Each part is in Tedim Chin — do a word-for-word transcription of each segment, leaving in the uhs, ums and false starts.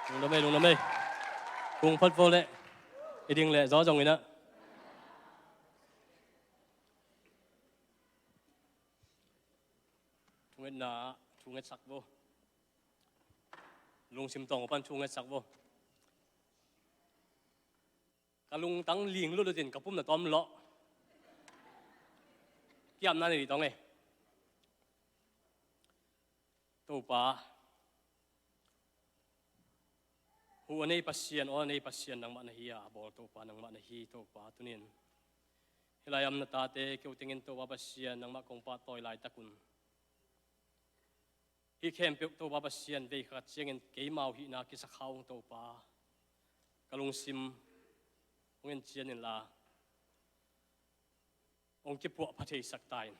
Lungdam ei, lungdam ei. Kung phot vo leh i ding leh zaw zong in ah. Thungetna, thungetsak vo. Lungsim tawng pan thungetsak vo. Ka lungtang ling lutlut in ka pumna tawm lawh. Kiamna nei dih tawng ei. Topa, huh a nei Pasian, aw a nei Pasian nangmah na hi a, a bawl Topa nangmah na hi Topa. Tunin hih lai-ah om na tate keu tengin Topa Pasian nangmah kong pahtawi laitak un. Hih khempeuh Topa Pasian vei khat ciangin keimau hihna kisa kha ung Topa. Ka lungsim hong en cian inla hong kipuah pha theisak ta in.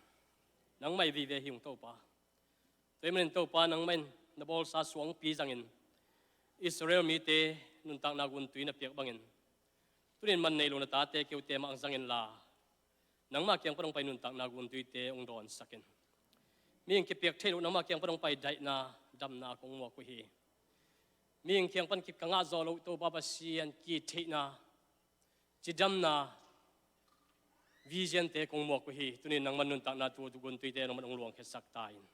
Nangmah i vive hi ung Topa. Tua ahih manin Topa nangmah in na bawlsa suangpi zangin Israel mite nuntakna guntui na piak bangin tunin man nei lo na tate keute mah hong zang inla nangmah kiang pan hong pai nuntakna guntuite hong dawnsak in. Mihing kipiak theih loh nangmah kiang pan hong pai daihna damna kong muak uh hi. Mihing kiang pan ki ka ngah zawh loh Topa Pasian kitheihna cidamna vision-te kong muak uh hi. Tunin nangmah nuntakna tu guntuite nangmah hong luangkhiatsak ta in.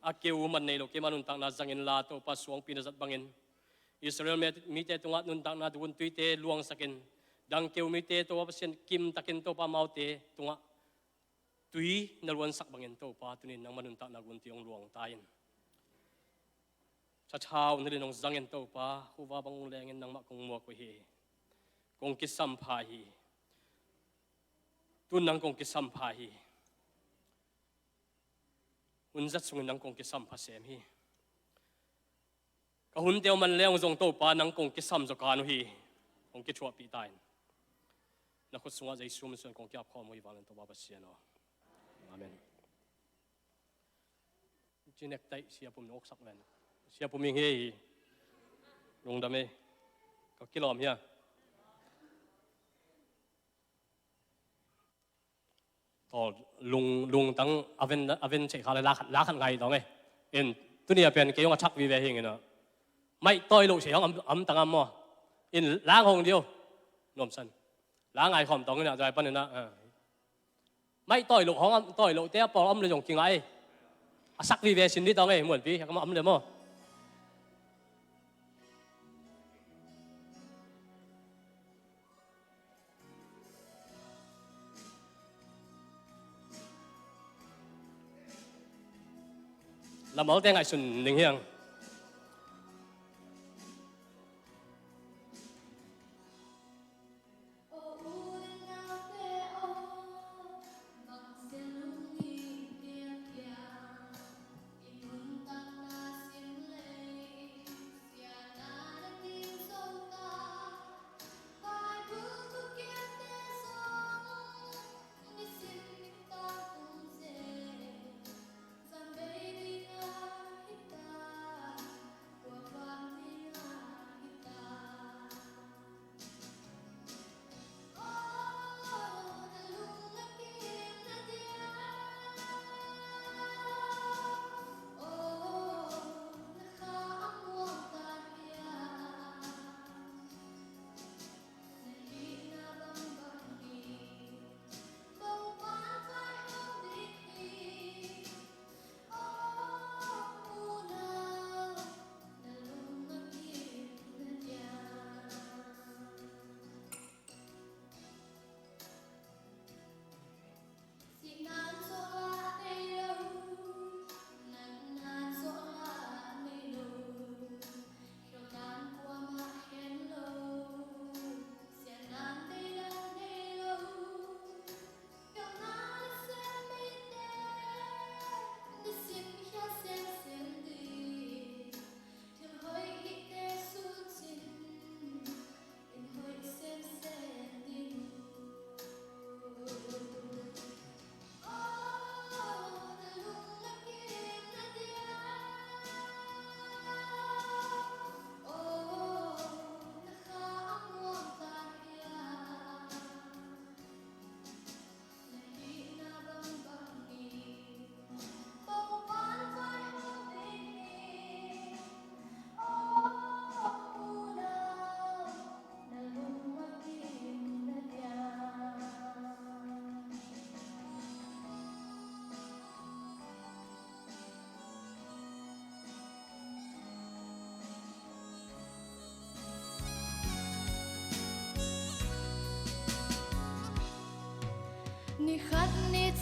A keu man nei lo keima nuntakna zang inla Topa suangpi na zat bangin Israel mi-, mite tungah nuntakna guntuite luangsak in. Dang keu mite Topa Pasian kimtakin Topa amaute tungah tui na luansak bangin Topa tunin nangmah nuntakna guntui hong luang ta in. Thathau na lin hong zangin Topa huva bang hong lengin nangmah kong muak uh hi. Kong kisampha hi. Tun nang kong kisampha hi. Hun zat sungin nang kong kisampha sem hi. Ka hunte uh man le hong zong Topa nang kong kisam zaw kan uh hi. Hong kithuahpih ta in. Na khut sungah Jesu min suan kong kiap khawm uh hi vanglian Topa Pasian aw. Amen. Ci nektaih siapum na oksak ven. Siapum ing hi hi. Lungdam ei. Ka kilawm hia. Tawl lung, lungtang a ven, a ven cheih kha le la khat, la khat ngai tawng ei. In tuni a pen kei hong a thak vive hing in a. Maih tawi loh cheih hong am, am tang am maw. In lang hong dio. Nuamsan. La ngai khawm tawng in a, zai pan in a. Maih tawi loh hong am, tawi loh te a pawl om le zong kingah ei. A sak vive sin di tawng ei, muanpi, a kama om le maw. Lamalte ngaihsun ning hiang.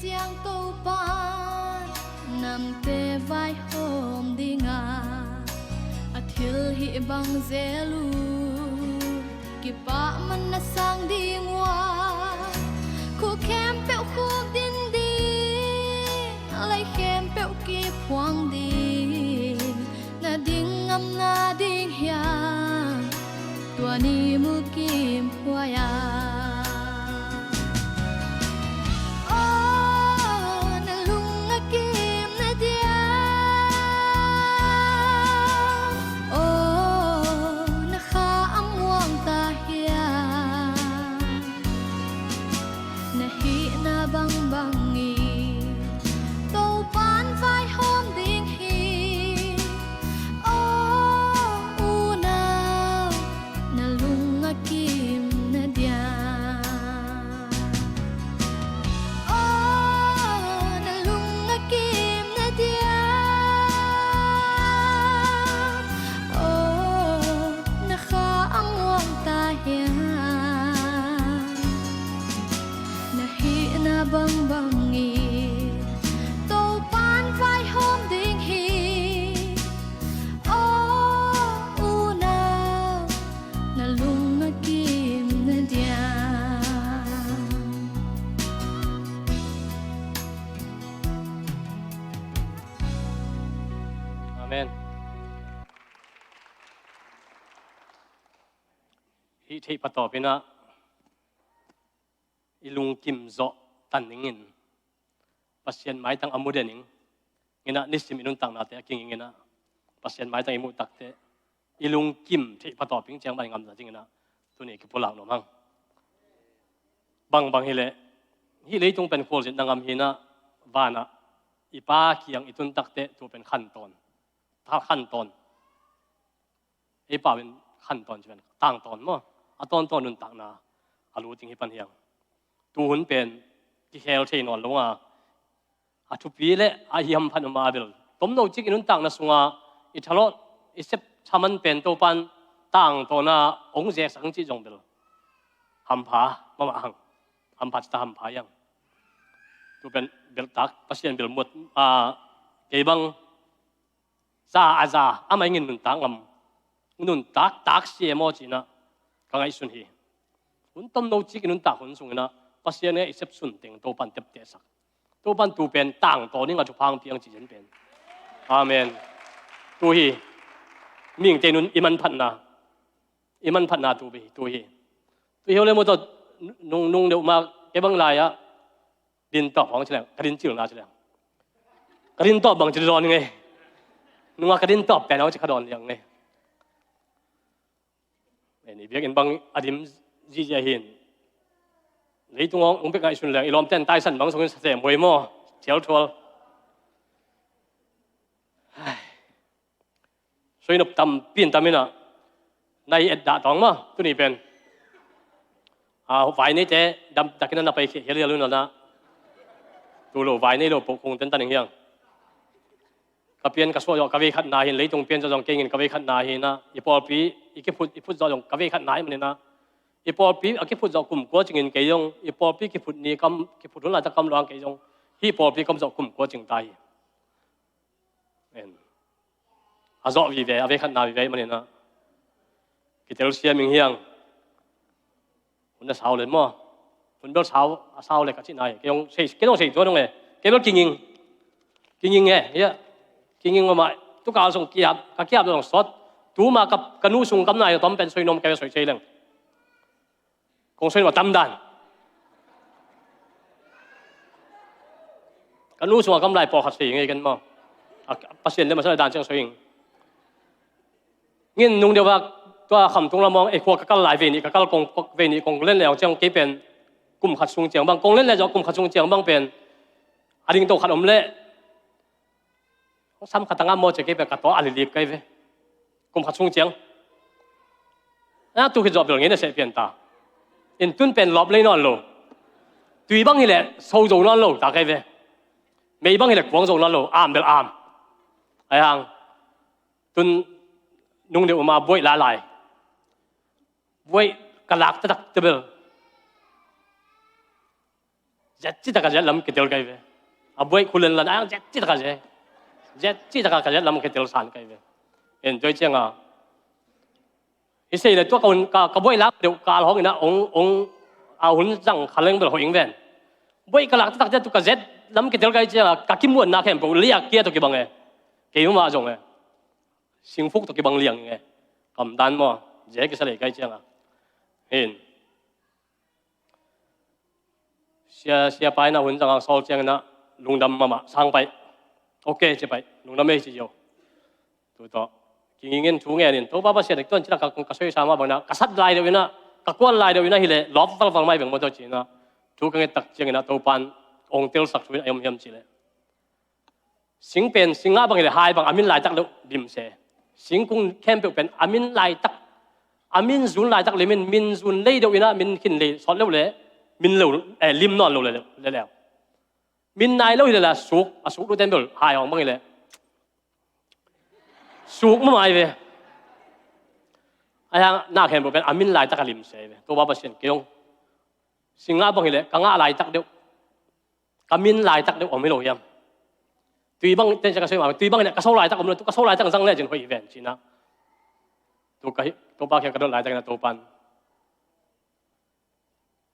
Siangtho pan namte vaihawm dingah a thilhih bang zel uh, kipah man na sang ding uh a, khua khempeuh khukdin ding, lei khempeuh kiphuang ding, na ding ngam na ding hiam, tua ni mulkim huai a. Aw, na lung a kim na diam, aw, na kha a muang ta hiam, na hihna bangbang in Topan vaihawm ding hi. Aw unau, na lung a kim na diam, aw na lung a kim na diam, aw na kha a muang ta hiam, na hihna bangbang in Topan vaihawm ding hi. Aw unau, na lung a kim na diam. Amen. Hih theih patawp in ah i lungkim zawh tan ning in Pasian maitang a mu den ing. Inah nisim i nuntaknate a kinging inah Pasian maitang i muh takteh i lungkim theih patawp ing ciang bang i ngamza ding inah tuni kipulak nuam hang. Bangbang hileh hih leitung pen khualzinna ngam hi inah vanah i Pa kiang i tun takteh tua pen khantawn, khantawn. Ei pau in khantawn ci pen tangtawn maw? A tawntawn nuntakna a luting hi pan hiang. Tuhun pen kikhel thei nawn lo a, a thupi le a hiamphat um a bel tomno cik i nuntakna sunga i thalawh i sep thaman pen Topan tangtawn a ong zeksak ang cih zong bel hampha mahmah hang. Hampha cita hampha hiang. Tu pen beltak Pasian belmuat a, kei bang za a za amah ingin nuntak ngam, nuntak tak si e maw cinah ka ngaihsun hi. Hun tomno cik i nuntak hun sunginah Pasian e i sepsun teng Topan teptehsak. Topan tu pen tangtawn ing a thupha hong piang ci zen pen. Amen. Tu hi. Mihingte nun i manphatna, i manphatna tu hi, tu hi. Tu hi ho le maw tawh nung, nung deuh ma kei bang lai-ah dintawp hong ci leng, ka dincilna ci leng. Ka dintawp bang ci dawn ngei. Nunga ka dintawp pen hong ci kha dawn liang ngei. En, i biakinn bang a dim zihziah hin. Leitung hong, hong bek ngaihsun leng, i lawmten taisan bang sungin sa sem huai maw? Thialthual. Hai. Suainop tampi in tam inah na i et dah tawng maw tuni pen. A, vai neite dam takin a na pai khia hial hial unah tu lo vai nei lo poh kung ten taning hiang. Ka pian ka suah zawh ka vei khatna hin leitung pian zawh zong kei ngin ka vei khatna hinah i pawlpi i kiphut, i phut zawh zong ka vei khatna hi maninah i pawlpi a kiphut zawh kum kua cingin kei zong i pawlpi kiphut ni kam, kiphut hun laita kam luang kei zong hih pawlpi kam zawh kum kua cing ta hi. En. A zawh vive, a vei khatna vive maninah kitel siam ing hiang. Hun a sau le maw? Hun bel sau, a sau le ka cihna hi. Kei hong sei, kei hong sei tua dong e. Kei bel kinging. Kinging e, hiah. Kinging mahmah. Tukal sung kiap, ka kiap dong sawt. Tuma ka, ka nu sung kamna hi tom pen soi nuam kei soi sei leng. Kong soi nuam tam dan. Ka nu sung a kam lai pawlkhat soi ngei ken maw? A, Pasian le masa dan ciang soi ing. Ngin nung deuh a tua Khamtung lam hong ei khua ka kal lai vei nih ka kal kong, vei nih kong len le hong ciang kei pen kum khat sung ciang bang kong len le zawh kum khat sung ciang bang pen a ding to khat om le hong sam khat a ngam maw cia kei pen ka taw a lilik kei ve. Kum khat sung ciang a tu khit zawh bel ngei na seh pian ta. In tun pen lawp lei nawn lo. Tui bang hileh so zo nawn lo ta kei ve. Mei bang hileh kuang zo nawn lo, am bel am. Ai hang tun nung deuh uma buaih lalai. Buaih ka lak taktak tebel. Zet cih taka zet lam kitel kai ve. A buai khulen lan ang zet cih taka zet. Zet cih taka ka zet lam kitel san kai ve. En toi cianga. I sei le tua ka hun ka, ka buai lak deuh kal hong ina ong, ong, a hun zang khaleng bel hoing ven. Buai ka lak tak zet tu ka zet lam kitel kai cianga ka kimuanna khempeuh liak kia to kibang e. Keimah zong e. Singfuk to kibang liang e. Kamdan maw. Zet kisa lei kai cianga. Hin. Sia, sia pai na hun zang ang sawl ciang na lungdam mama sang pai. Ok, ci pai. Lungdam ei ci yo. Tu to. Kingingin thu ngen in. Topa Pasian tuan cila ka, ka soi sama bang na. Ka sat lai deuh ina. Ka kuan lai deuh ina hile. Lop valval mai beng mo to ci na. Thu ka nget tak ciang ina Topan ong telsak thu ina yom hiam ci le. Sing pen, sing ngah bang hileh hai bang a min laitak leuh lim se. Singkung khempeuh pen a min laitak, a min zun laitak lim in, min zun lei deuh ina min khin lei sawt leuh le, min lo, eh, lim nawn lo le, le leu. Min nai lo hileh la suk, a suk lu ten bel hai hong bang hileh. Suk mamai ve. Ai hang na khempeuh pen a min laitak a lim se ve. Topa Pasian kei ong. Sing ngah bang hileh, ka ngah laitak deuh. Ka min laitak deuh om hi lo hiam. Tui bang, ten sia ka soi ma, tui bang hileh, ka so laitak om lo, tu ka so laitak zang le cin hoih hi ven, cina. Tu ka hi, Topa kiang ka dot laitak ina Topan.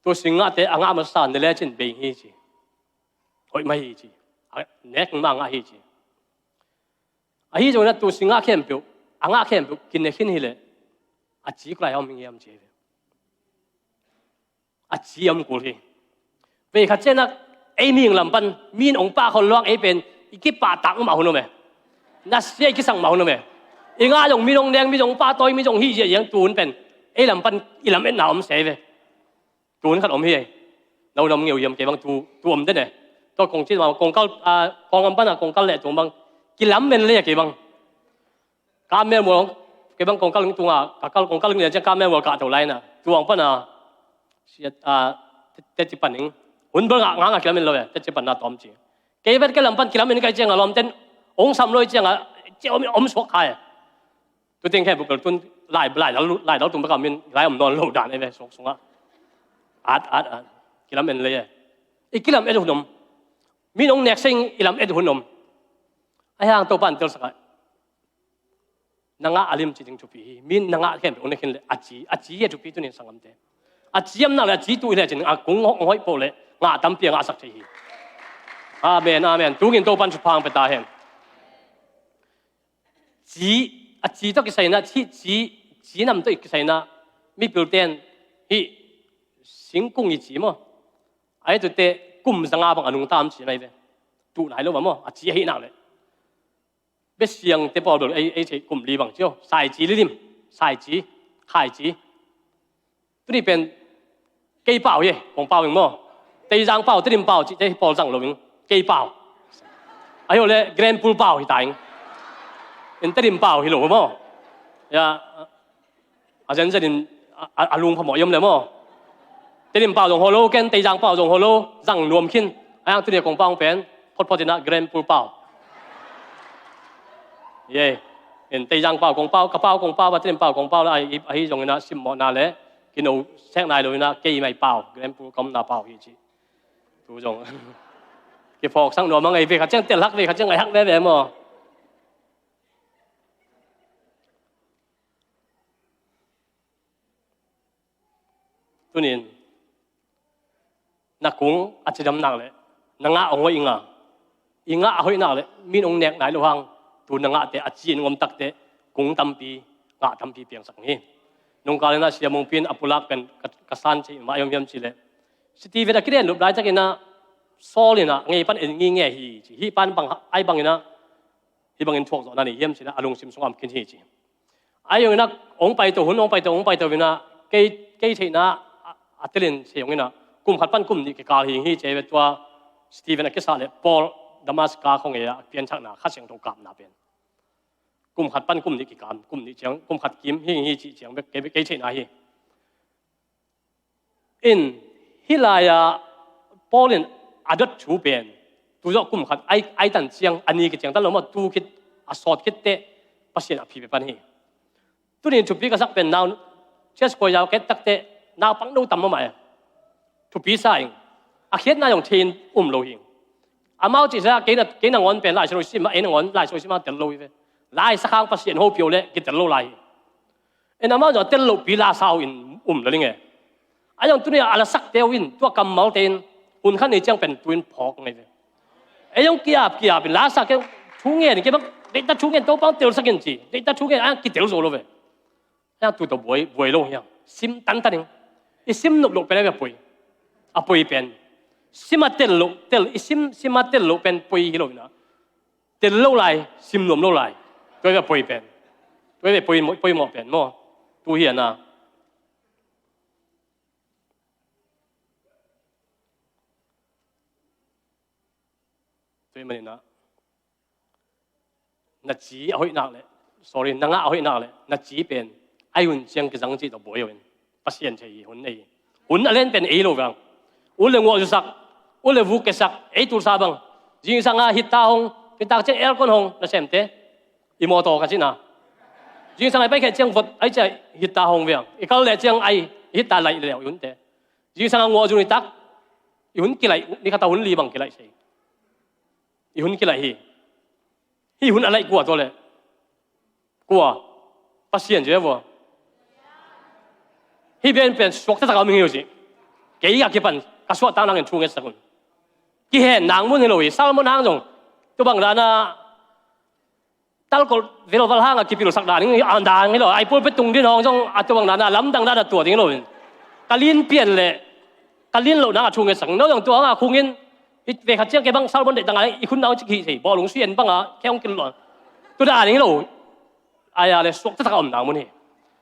Tu sing ngahte, a ngah masa ne le cin bei hi ci. Hoih mai hi ci. A, nek ma ngah hi ci. Ahi zong ina tu sing ngah khempeuh, a ngah khempeuh, kin ne khin hileh. A ci kulai hong hing hiam ci hi ve. A ci om kul hi. Vei khat ciangin ei mihing lam pan, min ong pah khol luang ei pen, i kipahtak mah hun om e. Nasia i kisang mah hun om e. I ngah zong min ong neng, min ong pahtawi, min ong hih ziahziah tu hun pen. Ei lam pan, i lam etna om se ve. Tu hun khat om hi ei. No nam ngeu hiam kei bang tu, tu om den e. Tua kong ci mah, kong kal, a, kong am pan a, kong kal leh tu bang. Kilam men le kei bang. Ka mel mual hong, kei bang kong kal ling tunga, ka kal kong kal ling lian ciang ka mel mual kah to lai na. Tuang pan a, sia, a, te, te ci pan ing. Hun bel ngah, ngah, ngah kilam in lo e, te ci pan na tawm ci. Kei vet kei lam pan kilam in kai ciang a lawm ten, ong sam loi ciang a, ci om, om suak khai. Tu ting khe buk bel tun, lai, lai, lai, lai, dal tung bek a min, lai om nawn lo dan e ve, suak sunga. At, at, at. Kilam in le e. I kilam et hun om. Min ong nek seng i lam et hun om. Ai hang Topan telsak a. Na ngah a lim ci ding thupi hi. Min na ngah khempeuh ong ne khin le a ci, a ci hi a thupi tunin sanggamte. A ci am nak le a ci tu hi le cin a kung hong hoih poh le ngah tampi a ngahsak thei hi. Amen, amen. Tungin Topan thupha pia ta hen. Ci, a ci tawh kisai na, ci, ci, ci nam tawh kisai na, mipil ten hi singkung i ci maw. Ai tu te kum zanga bang a nungta am ci mai ve. Tu nai lo maw, a ci ahi nak le. Besiangte pawl bel ei, ei thei kum li bang cio. Saici lilim. Saici. Khaici. Tuni pen kei pau hi, kong pau ing maw. Teizang pau, Tedim pau, cihte hi pawl zang lo ing. Kei pau. Ahi le Grand Pool pau hi ta ing. In Tedim pau hi lo maw. Ya. A zenzen in a, a, a lung phamawh i om le maw. Tedim pau zong ho lo, ken Teizang pau zong ho lo, zang nuam khin. Ai hang tuni a kong pau pen, photphot ina Grand Pool pau. Ye. In Teizang pau kong pau, ka pau kong pau, a Tedim pau kong pau la, ahi, ahi zong ina simmawhna le, kino sek nai lo ina kei mai pau, Grand Pool ka omna pau hi ci. Tu zong. Kiphawk sang nuam a ngai ve khat ciang tel hak ve khat ciang ngai hak veve maw. Tunin na kung a cidam nak le na ngah a hoih i ngah, i ngah a hoih nak le min hong nek nai lo hang tu na ngahte a ci in ngom takte kung tampi ngah tampi piangsak hi. Nungkal ina Sia Mungpin a pulak pen ka, ka san ci mah i om hiam ci le Steven a kiden lup laitakin a Saul ina ngei pan en ngi nge hi ci. Hih pan bang ai bang ina hih bangin thuak zawhna nei hiam cina a lungsim sungah om khin hi ci. Ai zong ina hong paito hun, hong paito, hong paito ina kei, kei theihna a, a telin sei hong ina kum khat pan kum nih kikal hi hi ci ve tua Steven a kisa le Paul Damaska khong ei a pianthakna Kha Siangtho kapna pen. Kum khat pan kum nih kikal, kum nih ciang, kum khat kim hi hi ci ciang bek kei, kei theihna hi. In hih lai-ah Paul in a dot thu pen tu zawh kum khat ai, ai tan ciang a ni kiciang tan lo maw, tu khit a sawt khit teh Pasian a phi pan hi. Tunin thupi ka sak pen nau church choir zau ket tak teh naupang no tam mahmah e. Thupi sa ing. A khiatna zong thei in um lo hi. Amau cih ciang kei nangawn pen Lai Siangtho sim a, ei nangawn Lai Siangtho sim a tel lo hi ve. Lai sakhang Pasian hopih uh leh kitel lo lai hi. En amau zong a tel lohpi la sa uh in um lo ding e. A zong tuni a la sakte uh in tua kammalte in hun khat nei ciang pen tu in phawk ngei ve. Ei zong ki-ap ki-ap in la sa kei thu ngen kei bang deihtak thu ngen Topa telsak in ci. Deihtak thu ngen a kitel zo lo ve. Hiang tu tawh buai, buai lo hiang. Sim tantan in. I sim nop loh pen a poi. A poi pen. Sim a tel loh, tel, i sim, sim a tel loh pen poi hi lo ina. Tel lo lai, sim nuam lo lai. Tua hi a poi pen. Tua hi a poi, poi mawh pen maw. Tu hi a na. Tua hi manin ah. Na ci a hoih nak leh, sorry, na ngah a hoih nak leh, na ci pen, ai hun ciang kizang cih tawh buai uh in. Pasian thei hi, hun nei hi. Hun a len pen ei lo vang. U le nguah zusak, u le vuk kesak, ei tulsa bang. Zingsang a hita hong, pitak ciang aircon hong, na semte. I mawtaw ka cihna. Zingsang a i paikhiat ciang vot, ai ciah hita hong vang. I kal leh ciang ai, hita laih leh i hunte. Zingsang a nguah zun i tak, i hun kilaih, ni khata hun li bang kilaih sei. I hun kilaih hi. Hih hun a laih kua tua leh? Kua? Pasian ci ve vua. Hih pen pen suak taktak a om hi uh ci. Kei a kipan ka suahtak nangin thu ngetsak un. Kihen nang mun hi lo hi, salmon hang zong. Tua bang dan a talkol velval hang a kipilsak dan hi, a dan hi lo. Ai pulpit tung din hong zong a tua bang dan a lamdang dan a tua ding hi lo hi. Ka lin pian leh ka lin loh nang a thu ngetsak. No zong tua hang a khungin Hih vei khat ciang kei bang salmon deih dang a i khun nau cik hih thei. Bawlung sui en bang a khe hong kil lo. Tu dah a ding hi lo. Ai a le suak taktak a om nang mun hi.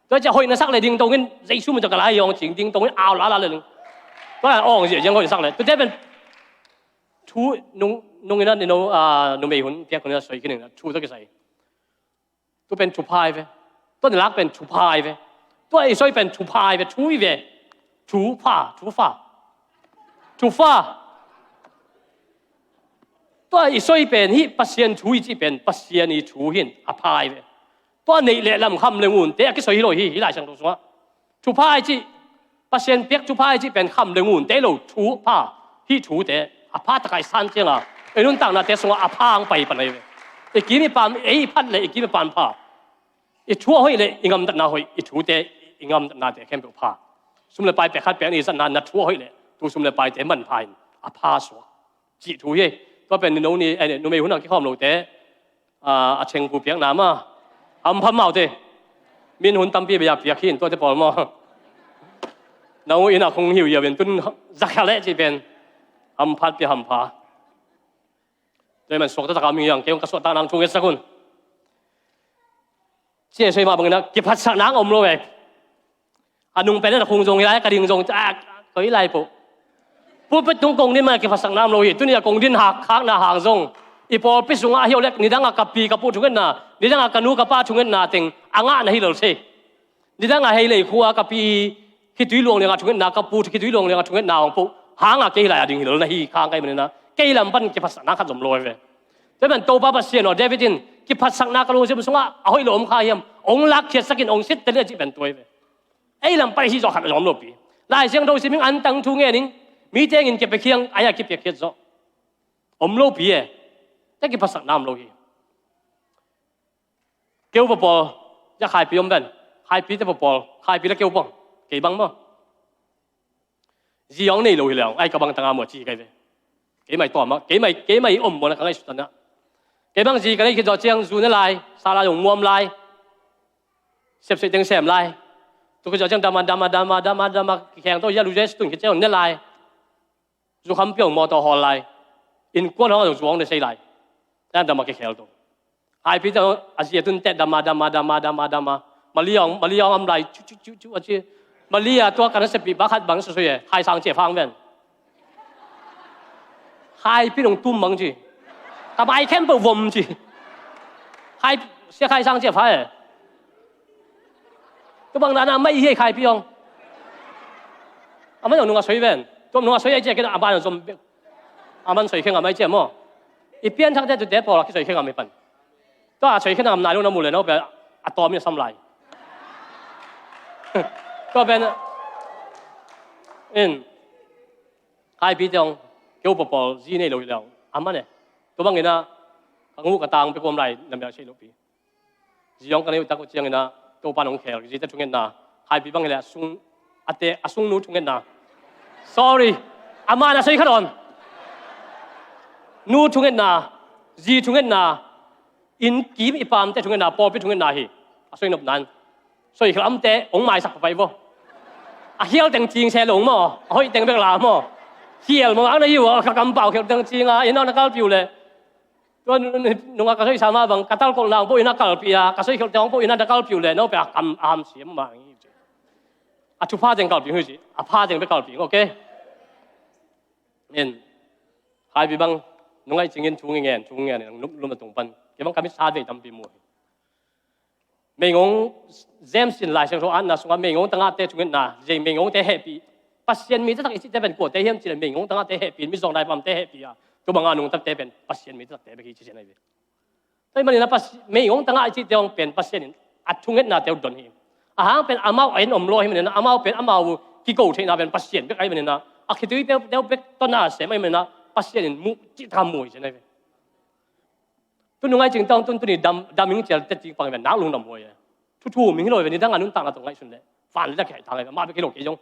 Tua ciah hoih na sak le ding tongin Jesu min tawh ka lai hi hong cing ding tongin au la la le ding. Tua la awng zia ziang hoih na sak le. Tua pen thu nung, nung ina ni no, a, numei hun piak hun ina soi khin ina thu tawh kisai. Tua pen thupha hi ve. Tua nilak pen thupha hi ve. Tua i soi pen thupha hi ve. Thu hi ve. Thupha, thupha. Thupha. Tua i soi pen hih Pasian thu i cih pen Pasian i thu hi in a pha hi ve. Tua neih leh lam kham le ngunte a kisoi hi lo hi, hih Lai Siangtho sungah. Thupha i cih Pasian piak thupha i cih pen kham le ngunte lo thupha, hih thute a pha takai san cianga ei nuntaknate sungah a pha ang pai pan ahi ve. I kim i pam, ei i phat le i kim i pam pha. I thu a hoih le i ngamtatna hoih, i thute i ngamtatnate khempeuh pha. Sum le pai pek khat pek ni zatna na thu a hoih le tu sum le paite manpha in a pha suak. Cih thu hi. Tua pen ni no ni, eh, numei hun ang kikhawm lote. A, a chengpu piakna ma. Hampha maute. Min hun tampi bia piak hi in tuate pawl maw. Na u ina khong hiu hiau in tun zakha le cih pen. Hamphat pia hampha. Tua man suak taktak a ming hiang kei ka suak tak nang thu ngetsak un. Cia soi mah bangin a kiphatsak nang om lo ve. A nung pen a khung zong hi lai, ka ding zong, a, koi lai po. Pulpit tung kong din man a kiphatsakna om lo hi. Tuni a kong din hak, hakna hang zong. I pawlpi sungah a hiau lek, nidang a ka pi ka pu thungetna, nidang a ka nu ka pa thungetna teng, a ngahna hi lo se. Nidang a hei lei khua ka pi khitui luang liang a thungetna, ka pu khitui luang liang a thungetna hong po. Hang a kei hi lai a ding hi lo na hi khang kai manina. Kei lam pan kiphatsakna khat zom lo ve. Tua man Topa Pasian aw David in kiphatsakna ka lungsim sungah a hoih lo om kha hiam. Ong lak khiatsak in ong sit teli a cih pen tua hi ve. Ei lam pai hi zawh khat a zawm lopi. Lai Siangtho sim ing, an tang thu ngen ing, mi tengin kipia khiang, ai a kipia khiat zawh. Om lopi e. Te kiphatsakna om lo hi. Keu papawl, ya khaipi om ven. Khaipi te papawl, khaipi le keu pang. Kei bang maw. Zi ong nei lo hi leng, ai ka bang tanga maw ci kai ve. Keimai tawm ah, keimai, keimai om maw na ka ngaihsut tana. Kei bang zi ka nei khit zawh ciang zu ne lai, sa lai ong muam lai. Sepsei teng sem lai. Tu khit zawh ciang dama, dama, dama, dama, dama, kikheng to, ya lu jes tun khit ciang ne lai. Zu kham piang maw to hawl lai. Innkuan hong a zu ong ne sei lai. Yan dama kikhel to. Haipi te a zia tun te dama, dama, dama, dama, dama. Mali ong, mali ong am lai, chu, chu, chu, chu, a ci. Mali a tua ka na sepi ba khat bang sosoi e. Hai sang cia fang ven. Haipi nong tum bang ci. Ka mai khempeuh vom ci. Hai, sia khai sang cia fa e. Tu bang dana mai hi haipi ong. A mai ong nung a soi ven. Tuam nung a soi ai cia kena a ban zom. A man soi khenga mai cia maw. I pian thak te tu te pawl a kisoi khenga mai pan. Tua a soi khenga am nai lo na mu le no pe a tawm in a sam lai. Tua pen in. Khaipite hong keu papawl zi nei lo hi leng a man e. Tua bangin ah ka nguh ka tang pek om lai na mel sei lo pi. Zi hong ka nei uh tak uh ciangin ah Topan hong khel zite thungetna, Khaipi bang hileh a sung a te a sungnu thungetna. Sorry, a man a soi khat om. Nu thungetna, zi thungetna, inn kim i pamte thungetna, pawlpi thungetna hi. A soi nop nan soi khial amte hong maisak papai vo. A khial teng cing se lo maw, a hoih teng bek la maw? Khial maw ang na hi uh a, ka kampau khial teng cing a inn a na kalpi uh le. Tua nunga ka soi sama bang ka talkolh nang pawh inn a kalpi a, ka soi khial teng pawh inn a na kalpi uh le no pe a kam a ham siam mah hi ci. A thupha teng kalpi hi ci, a pha teng bek kalpi, okay? In Khaipi bang nungaih cingin thu ngen thu ngen in lum a tung pan kei bang ka mit sa vei tampi mu hi. Meigong, James in Lai Siangtho atna sungah meigong tangahte thungetna, zei meigongte hehpih, Pasian mi taktak i cihte pen kuate hiam cih leh meigong tangahte hehpih, mi zawng daipamte hehpih a, tua banga nungtakte pen Pasian mi taktakte bek hi ci sian ahi ve. Tua ahih manin a Pasi-, meigong tangah i cihte hong pen Pasian in a thungetnate uh don hi. Ahang pen amau a in om lo ahih manin a, amau pen amau kiko theihna pen Pasian bek ahih manin a, a khituite uh bek tawh na sem ahih manin a, Pasian in muh cihtak a mu hi sian ahi ve. Tu nungaih cing tawng tun tuni dam, dam ing cial tet cing pang ve nak lungdam huai e. Thu thu ming hi lo ve, nidang a nuntakna tawh ngaihsun leh van le dak kihai thang ve, mah bek hi lo kei zong.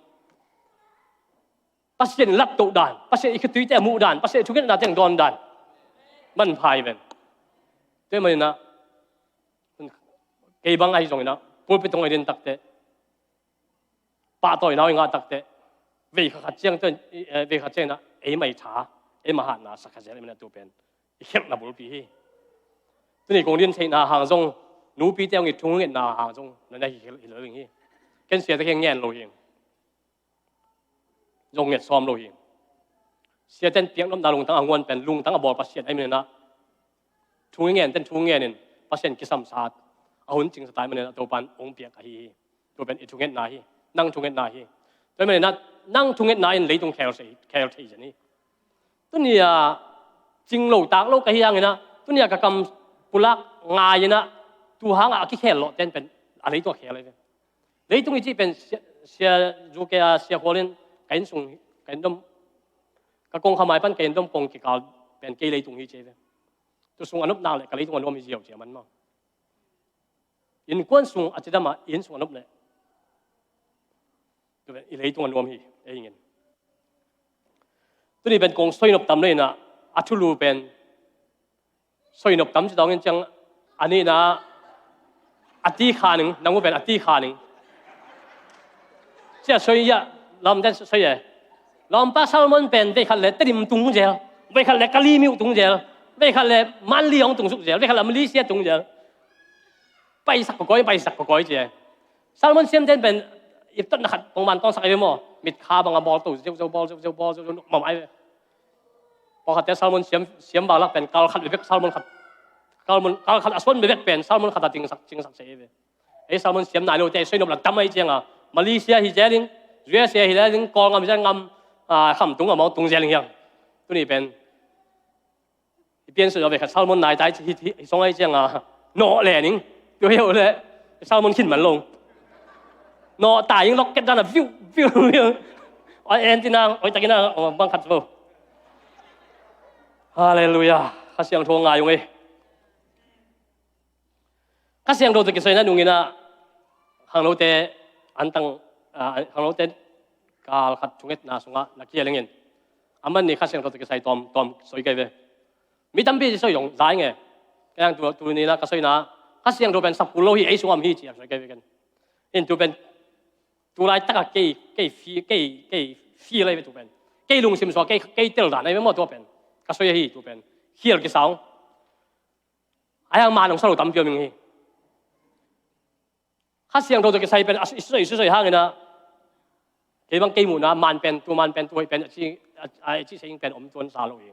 Pasian in laptoh dan, Pasian i khituite a muh dan, Pasian i thungetna teng dawn dan man phai ven. Tua ahih manin a kei bang ahi zongin a pulpit hong i din takte, pahtawina i ngah takte, vei khat khat ciang, vei khat ciangin a eimah i tha, eimah hatna sak kha zel ahih manin a tu pen i khelhna bulpi hi. Tuni kong din theihna hang zong, nupite hong i thungetna hang zong na na hi, hi, hi lo ding hi. Ken siate kiang ngen lo hi. Zong nget sawm lo hi. Siaten piaknopna lungtang a nguan pen lungtang a bawl Pasian ahih manin a, thu ngen ten thu ngen in Pasian kisam sat a hun cing sa tai manin a Topan hong piak ahi hi. Tua pen i thungetna hi, nang thungetna hi. Tua manin a nang thungetna in leitung khel thei, khel thei zen hi. Tuni a cing lo tak lo ka hi hangin a, tuni a ka kam pulak ngai in a, tu hang a kikhel loh ten pen a leitung a khel ahi ve. Leitung i cih pen sia, sia zu ke a sia khual in ka inn sung, ka inn dom, ka kong khamai pan ka inn dom kong kikal pen kei leitung hi ci ahi ve. Tu sung a nop nak leh ka leitung a nuam hi ziau ci a man maw. Innkuan sung a cidam a inn sung a nop leh tu pen i leitung a nuam hi ei ngin. Tuni pen kong soi nop tam leh in a, a thulu pen soi nop tam ci dawngin ciang a nihna a ti kha ning, nang uh pen a ti kha ning. Cia soi ia lam den soi e. Lawmpa Salmon pen vei khat le Tedim tung zel, vei khat le Kalimiu tung zel, vei khat le Manli hong tung suk zel, vei khat le Malaysia tung zel. Paisak kawkawi, paisak kawkawi ci e. Salmon siam ten pen ip tawtna khat pongman tawngsak ai ve maw? Mit kha bang a bawl to ziauziau, bawl ziauziau, bawl ziauziau, nukmam ai ve. Pawlkhatte salmon siam, siam bang lak pen kal khat bebek salmon khat, kal mun, kal khat a suan bebek pen salmon khat a cingsak, cingsak se ai ve. Ei salmon siam nai lote ei soi nop la tam ai cianga Malaysia hi zel in, U S A hi zel in, Kawlngam hi zel ngam, a, khamtung ngam hong tung zel in hiang. Tuni pen i piansuah vei khat salmon nai tai hi, hi, hi song ai cianga nawh le ning. Tua hi uh le salmon khin man lo. Nawh tai ing, lok ket dan a viu, viu, viu. Oi, en tina, oi, takina, oi, bang khat vo. Halleluiah. Kha Siangtho ngai ung ei. Kha Siangtho tawh kisaina nungin a khangnote antang, a, khangnote kal khat thungetna sungah na kia lengin a man ni Kha Siangtho tawh kisai tawm, tawm soi kei ve. Mi tampi ci soi zong zai nge. Kei ang tu, tu ni na ka soina Kha Siangtho pen sapkul lo hi, ei sungah om hi ci a soi kei ve ken. In tu pen tu laitak a kei, kei fi, kei, kei fi lai ve tu pen. Kei lungsim sua, kei, kei tel dan ai ve maw tua pen. Ka soi ahi tu pen. Khial kisang. Ai hang man hong sa lo tampi om ing hi. Kha Siangtho tawh kisai pen a, i soi, i soi hangin a kei bang kei muhna man pen, tu man pen, tu hoih pen a ci, a, a ci seng pen om tuan sa lo hi.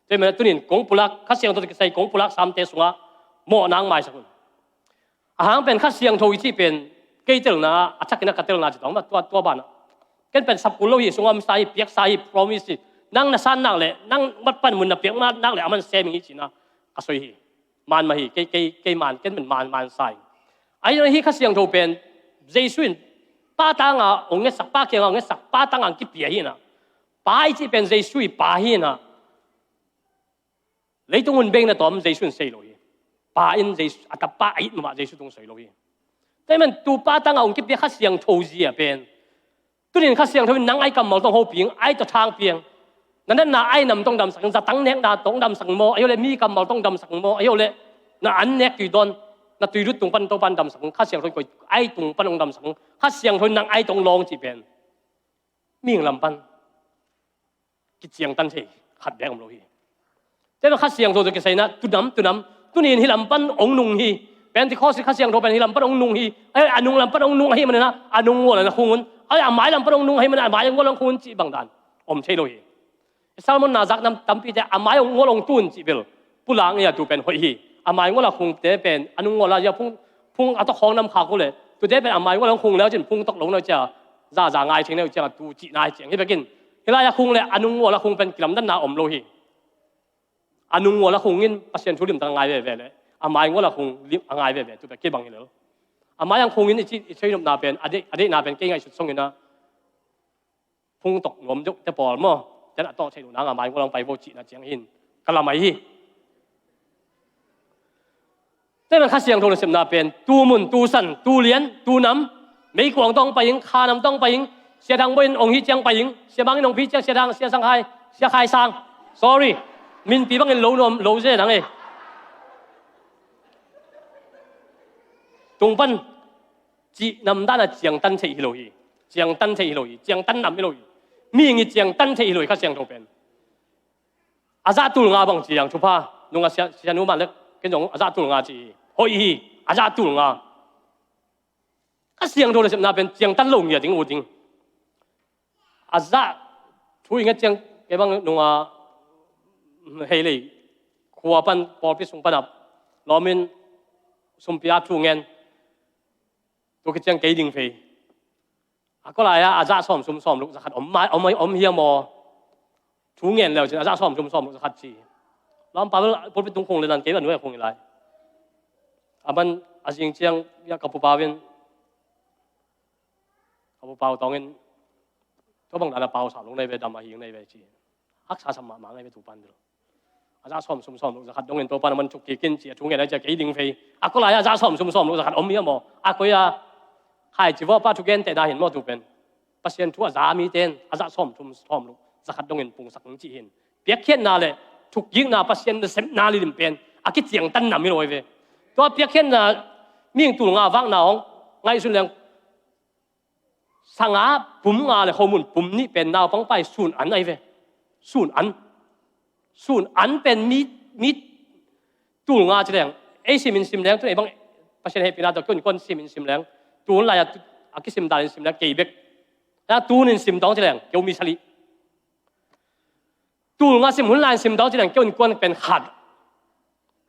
Tua manin tunin kong pulak, Kha Siangtho tawh kisai kong pulak samte sungah mawhna ang maisak un. A hang pen Kha Siangtho i cih pen kei telna, a thakin a ka telna ci tawng mah tua, tua banah. Ken pen sapkul lo hi, sungah om sa hi, piak sa hi, promise hi. Nang na san nak leh, nang mat pan mun na piak nak leh a man sem ing hi cina ka soi hi. Man mah hi, kei, kei, kei man, ken man, man, man sa hi. Ahi zongin hih Kha Siangtho pen Jesu in Pa tanga hong ngetsak, Pa kianga hong ngetsak, Pa tanga hong kipia hi na. Pa i cih pen Jesu i Pa hi na. Leitung hun beng na tawm Jesu in sei lo hi. Pa in Jesu, a tapa a it mahmah Jesu tung soi lo hi. Tua ahih man tu Pa tangah hong kipia Kha Siangtho zia pen, tunin Kha Siangtho in nang a i kammal tawh hopih ing, a i tawh thangpih ing. Na natna a i nam tawh damsak ing, zatang nekna tawh damsak ing maw, ahih leh mi kammal tawh damsak ing maw, ahih leh na an nek tui dawn, na tui lut tung pan Topa in damsak ing, Kha Siangtho in koi a i tung pan hong damsak ing, Kha Siangtho in nang a i tawh hong lawng cih pen mihing lam pan kiciangtan thei khat bek om lo hi. Tua ahih manin Kha Siangtho tawh kisai in tu nam, tu nam, tuni in hih lam pan hong nung hi. Pentecost Kha Siangtho pen hih lam pan hong nung hi. Ai, a nung lam pan hong nung ahih manin a nung ngual a na khung un. Ai, a mai lam pan hong nung ahih manin a mai ngual a na khung un cih bang dan om thei lo hi. Sermon na zak nam tampite a mai hong ngual hong tun cih bel pulak ngei a tu pen hoih hi. A mai ngual a khungte pen a nung ngual a zia phung, phung a tawh khawng nam khak uh leh, tute pen a mai ngual a hong khung leu cin phung tawk lo na uh cia, za za ngai theng na uh cia, tu cihna hi ciang hi bekin. Hih lai a khung leh a nung ngual a khung pen kilamdanna om lo hi. A nung ngual a khung in Pasian thu limtak a ngai veve leh a mai ngual a khung lim a ngai veve tu pen kei bang hi lo. A mai a khung in i ci, i thei nopna pen, a deih, a deihna pen kei ngaihsut song in a phung tawk nuam deuh te pawl maw, ten a tawh theih loh nang a mai ngual hong pai vo cihna ciang hin ka lamai hi. Tua ahih manin Kha Siangtho nasepna pen tu mun, tu san, tu lian, tu nam, meikuang tawh hong pai ing, kha nam tawh hong pai ing, Sia Thang Bawi in hong hih ciang pai ing, Sia Mang in hong hih ciang, Sia Thang, Sia Sang Khai, Sia Khai Sang. Sorry. Minpi bangin lo nuam, lo ze nang e. Tung pan cih nam dan a ciangtan theih hi lo hi. Ciangtan theih hi lo hi. Ciangtan nam hi lo hi. Mihing i ciangtan theih hi lo hi Kha Siangtho pen. A zah tul nga bang ciang thupha. Nung a sia, sia nu man lek ken zong a zah tul nga ci hi. Hoih hi. A zah tul nga. Kha Siangtho nasepna pen ciangtan lo ngiat ding ut ding. A zah thu i nget ciang kei bang nung a hei lei khua pan pawlpi sung pan a lawmin sumpi a thu ngen. Tu khit ciang kei ding fei. A kua lai-ah a zah sawm sum sawm luk za khat om mai, om, om hiam aw? Thu ngen leu cin a zah sawm sum sawm luk za khat ci. Lampa bel pulpit tung khung le nan kei bel a nuai a khung hi lai. A man a zing ciang ka pu pau in, ka pu pau tawng in, tua bang dan a pau sam luk nei ve, dam a hing nei ve ci. Haksa sam mahmah ngei ve tu pan bel. A zah sawm sum sawm luk za khat dongin Topa in a man thuk kik in ci a thu ngen a ci a kei ding fei. A kua lai-ah a zah sawm sum sawm luk za khat om hiam aw? A koi a khai ci vawh pa thu gente dah hin maw tu pen. Pasian thu a za mite in a zah sawm sum sawm luk za khat dongin pungsak ning ci hin. Piakkhiatna le thukkikna Pasian nasepna lilim pen a kiciangtan nam hi lo hi ve. Tua piakkhiatna mihing tul nga vakna hong ngaihsun leng Sanga pum nga le khomun pum nih pen naupang pai sun an ahi ve. Sun an. Sun an pen mi, mi tul nga ci leng. Ei simin sim leng, tun ei bang Pasian hehpihna tawh kei un kuan simin sim leng. Tun lai a, a kisim dan in sim leng kei bek. Na tun in sim tawng ci leng, keu mi sali. Tul nga sim hun lai in sim tawng ci leng keu in kuan pen khat.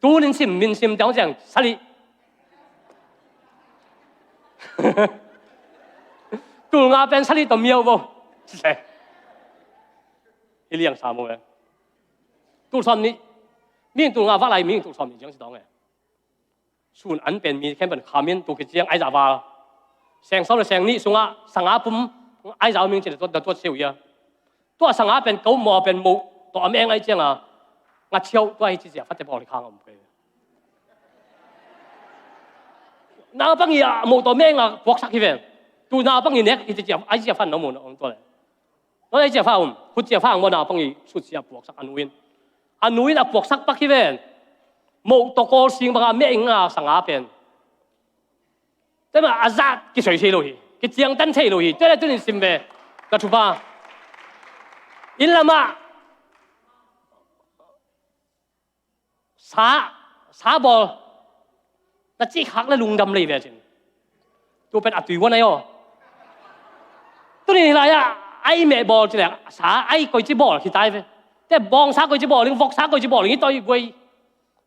Tun in sim, min sim tawng ci leng sali. Tul nga pen sali tawh miau vo. Hi liang sa mo e. Tul sawm nih. Mihing tul nga vak lai mihing tul sawm nih ciang si tawng e. Sun an pen mi khempeuh in khamin tu khit ciang aizah val. Seng sawm le seng nih sungah sanga pum aizah ming cin da tuat, da tuat siu ia. Tua sanga pen ko maw pen moh tawh a meng ahi cianga nga ciau tua hi ci cia fate pawl hi khang om kei. Naupang hi a moh tawh menga puaksak hi ven. Tu naupang hi nek hi ci cia ahi cia fan na mun om tua le. Nong ei cia fa um, khut cia fa ang maw naupang i sut cia puaksak a nu in. A nu in a puaksak pak hi ven. Moh tawh kawl sing banga meh ing a sanga pen. Tua mah a zat kisoi thei lo hi. Kiciangtan thei lo hi. Tua le tunin sim ve. Ka thupa. Inn lamah sa, sa bawl na cih khak le lungdam lei ve cin. Tu pen a tui huan ai aw. Tuni lai-ah ai meh bawl ci leng sa ai koi ci bawl hi tai ve. Te bawng sa koi ci bawl ing, vok sa koi ci bawl ing, i toi guai.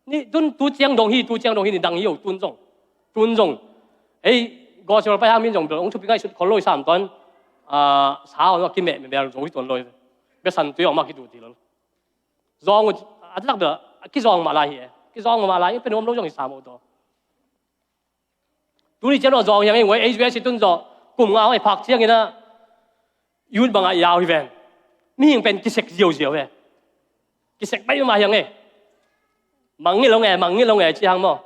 Ni tun tu ciang dong hi, tu ciang dong hi, ni dang hi o tun zong. Tun zong. Ei, gospel pai hang min zong bel ong thupi ngai sut khol loi sam ton. Ah, sa ong a kimeh meh bel zo hi ton loi. Be san tui ong ma kitu ti lo. Zawng uh, a tak bel, a kizawng mah lai hi e. Kizawng mah lai, pen nuam lo zong hi sam uh tawh. Tuni cian uh zawng hiang in, wei, A U S i tun zawh, kum nga hong i phak ciangin a, youth bangah i au hi ven. Mihing pen kisek ziauziau e. Kisek baih mahmah hi hang e. Mangngilh hong e, mangngilh hong e ci hang maw.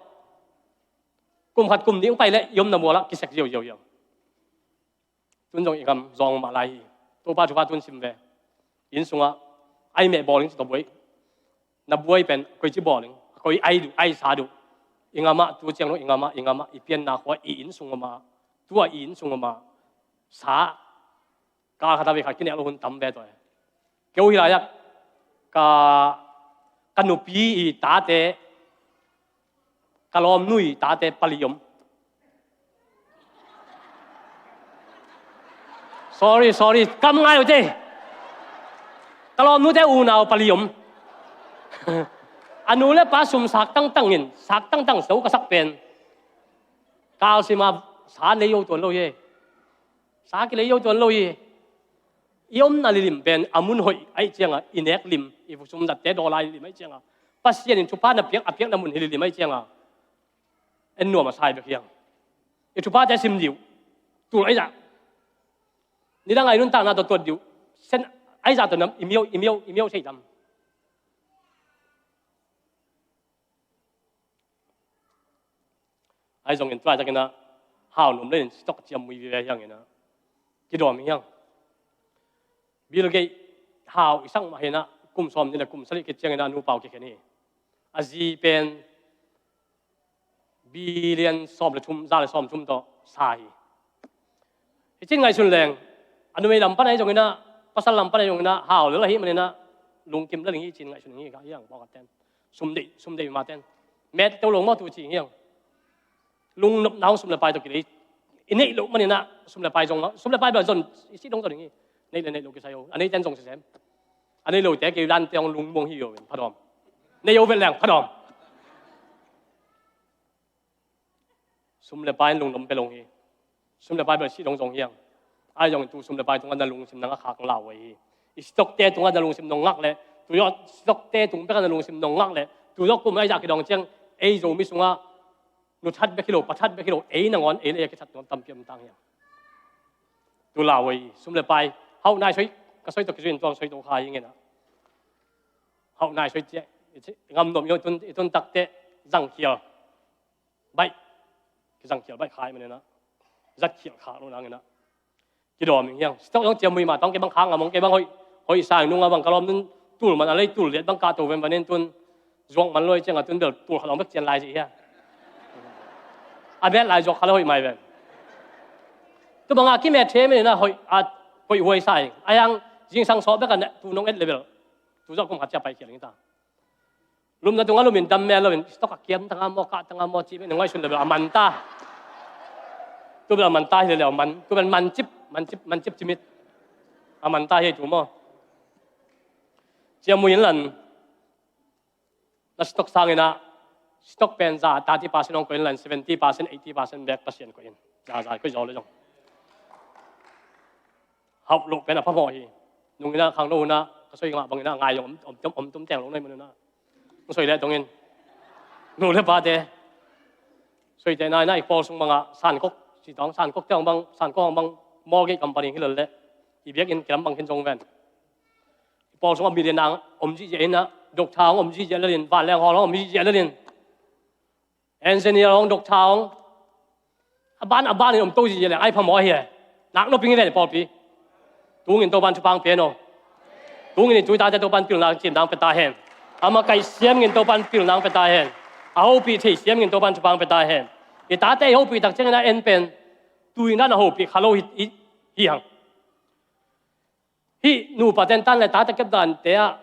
Kum khat kum nih hong pai leh i omna mualah kisek ziauziau hi hang. Tun zong i gam zawng mah lai hi. Topa thupha tun sim ve. Inn sungah ai meh bawl ing ci tawh buai. Na buai pen koici bawl ing, koi ai duh, ai sa duh. I gamah tu ciang lo, i gamah, i gamah, i pianna khua, i inn sung gamah, tua i inn sung gamah sa kal khat a vei khat kinek lo hun tam ve tawh e. Keu hi lai-ah ka, ka nupi i tate, ka lawmnu i tate pali om. Sorry, sorry, kam ngai uh te. Ka lawmnute unau pali om. A nu le pa sum sak tangtang in, sak tangtang so ka sak pen kalsima sa nei yo tuan lo hi. Sa kilei yo tuan lo hi. I omna lilim pen a mun hoih aih cianga i nek lim, i sum zatte dawla lilim aih cianga Pasian in thupha na piak, a piakna mun hi lilim aih cianga en nuam a sai bek hi hang. I thuphate sim dih uh. Tul aih zah. Nidang ai nuntakna tawh tuat dih uh. Sen aih zah tawh nam i miau, i miau, i miau thei tam. Ahi zongin tua takin ah hau nuam le in stock ciam mui vive hi hangin ah kidawm hi hang. Bill Gates hau i sak mah hi in ah kum sawm nih le kum sagih khit ciangin ah a nu pau kikhen hi. A zi pen billion sawm le thum, za le sawm thum tawh sa hi. Hi cin ngaihsun leng, a numei lam pan ahi zongin ah, pasal lam pan ahi zongin ah, hau lel ahi manin ah, lungkim lel hi cin ngaihsun hi ka hi hang pawlkhat ten. Sum deih, sum deih ma ten. Met teu lo maw tu ci hi hang. Lungnopna hong sum le pai tawh kilei. I neih loh manin ah, sum le pai zong, sum le pai bel zon, i sih dong zon hi. Neih le neih loh kisai ho. A nei ten zong sisem. A nei lote kei lante hong lungmuang hi ho in, phadawm. Nei ho vet leng, phadawm. Sum le pai in lungdam pia lo hi. Sum le pai bel sih dong zong hi hang. Ahi zongin tu sum le pai tungah na lungsim na ngak khak lau ahi hi. I stock te tungah na lungsim nong ngak leh, tu zawh stock te tung bekah na lungsim nong ngak leh, tu zawh kum ahi zah kidong ciang, ei Zomi sungah, nu that bek hi lo, pa that bek hi lo, ei nangawn, ei le ei a kithat nuam tampi om tang hi hang. Tu lau ahi hi, sum le pai, hauh nai soi, ka soi tawh kizui in tuang soi tawh kha hi ngena. Hauh nai soi ciah, i ci, ngam nuam i tun, i tun tak teh, zangkhial. Baih. Kizangkhial baih khai manin ah. Zatkhial khak lo nangin ah. Kidawm hi hang. Stock zong ciam mui mah tawng kei bang khak ngam hong kei bang hoih. Hoih sa ing nung a bang ka lawm nun tul man a lei tul liat bang kah to venvan in tun. Zuak man lo hi ciang a tun bel tul khat hong bek cian lai ci hi a. A bet lai zuak kha le hoih mai ven. Tu bang a kimet thei manin ah hoih a koih huai sa ing. A yang zingsang sawh bek a tu nong et le bel. Tu zawh kum khat ciah pai khial ing ta. Lumna tungah lumin dam mel loin, stock a kiam tanga maw, kah tanga maw, cih bek na ngaihsun le bel a man ta. Tu bel a man ta hi le le a man, tu bel man cip, man cip, man cip cimit. A man ta hi tu maw. Ciam mui in lan, na stock sangin ah, stock pen za thirty percent hong koih in lan, seventy percent, eighty percent bek Pasian koih in. Za, za, koih zaw le zong. Hauh loh pen a phamawh hi. Nungin ah khangno hun ah ka soi ngah bangin ah ngai zong om, om, om, om tum teng lo nai mun hun ah. Hong soi leh tongin. Nu le pate. Soite nai nai pawl sung bangah sankok. Ci tawng sankok te hong bang, sankok hong bang mortgage company hi lel leh. I biakinn kilam bang khin zong ven. Pawl sungah million ang om zihziah in ah. Doctor hong om zihziah lelin, vanleng hawl hong om zihziah lelin. Engineer hong, doctor hong. A ban, a ban in om to zihziah leng, ai phamawh ahi e. Nak noping hi ven pawlpi. Tungin Topan thupha hong pia no. Tungin i tu i tate Topan pilna cimna hong pia ta hen. A makaih siam ngin Topan pilna hong pia ta hen. A hopih thei siam ngin Topan thupha hong pia ta hen. I tate i hopih tak ciangin a en pen. Tu in a na hopih kha lo hi, hi, hi hang. Hih nupa ten tan le tate kep dante ah,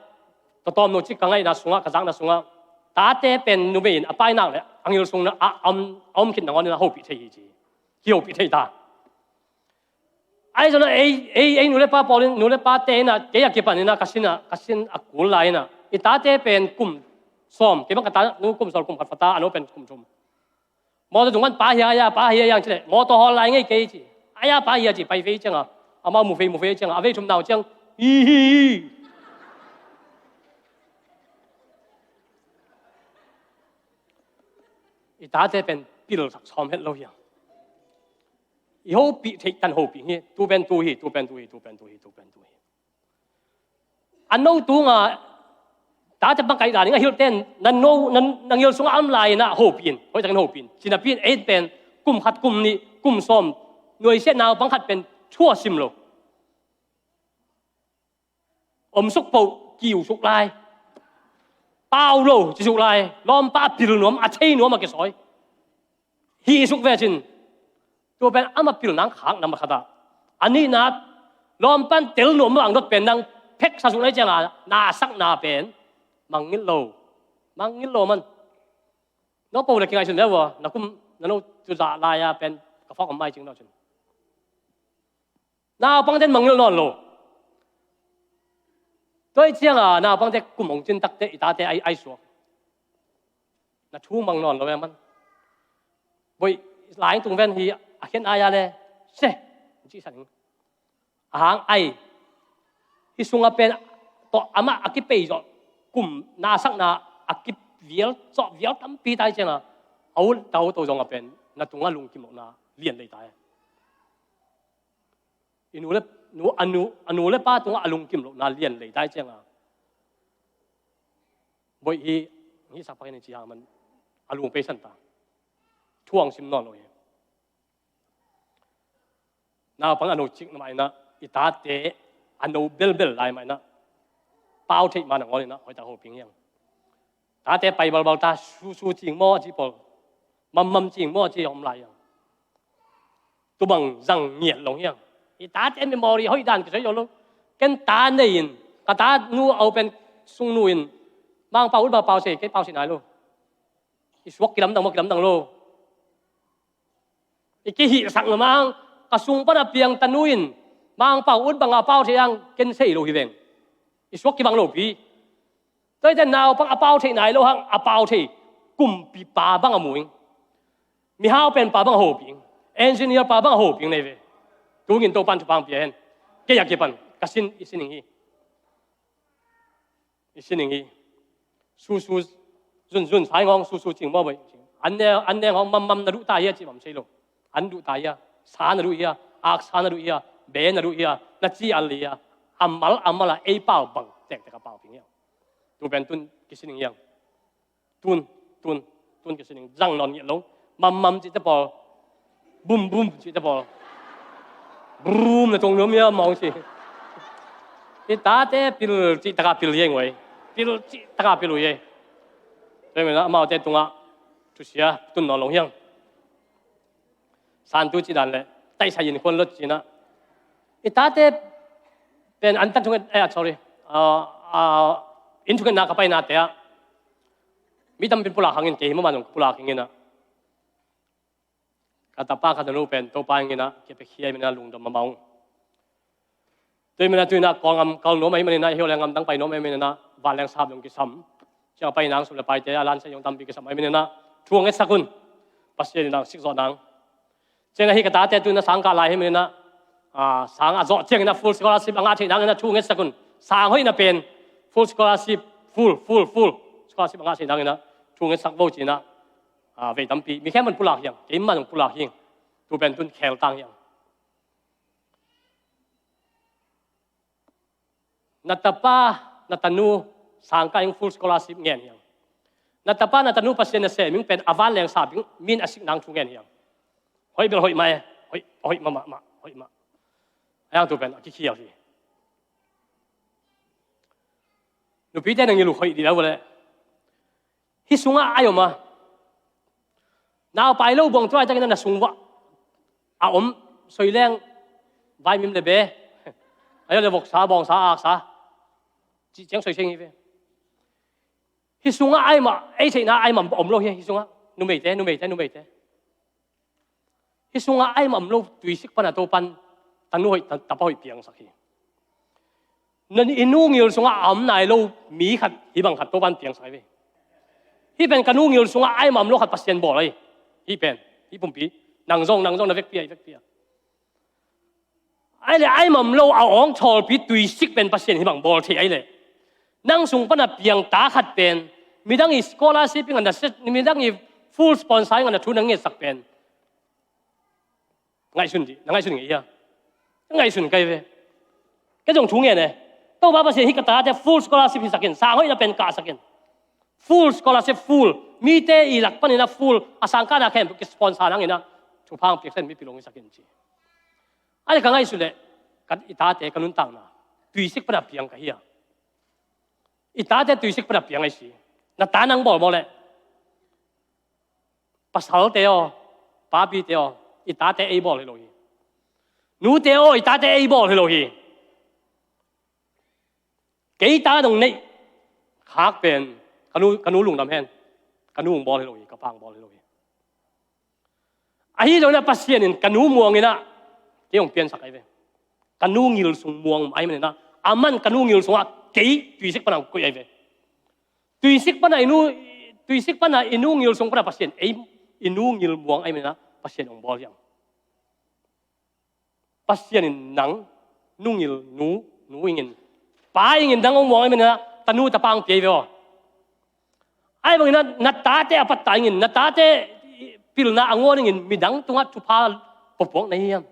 tatawm no cik ka ngaihna sungah, ka zakna sungah, tate pen numei in a painak le a ngil sung na a om, a om khit nangawn in a hopih thei hi ci. Kihopih thei ta. Ahi zongin ei, ei, ei nu le pa pawl in, nu le pate in ah, kei a kipan in ah, ka sin ah, ka sin a kul lai in ah, i tate pen kum sawm, kei bang ka ta nu kum sawm kum khat fata, a no pen kum thum. Mawtaw tungah pa hia, hia, pa hia, hia, ang ci leh. Mawtaw hawl lai ngei kei ci. Aia pa hia ci, pai vei cianga. Amau mu vei, mu vei cianga. A vei thum nau ciang. Hi, hi, hi. I tate pen pil sak sawm het lo hiang. I hopih theih tan hopih hi. Tu pen tu hi, tu pen tu hi, tu pen tu hi, tu pen tu hi. A no tunga tate bang kaih dan in a hilhte in na no, na, na ngil sungah a om lai-in ah hopih in, hoihtakin hopih in. Cinapi in ei pen kum khat, kum nih, kum sawm, nuaisiah naupang khat pen thu a sim lo. Om suk poh, kiu suk lai. Pau lo, ci suk lai. Lawmpa a pil nuam, a thei nuam a kisawi. Hih suk ve cin. Tua pen ama pil nang khak nam khat ah. A nihna, lawmpa in tel nuam lo ang dot pen nang pheksa suk nai cianga, na sakna pen mangngilh lo. Mangngilh lo man. No po le kingaihsun leu a, na kum, na no tu zah lai-a pen ka phawk om mai cing no cin. Naupangte in mangngilh nawn lo. Tua ih cianga naupangte kum hong cin takte i tate ai, ai suak. Na thu mang nawn lo e man. Boih, lai tung ven hi a khen ai a le se, ci san ing. A hang ai. Hih sunga pen tawh amah a kipei zawh kum na sakna a kivial zawh vial tampi tai cianga, a ut tau to zong a pen na tunga lungkim lohna lian lei tai. I nu le, nu, a nu, a nu le pa tungah a lungkim lohna lian lei tai cianga. Boih hi, hih sakpha in ci hang man a lung peisan ta. Thu ang sim nawn lo hi. Naupang a no cik na mah inah, i tate a no belbel lai mah inah, pau theih ma nangawn inah hoihtak hoping hiang. Tate pai balbal ta, susu cing maw a ci pawl, mammam cing maw a ci a om lai hiang. Tubang zang ngiat long hiang. I tate memory hoih dan kisoi zo lo. Ken ta nei in, ka ta nu a open sung nu in, Mangpau ut bang pau sei, kei pau sei nai lo. I suak kilamdang maw, kilamdang lo. I kihihsak na mang, ka sung pana piang tanu in, Mangpau ut banga pau thei ang, ken sei lo hi veng. I suak kibang lo pi. Tua ite naupang a pau thei nai lo hang, a pau thei kumpipa bang a muing. Mihau penpa bang a hoping. Engineer pa bang a hoping nei ve. Tungin Topan thupang pia hen. Kei a kipan, ka sin, i sining hi. I sining hi. Susu zunzun sai ngawng susu cing maw boih. An ne, an ne ngawng mammam na duh ta hia ci mam sei lo. An duh ta hia. Sa na duh hia. Ak sa na duh hia. Be na duh hia. Na ci al hia. Amal, amal a ei pau bang. Tek tek a pau ping hia. Tu pen tun kisining hiang. Tun, tun, tun kisining. Zang non ngiat lo. Mammam cite pawl. Bum bum cite pawl. Brum na tong nuam ia mawng si. I tate pil cih taka pil hiai ngoi. Pil cih taka pil uh hiai. Tua hi mena amaute tungah thusia tun nawn lo hiang. Santu cih dan le taisai in khuan lot cina. I tate pen an tan thunget, eh, sorry. Ah, ah, in thungetna ka paina te ah. Mi tampin pulak hangin kei hi mama nung pulak hangin ah. Ka tapa ka tanu pen Topa in ah kei pe khia hi mena lungdom mama ung. Tua hi mena tu inah Kawlngam kal nuam ahi maninah, hih leh ngamdang pai nuam ahi maninah, vanleng sap dong kisam. Ciang a pai nang sum le paite a lansa dong tampi kisam ahi maninah, thu ngetsak un. Pasian inah sik zawh nang. Ciang ahi ka tate tu inah sang kah lai ahi maninah, ah, sang a zawh ciang inah full scholarship a ngah theih nang inah thu ngetsak un. Sang hoih na pen full scholarship, full, full, full scholarship a ngah theih nang inah thu ngetsak vo cinah, ah, vei tampi. Mi khempeuh in pulak hiang, keimah nung pulak hiang. Tu pen tun khel tang hiang. Na tapa, na tanu, sangkah in full scholarship ngen hiang. Na tapa, na tanu Pasian na sem in pen a vanleng sap in min a sik nang thu ngen hiang. Hoih bel hoih mah e, hoih, hoih mah, mah, mah, hoih mah. A yang tu pen a kikhial hi. Nupite na ngil uh hoih dih lo le. Hih sungah ai om a. Naupai lo buang tuai takin na sung vah a om soileng vaimim le be. Ai le voksa, bawngsa, aksa. Cih ciang soi seng hi ve. Hih sungah ai mah, ei theihna ai mah om lo hi, hih sungah. Numeite, numeite, numeite. Hih sungah ai mah om lo tuisik pana Topan tanu hoih, ta-, tapa hoih piangsak hi. Na i nu ngil sungah a om nai lo mi khat hih bang khat Topan piangsak hi ve. Hih pen ka nu ngil sungah ai mah om lo khat Pasian bawl hi. Hih pen, hih pumpi. Nang zong, nang zong na vekpi a, i vekpi a. Ai le ai mah om lo a awng thawlpi tuisik pen Pasian hih bang bawl thei ai le. Nang sung pana piang ta khat pen midang i scholarship in a na set, midang i full sponsor in a na thu na ngetsak pen. Ngaihsun dih, na ngaihsun ngei hia? Ka ngaihsun kai ve. Ka zong thu ngen e. Topa Pasian, hih ka tate full scholarship hisak in, sang hoihna pen kahsak in. Full scholarship, full. Mite i lak panin a full, a sangkahna khempeuh kisponsor nangin a thupha hong piaksak in, mipil hong hisak in, ci. A leh ka ngaihsut leh, ka, i tate ka nuntakna tuisik pana piang ka hi a. I tate tuisik pana piang ahi si. Na ta nang bawlbawl leh, pasalte aw, papite aw, i tate ei bawl hi lo hi. Nute aw, i tate ei bawl hi lo hi. Kei ta dong neih khak pen ka nu, ka nu lungdam hen. Ka nu hong bawl hi lo hi, ka pa hong bawl hi lo hi. Ahi zongin a Pasian in ka nu muang in a kei hong piansak ahi ve. Ka nu ngil sung muang ahi manin a, aman ka nu ngil sungah kei tuisik pana hong koih ahi ve. Tuisik pana i nu, tuisik pana i nu ngil sung pana Pasian, ei, i nu ngil muang ahi manin a Pasian hong bawl hiam? Pasian in nang nu ngil, nu, nu ingin, pa ingin nang hong muang ahi manin a tanu tapa hong pia hi ve aw. Ahi bangin a na tate a pattah ingin, na tate pilna a ngawn ingin midang tungah thupha puakpuak na hi hiam?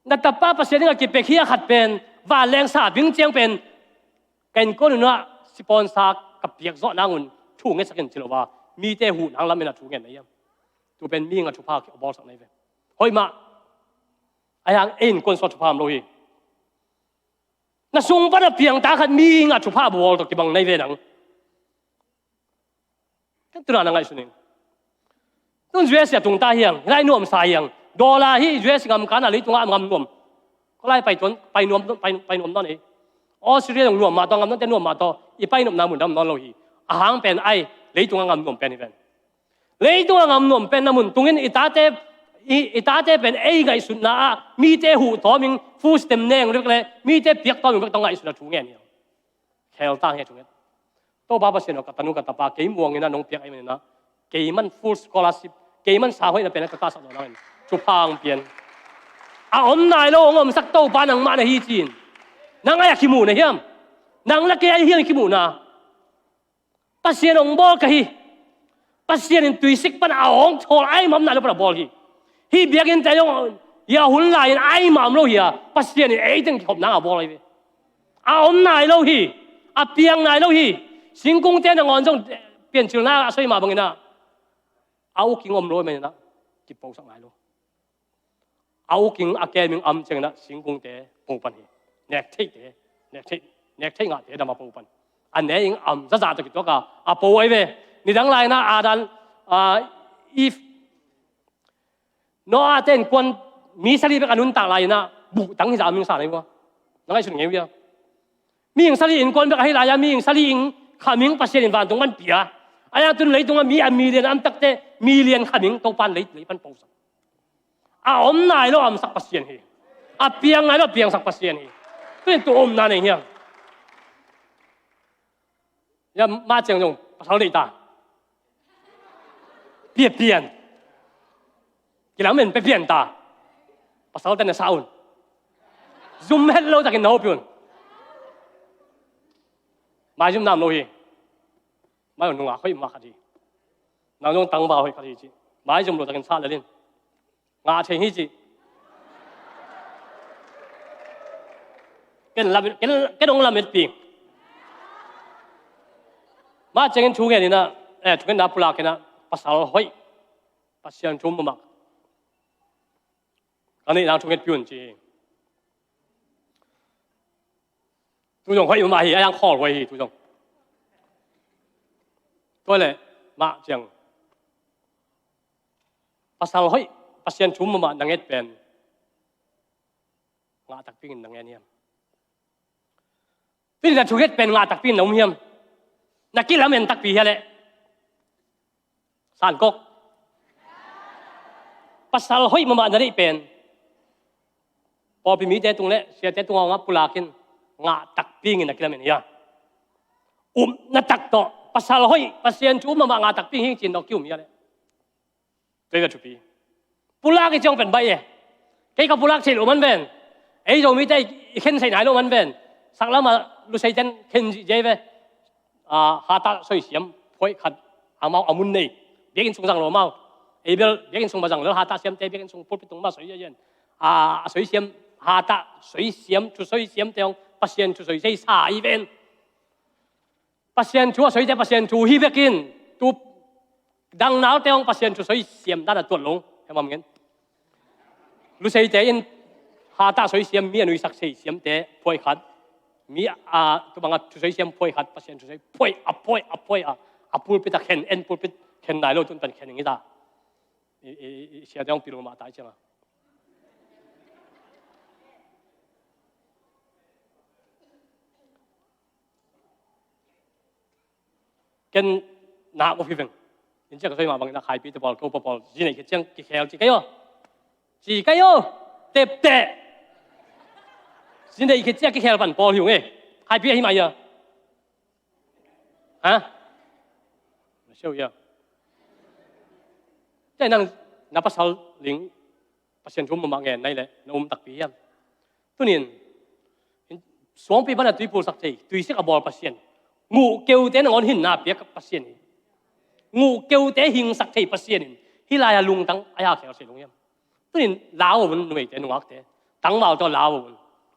Na tapa Pasian in a kipia hi a, khat pen vanleng sa bing ciang pen ka innkuan un ah sponsor ka piak zawh nang un thu ngetsak in ci lo a, mite huh nang lamin a thu ngen na hiam? Tu pen mihing a thupha a bawlsak na hi ve. Hoih mah. Ahi hang ei innkuan sungah thupha om lo hi. Na sung pana piang ta khat mihing a thupha a bawl tawh kibang na hi ve nang. Ken tuna na ngaihsun ing. Tun U S A a tung ta hiang, hilai nuam sa hiang. Dollar hi U S A ngam kan a leitungah ngam nuam. Khualai pai tuan, pai nuam, pai, pai nuam nawn ei. Australia dong nuam mah tawh, ngam nawnte nuam mah tawh, i pai nopna mun dam nawn lo hi. A hang pen ai, leitungah ngam nuam pen hi pen. Leitungah ngam nuam pen na mun tungin i tate, i, i tate pen ei ngaihsutna ah, mite huh tawm ing, food stamp neng rek le, mite piak tawm ing rek tawh ngaihsutna thu ngen hi. Khel tang hi a thungen. Topa Pasian aw, ka tanu ka tapa kei muangin a nong piak ahi manin a, kei man full scholarship, kei man sang hoihna pen a ka kahsak zawh nangin thupha hong pia in. A om nai lo hong omsak Topa nangmah na hi ci-in. Nang ai a kimuh na hiam? Nang le kei ai hiam i kimuhna? Pasian hong bawl ka hi. Pasian in tuisik pana a hong thawl ai mah om nai lo pana bawl hi. Hih biakinnte zong hi a, hun lai-in ai mah om lo hi a, Pasian in ei teng kikhop nang a bawl ahi ve. A om nai lo hi. A piang nai lo hi. Singkungte nangawn zong piancilna a soi mah bangin a, a uking om lo manin a kiposak nai lo. A uking a kem ing am ciangin a singkungte po pan hi. Nek theihte, nek theih, nek theih ngahte dam a po pan. A ne ing am zazah tawh kituak a, a po ahi ve. Nidang lai-in a Adam, a, Eve, Noah te innkuan mi sali bek a nuntak lai-in a buhtang hi zah a mihing sa na hi ua. Na ngaihsun ngei uh hia? Mihing sali innkuan bek ahi lai-a mihing sali ing khamhing Pasian in vantung pan pia. Ahi hang tun leitungah mi a million a om takte million khamhing Topan lei, lei pan posak. A om nai lo a omsak Pasian hi. A piang nai lo a piangsak Pasian hi. Tun in tu omna nei hiang. Ya, mah ciang zong pasal deih ta. Pia pian. Kilamen pia pian ta. Pasal te na sa un. Zum het lo takin na hopih un. Maizum nam lo hi. Mai un nungak hoih mah khat hi. Nang zong tangval hoih khat hi ci. Maizum lo takin sa lel in. Ngah thei hi ci. Ken lam, ken, ken hong lamet pi. Mah ciangin thu ngen in a, eh, thu ngenna pulak in a, pasal hoih, Pasian thu um mahmah ka neih nang thu ngetpih un ci hi. Tu zong hoih mahmah hi, a yang khawl huai hi tu zong. Tua leh mah ciang pasal hoih, Pasian thu um mahmah na nget pen ngah takpi in na ngen hiam? Tuni na thu nget pen ngah takpi in na um hiam? Na kilamen takpi hia leh? Sankok. Pasal hoih mahmah na neih pen pawlpi mite tung leh siate tungah pulak in ngah takpi in na kilamen hia? Upna tak tawh pasal hoih, Pasian thu um mahmah ngah takpi hi ci-in na kium hia leh? Tua hi ve thupi. Pulak i ciang pen baih e. Kei ka pulak thei loh man ven. Ei Zomite i khen theih nai loh man ven. Saklam a luseiten khen zihziah hi ve. A, hatah soisiam phoih khat amau a mun nei. Biakinn sung zang lo amau. Ei bel biakinn sung mah zang lel, hatah siamte biakinn sung pulpit tung mah soi ziahziah in. A, a soisiam Hatah soi siam, thu soi siam te hong Pasian thu soi sei sa hi ven. Pasian thu a soite Pasian thu hi vekin, tu dang naute hong Pasian thu soi siam dan a tuat lo. Hemam ngen. Luseite in hatah soi siam, mi a nuisak sei siamte phuai khat. Mi a tu banga thu soi siam phuai khat, Pasian thu soi phuai, a phuai, a phuai a, a pulpit a khen, en pulpit khen nai lo tun pen khen ing hi ta. I, i, i, siate hong pil mah tai cianga. Ken nak uh hi veng. In ciak soi mah bangin a Khaipite pawl, ko papawl, zi nei khit ciang kikhel ci kei aw. Ci kei aw. Tepte. Zi nei khit ciang kikhel pan pawl hi ung e. Khaipi ahi mah ia. Ha? Na siau ia. Te nang na pasal ling Pasian thu um mahmah ngen nai leh na um takpi hiam? Tunin, suangpi pana tui pulsak thei, tuisik a bawl Pasian. Nguh keute nangawn hinna piak Pasian hi. Nguh keute hingsak thei Pasian in. Hih lai-a lungtang a ia khel thei lung hiam? Tunin lau un numeite nungakte. Tangval tawh lau un.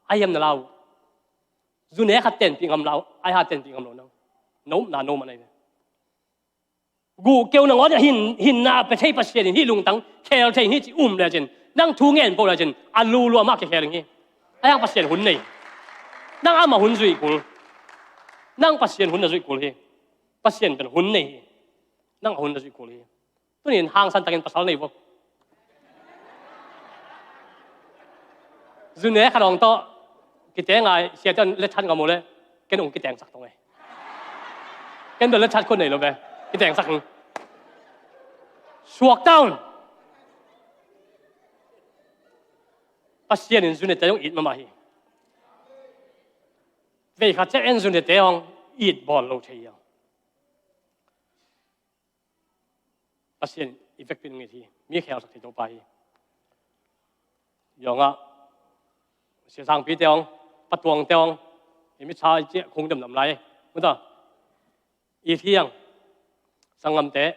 A hiam na lau uh? Zune khat tenpih ngam lau, a ia tenpih ngam lo nang. Na upna no man ahi ve. Guh keu nangawn hin, hinna pia thei Pasian in hih lungtang khel thei hi ci um lecin, nang thu ngen po lecin a lulua mah kikhel hi. A hiang Pasian hun nei. Nang amah hun zuih kul. Nang Pasian hun na zuih kul hi. Pasian pen hun nei hi. Nang a hun na zuih kul hi. Tunin hangsan takin pasal nei vo. Zune khat hong tawh kiteng ngai, siate hong let that ngam uh le, ken hong kitengsak tong e. Ken bel let that khun nei lo ve. Kitengsak hong. Suak down. Pasian in zunete hong it mahmah hi. Veikhat ciah en zunete hong it bawl lo thei hiang. Pasian i vekpi in ngit hi. Mi khelsak thei Topa hi. Yawngah siasangpite hong, patuangte hong, i mitsa i ciah khung demdam lai. Muta. It hiang. Sanggamte.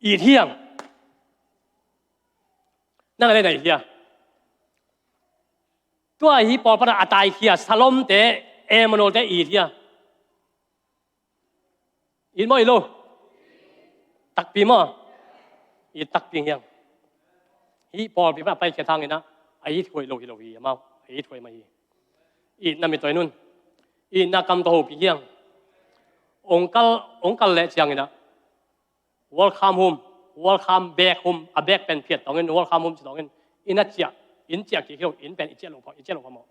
It hiang. Nang le nai hia. Tua hi pawl pana a taikhia Salomte, Emanuelte it hia. It maw it lo? Takpi maw? It takpi hiang. Hih pawlpi pan a paikhia thanginah a it huai lo hi lo hi amau. A it huai mah hi. Itna mi toi nun. Itna kam tawh hopih hiang. Ong kal, ong kal leh cianginah welcome home, welcome back home, a back pen phiat tawngin welcome home ci tawngin. Inn a ciah, inn ciah kik hi lo, inn pen i ciah lo pha, i ciah lo pha maw?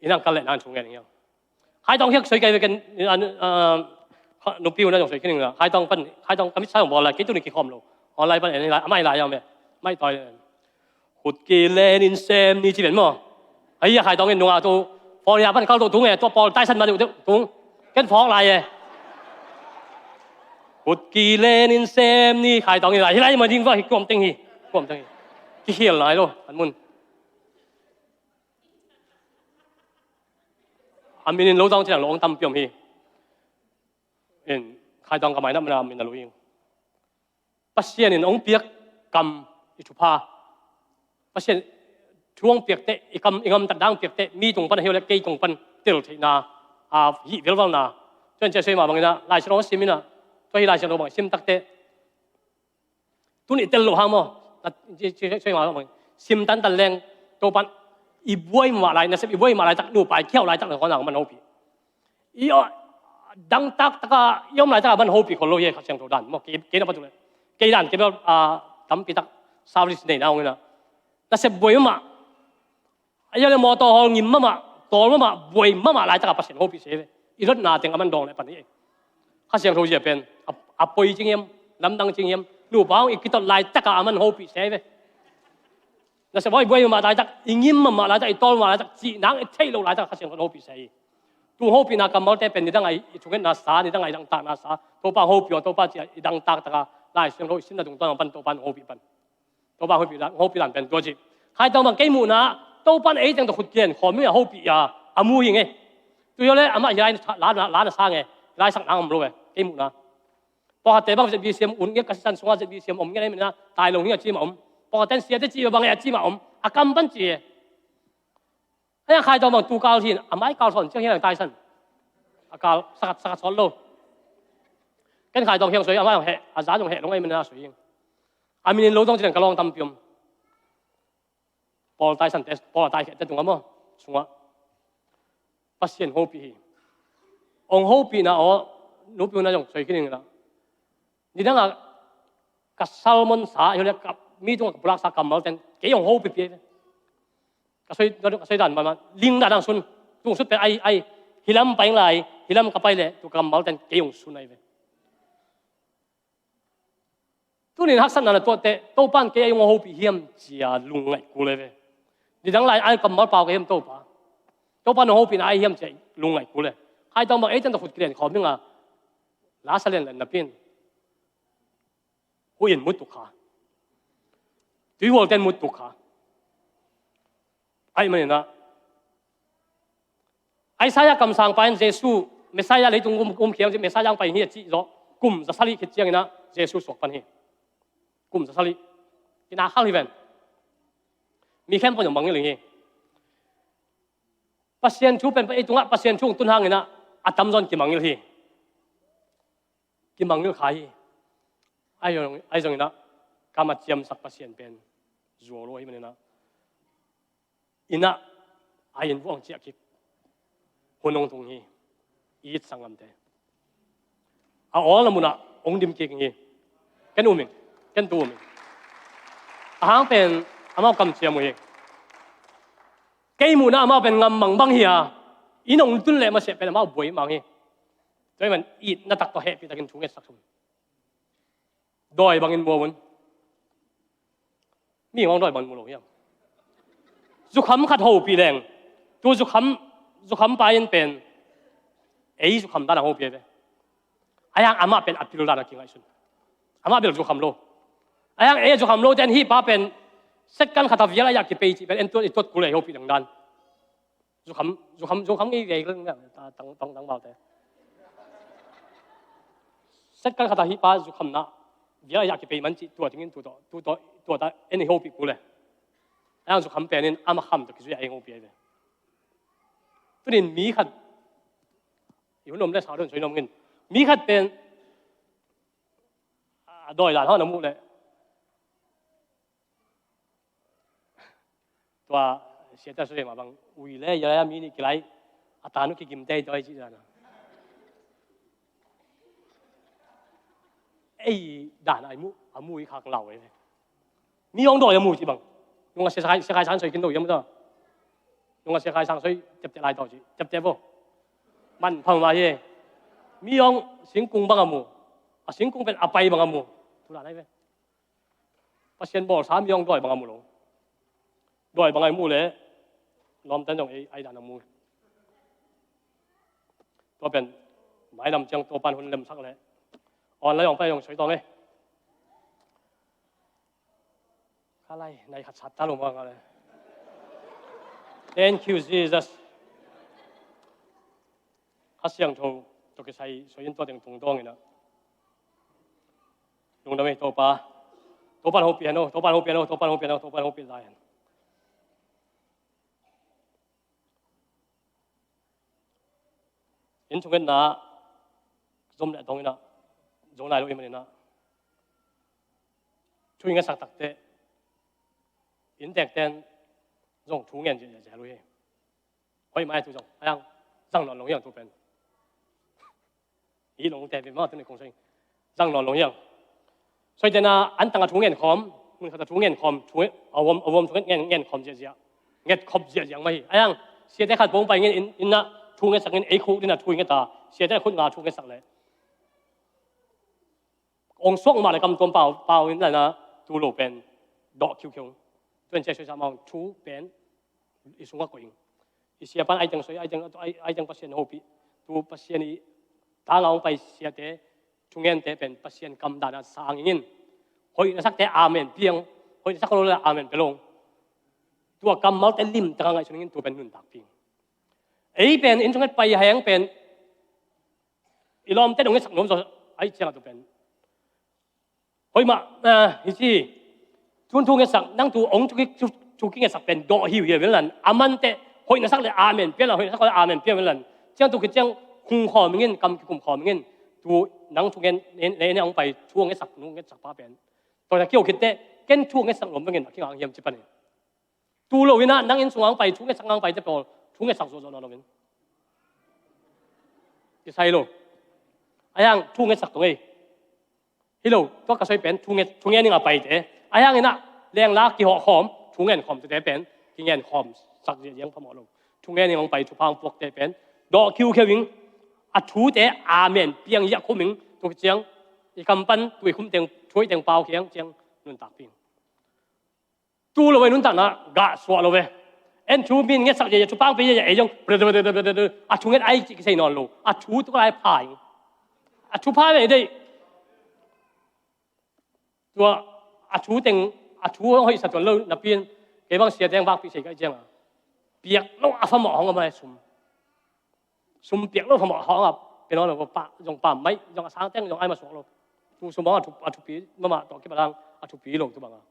Inn ang kal leh nang thu ngen ing hiang. Khai Tawng hiak soi kai veken, nupi una zong soi khin ing la. Khai Tawng pan, Khai Tawng kamit sa zong bawl la, kei tuni kikhawm lo. Online pan en la, amai la yam e. Mai toi. Khut kilen in sem ni ci ven maw. Ahi a Khai Tawng in nunga tu phone ya pan kal to tung e, tua pawl taisan ma deuh deuh tung. Ken phawk lai e. Khut kilen in sem ni Khai Tawng in la. Hi lai ma ding va hi kuam teng hi. Kuam teng hi. Kihil lai lo, an mun. A min in lo zong ci lang lo ong tampi om hi. In Khai Tawng ka mainap mana min a lo ing. Pasian in ong piak kam i thupha. Pasian thu ong piak teh, i kam, i ngamtat dang piak teh, mi tung pan a hi lo le kei tung pan tel theihna, a, hih velvalna. Tuan cia soi mah bangin a, Lai Siangtho sim in a, tua hi Lai Siangtho bang sim tak teh. Tun i tel loh hang maw? Sim tantan leng, Topan i buai mah lai, nasep i buai mah lai tak, nupa i kiau lai tak, na kong nang man hopih. I aw, dangtak taka i om laitak a man hopih khol lo hi, Kha Siangtho dan maw, kei, kei na patu le. Kei dan, kei bel, a, tampi tak service nei na ong ina. Nasep buai mah. A ia le mawtaw hawl ngim mahmah, tawl mahmah, buai mahmah laitak a Pasian hopih se ve. I lotna teng a man dawng le pan hi. Kha Siangtho zia pen, a, a poi cing hiam, lamdang cing hiam, nupa hong i kitot laitak a a man hopih se ve. Nasep hawl i buai mahmah laitak, i ngim mahmah laitak, i tawl mahmah laitak, cih nang i theih loh laitak a Kha Siangtho hopih se hi. Tu hopihna kammalte pen nidang a i thungetna sa, nidang a i dangtakna sa, Topa hopih aw, Topa ci a i dangtak taka, Lai Siangtho i simna tungtawn pan Topa hopih pan. Topa hopih dan, hopih dan pen tua ci. Khai Tawng bang kei muhna, Topan ei teng tawh khut kilen khawm hi a hopih a, a mu hi nge. Tu hi le amah hi lai la, la, la na sa nge, lai sak nang om lo ve, kei muhna. Pawlkhatte bang Z B C M un nge, ka sisan sunga Z B C M om nge, na tai lo hi a ci mah om. Pawlkhat ten siate cih bang e a cih mah om, a kam pan cih e. Ahi hang Khai Tawng bang tu kal hi in, a mai kal sawn ciang hi lang taisan. A kal sakat sakat sawn lo. Ken Khai Tawng hiang soi, a mai hong heh, a zan hong heh lo ngai man a soi ing. A min in lo tawng cih leng ka lawng tampi om. Pawl taisan te, pawl a taikhete tungah maw, sungah Pasian hopih hi. Hong hopihna aw, nupi hun a zong soi khin ing la. Nidangah ka salmon sa, hi le ka mi tungah ka pulaksa kammal ten kei hong hopih pi. Ka soi, ka soi dan mama, ling dan ang sun, tung sut pen ai, ai, hilam pai lai, hilam ka pai le, tu kammal ten kei hong sun ai ve. Tunin haksatna na tuahte, Topa in kei a hong hopih hiam cia lungngaih kul e ve. Nidang lai ai kammal pau ka hiam Topa. Topa in hong hopihna ai hiam cia lungngaih kul e. Khai Tawng bang ei ten ta khut kilen khawm hi nga. La sa lian lian na pin. Hu in mutuk kha. Tuihual ten mutuk kha. Ai manina. Isaiah kamsangpa in Jesu, Messiah leitung um, um khiang ci, Messiah ang pai hi a cih zawh, kum zasali khit ciangina Jesu suak pan hi. Kum zasali. Ina khal hi ven. Mi khempeuh in mangngilh hi. Pasian thu pen, ei tungah Pasian thu tun hangina a tamzawn kimangngilh hi. Kimangngilh kha hi. Ai zong, ai zongina, kam a ciamsak Pasian pen zuau lo hi manina. Ina, a inn vuang ciah kik. Hun hong tung hi. It sanggamte. A awlna munah hong dim kik hi. Ken um ing. Ken tu um ing. A hang pen amau kamciam uh hi. Kei muhna amau pen ngam mangbang hi a. Inn hong tun leh masiah pen amau buai mang hi. Tua hi man itna tak tawh hehpih takin thu ngetsak thum. Dawi bangin muang un. Mi hong dawi bangin mu lo hiam? Zukham khat hopih leng. Tu zukham, zukham pa in pen. Ei zukham dan a hopih ve. Ahi hang amah pen a pil dan a kingaihsun. Amah bel zukham lo. Ahi hang ei zukham lo ten hih pa pen. Second khat a vial a yak kipei cih pen en tuat i tuat kul ei hopih dang dan. Zukham, zukham, zukham ngei ngei leng tang, tang, tang baute. Second khat a hih pa zukhamna vial a yak kipei man cih tua tingin tu tawh, tu tawh, tua ta en i hopih kul e. Ahi hang zukham pen in ama kham tawh kizui a ei hopih ai ve. Tunin mi khat i hun om le sau don soi nom ngin. Mi khat pen a dawi dan hau na muh le. Tua siate soi mah bang ui le ya ya mi nih kilai a tanu kigim tei toi ci dan a. Ei dan ai mu a mu i khak lau ei. Mi hong dawi a mu ci bang. Nunga sia khai sia khai san soi kin do yam ta. Nunga sia khai sang soi tep te lai tau ci tep te bo. Man phang ma hi. Mi hong singkung bang a mu. A singkung pen a pai bang a mu. Tu dan ai ve. Pasian bawlsa mi hong dawi bang a mu lo. Dawi bang a mu le lawmten zong ei ai dan a mu. Tua pen mainam ciang tua pan hun lemsak le online hong pai hong soi tawng e. Ka lai nai khat sat ta lo mah nga le. Thank you Jesus. Kha Siangtho tawh kisai soi in tua teng tung dawng ina. Lungdam ei Topa. Topa hopih hen o, Topa hopih hen o, Topa hopih hen o, Topa hopih lai hen. In thungetna zom le dong ina zong lai lo i man ina. Thu i ngetsak takte in tekten zong thu ngen zia zia lo hi. Hoih mai tu zong ayang zang nawn lo hiang tu pen. Hi long te ve ma tu ni kong soi. Zang nawn lo hiang. Soi tena an tanga thu ngen khawm, mun khata thu ngen khawm, thu a wom a wom thu ngen ngen khawm ziazia. Nget khop ziazia mai. Ayang siate khat pong pai ngen in inna thu ngetsak ngen ei khuk dina thu ngeta. Siate khut nga thu ngetsak le. Ong suak mah le kam tuam pau pau in lana tu lo pen. Dawh khiukhiu. Tuan sia soi sa maung thu pen. I sungah koih ing. I sia pan aiteng soi, aiteng, ai- aiteng Pasian hopih. Tu Pasian i tanga hong pai siate, thungente pen Pasian kamdana sang ingin. Hoih na sakte amen piang, hoih na sak lo le amen pelong. Tua kammalte lim taka ngaihsun ingin tu pen nuntak piang. Ei pen in thunget pai heng pen i lawmte dong i sak nuam zaw ai ciang a tu pen. Hoih mah, ah, hi ci. Tun thu ngetsak, nang tu ong thu ki, thu, thu kingetsak pen dawh hiuhiau in lan. A man teh hoih na sak le amen pia lan, hoih na sak le amen pia in lan. Ciang tu khit ciang khung khawm ing in, kam kikum khawm ing in. Tu nang thu ngen, ne, ne, ne ong pai, thu ngetsak, thu ngetsak pa pen. Tua na kiau khit teh, ken thu ngetsak lom ing in, a kingang hiam ci pan in. Tu lo in ah, nang inn sungah ong pai, thu ngetsak ngang pai teh pawl, thu ngetsak zawhzawh nawn lo in. Kisai lo. A hiang thu ngetsak tung ei. Hi lo, tua ka soi pen, thu nget, thu ngen ing a paite. A hiang in ah, lengla kihawh khawm, thu ngen khawm tete pen, kingen khawm sak ziahziah phamawh lo. Thu ngen ing ong pai, thupha ong puakte pen, dawh khiukheu ing, a thute amen piang hiah khum ing, tu khit ciang, i kam pan, tu i khum teng, thu i teng pau khiang, ciang, nuntak ping. Tu lo ve nuntakna, gah suah lo ve. En thu min ngetsak ziahziah, thupha ong pia ziahziah, ei zong, a thu nget ai cih kisei nawn lo. A thu tu ka lai pha ing. A thu pha ve deih. Tua, a thu teng, a thu hong hoihsa tuan lo napi in, kei bang sia teng vakpih sei ka hih ciang a. Piak lo a phamawh hong a mai sum. Sum piak lo phamawh hong a, pia nawn lo pa, zong pam mai, zong a sang teng, zong ai masuak lo. Tu sum hong a thu, a thupi, mahmah tawh kipia lang, a thupi lo tu bang a.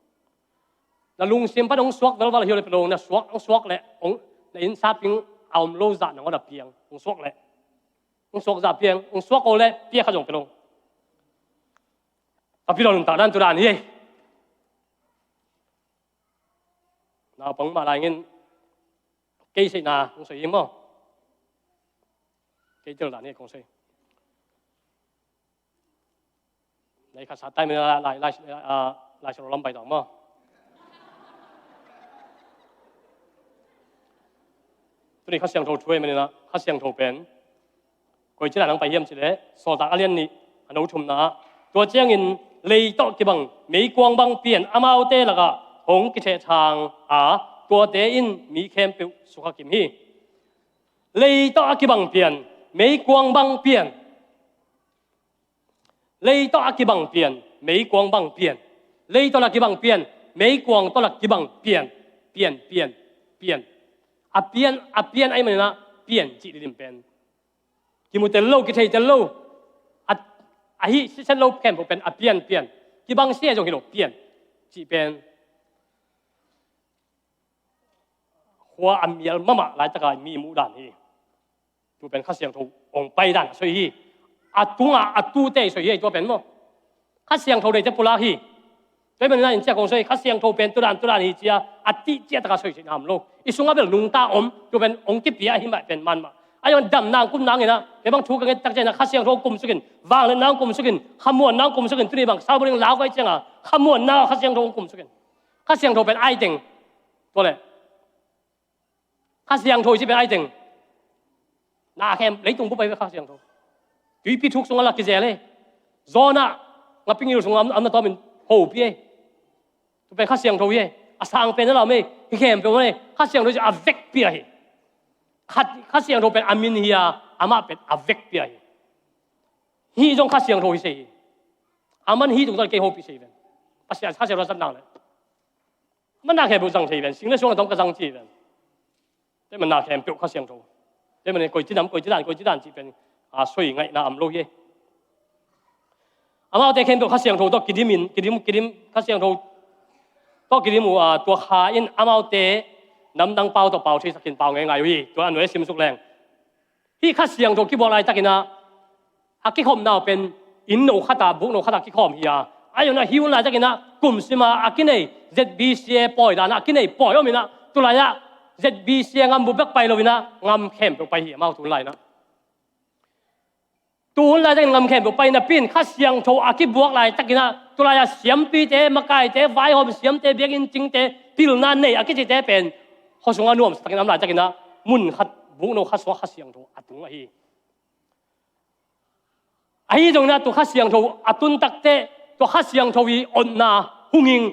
Na lungsim pan hong suak velval a hi lo le pia lo, na suak, hong suak le, hong, na inn saping a om lo zah nangawn a piang, hong suak le. Hong suak zah piang, hong suak ko le, pia khat zong pia lo. Ka pi lo nuntak dan tu dan hi. Naupang mah lai ngin kei seihna kong soi hi maw? Kei tel dan hi kong soi. Lai khat sa tai mena lai, lai, lai, ah, lai sa lo lam pai tawng maw? Tuni Kha Siangtho thu ei manina, Kha Siangtho pen. Koi cila nang pai hiam cileh, Sawltak a lian nih, a no thumna ah. Tua ciangin lei tawh kibang meikuang bang pian amaute lakah hong kithehthang a, tuate in mi khempeuh sukha kim hi. Lei tawh a kibang pian, meikuang bang pian. Lei tawh a kibang pian, meikuang bang pian. Lei tawh la kibang pian, meikuang tawh la kibang pian. Pian, pian, pian. A pian, a pian ahih manina pian cih didim pen. Kimu tel lo, kithei tel lo. A, ahi sisan lo khempeuh pen a pian, pian. Kibang sia zong hi lo, pian. Cih pen. Khua a mial mahmah laitaka mi muh dan hi. Tu pen Kha Siangtho ong pai dan a soi hi. A tunga a tute soi hi, tua pen maw. Kha Siangtho deite pulak hi. Tua hi manina in ciah kong soi, Kha Siangtho pen tu dan, tu dan hi cia, a tih ciahtaka soi sih nam lo. I sungah bel nungta om, tu pen ong kipia hi mah pen man mah. A iong dam nang kum nang ina, kei bang thu ka nget tak ciangina, Kha Siangtho ong kum sukin, vangliatna ong kum sukin, khamuanna ong kum sukin, tuni bang salbuning lau kai cianga, khamuanna Kha Siangtho ong kum sukin. Kha Siangtho pen ai teng. Tua le. Kha Siangtho i ci pen ai teng. Na khem leitung bup ai ve Kha Siangtho. Tuipi thuk sungah la kizel e. Zona ngapingil sungah am, am na tawmin hopi e. Tu pen Kha Siangtho hi e. A sang pen na lam e. Hi khempeuh e. Kha Siangtho i ci a vekpi ahi. Kha, Kha Siangtho pen a min hi a, amah pen a vekpi ahi. Hih zong Kha Siangtho hi sei hi. A man hih tung tawh kei hopi sei ven. Pasian Kha Siangtho zat nang le. Manna khempeuh zang thei ven, sing le suang a tawng ka zang ci ven. Te manna khempeuh Kha Siangtho. Te manin koi ci nam, koi ci dan, koi ci dan cih pen, a, soi ngaihna am lo hi. Amaute khempeuh Kha Siangtho tawh kidim in, kidim, kidim, Kha Siangtho tawh kidim uh, a, tua kha in amaute namdang pau tawh pau theisakin pau ngeingai uh hi. Tua a nuai sim suk leng. Hih Kha Siangtho kibuak laitakin ah, a kikhopna uh pen inn no khata, buk no khata kikhawm hi a. A iona hi un laitakin ah, kum sima a kinei Z B C A pawi dan ah a kinei pawi om in ah, tulai ah Z B C A ngam bu bek pai lo in ah, ngam khempeuh pai hi amau tu hun lai in ah. Tu hun laitakin ngam khempeuh pai napi in Kha Siangtho a kibuak laitakin ah, tulai ah siampite, makaite, vaihawm siamte, biakinn cingte, pilna nei a kicite pen khuasung a nuamsa takin am laitakin ah, mun khat, buk no kha suak Kha Siangtho a tung ahi. Ahi zongin ah tua Kha Siangtho a tun takteh, tua Kha Siangtho i otna hung ing,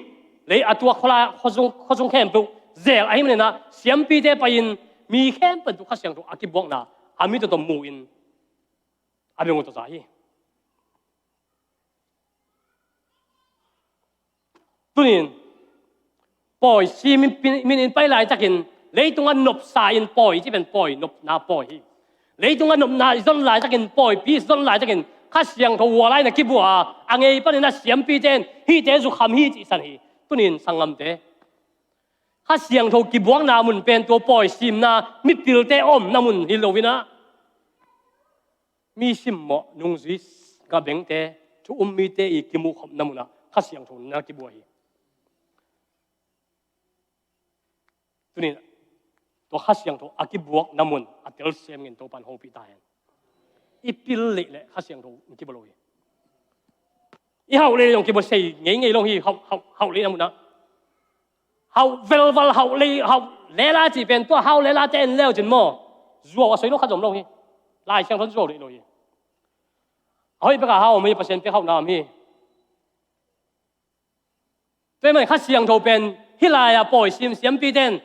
lei a tua khuala, khuasung, khuasung khempeuh zel ahih manin ah, siampite pai-in mi khempeuh tua Kha Siangtho a kibuakna a mit tawh mu-in a beng uh tawh za hi. Tunin pawi si min, min in pai laitakin, leitung a nopsa in pawi, ci pen pawi, nopna pawi hi. Leitung a nopna i zon laitakin, pawipi i zon laitakin, Kha Siangtho hua lai na kibua a, a ngei panin a siampite in hihte zukham hi cihsan hi. Tunin sanggamte, Kha Siangtho kibuakna mun pen tua pawi simna mipilte omna mun hi lo in ah, mi simmawh, nungzui, ngabengte, thu um mite i kimuhkhopna munah Kha Siangtho na kibuak hi. Tunin tua Kha Siangtho a kibuakna mun a telsiam ngin Topan hopih ta hen. I pil leh leh Kha Siangtho in kibuak lo hi. I hauh leh leh zong kibuak, sei ngeingei lo hi, hauh, hauh, hauh lehna munah. Hauh velval, hauh leh, hauh lela cih pen tua hauh lelate en leu cin maw, zuau a soi lo khat zom lo hi. Lai Siangtho zuau leh lo hi. A hoih pek a hau om hi, Pasian pek hauhna om hi. Tua ahih manin Kha Siangtho pen hih lai-ah pawi sim siampite in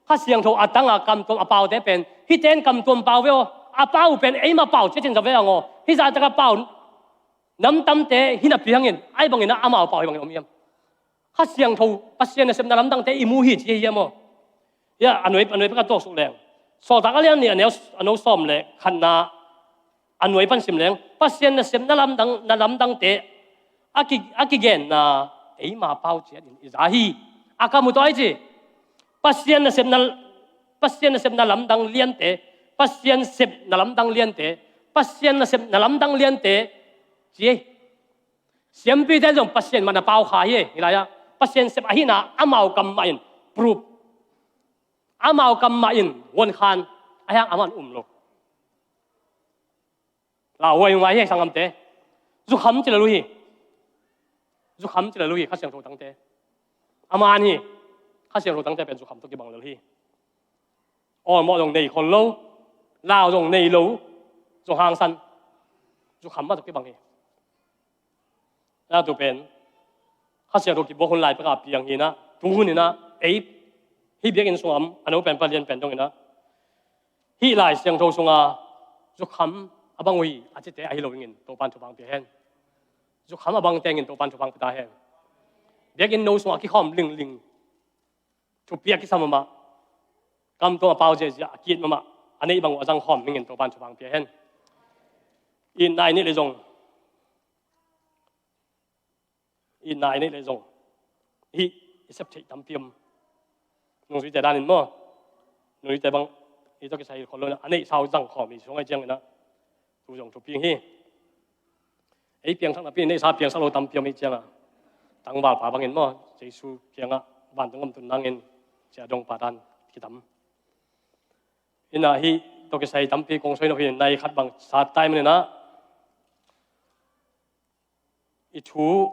Kha Siangtho a tang a kamtuam a paute pen, hihte in kamtuam pau ve aw, a pau pen eima pau ciat in za ve ang aw. Hih zahtak a pau namtamte hi napi hangin, ahih bangin ah amau pau hih bangin om hiam? Kha Siangtho, Pasian nasepna lamdangte i mu hi ci hiam aw? Hia, a nuai, a nuai pek a tuaksuk leng. Sawltak a lian nih, a neu, a neu sawm le khatna, a nuai pan sim leng. Pasian nasepna lamdang, na lamdangte a ki, a kigenna eima pau ciat in i za hi. A ka mu tawh ai ci. Pasian nasepna, Pasian nasepna lamdang liante, Pasian sepna lamdang liante, Pasian nasepna lamdang liante ci hi. Siampite zong Pasian mah na pau kha hi. Hih lai-ah Pasian sep ahihna amau kam mah in proof, amau kam mah in huan khan, ahi hang amah in um lo. Lauhuai ngai hi sanggamte. Zukham ci lel uh hi. Zukham ci lel uh hi Kha Siangtho tangte. A man hi. Kha Siangtho tangte pen zukham tawh kibang lel hi. Awlmawh zong nei khol lo. Lau zong nei lo. Zong hangsan. Zukham mah tawh kibang hi. Na tu pen Kha Siangtho kibuak hun lai pek a piang hi in ah, tu hun in ah, ei, hih biakinn sungah a no pen palian pen dong in ah, hih Lai Siangtho sunga zukham a bang uh hi a cite ahi lo ingin Topan thupha pia hen. Zukham a bang tengin Topan thupha pia ta hen. Biakinn no sungah kikhawm lingling, thupi a kisam mahmah, kamtuam a pau ziahziah a ki-it mahmah, a neih bang uh a zangkhawm ingin Topan thupha pia hen. Itna i neih leh zong, itna i neih leh zong, hih i sep theih tampi om. Nungzuite danin maw, nungzuite bang i tawh kisai khol lo in ah, a neihsa uh zangkhawm i sung ahih ciangin ah, tu zong thupi hi. Ei piangthak napi in neihsa piangsak lo tampi om ahih ciangah, tangvalpa bangin maw, Jesu kiangah vantung gam tun nangin cia dongpa dan kitam. In ah hih tawh kisai tampi kong soi nop hi, nai khat bang sat tai manin ah, i thu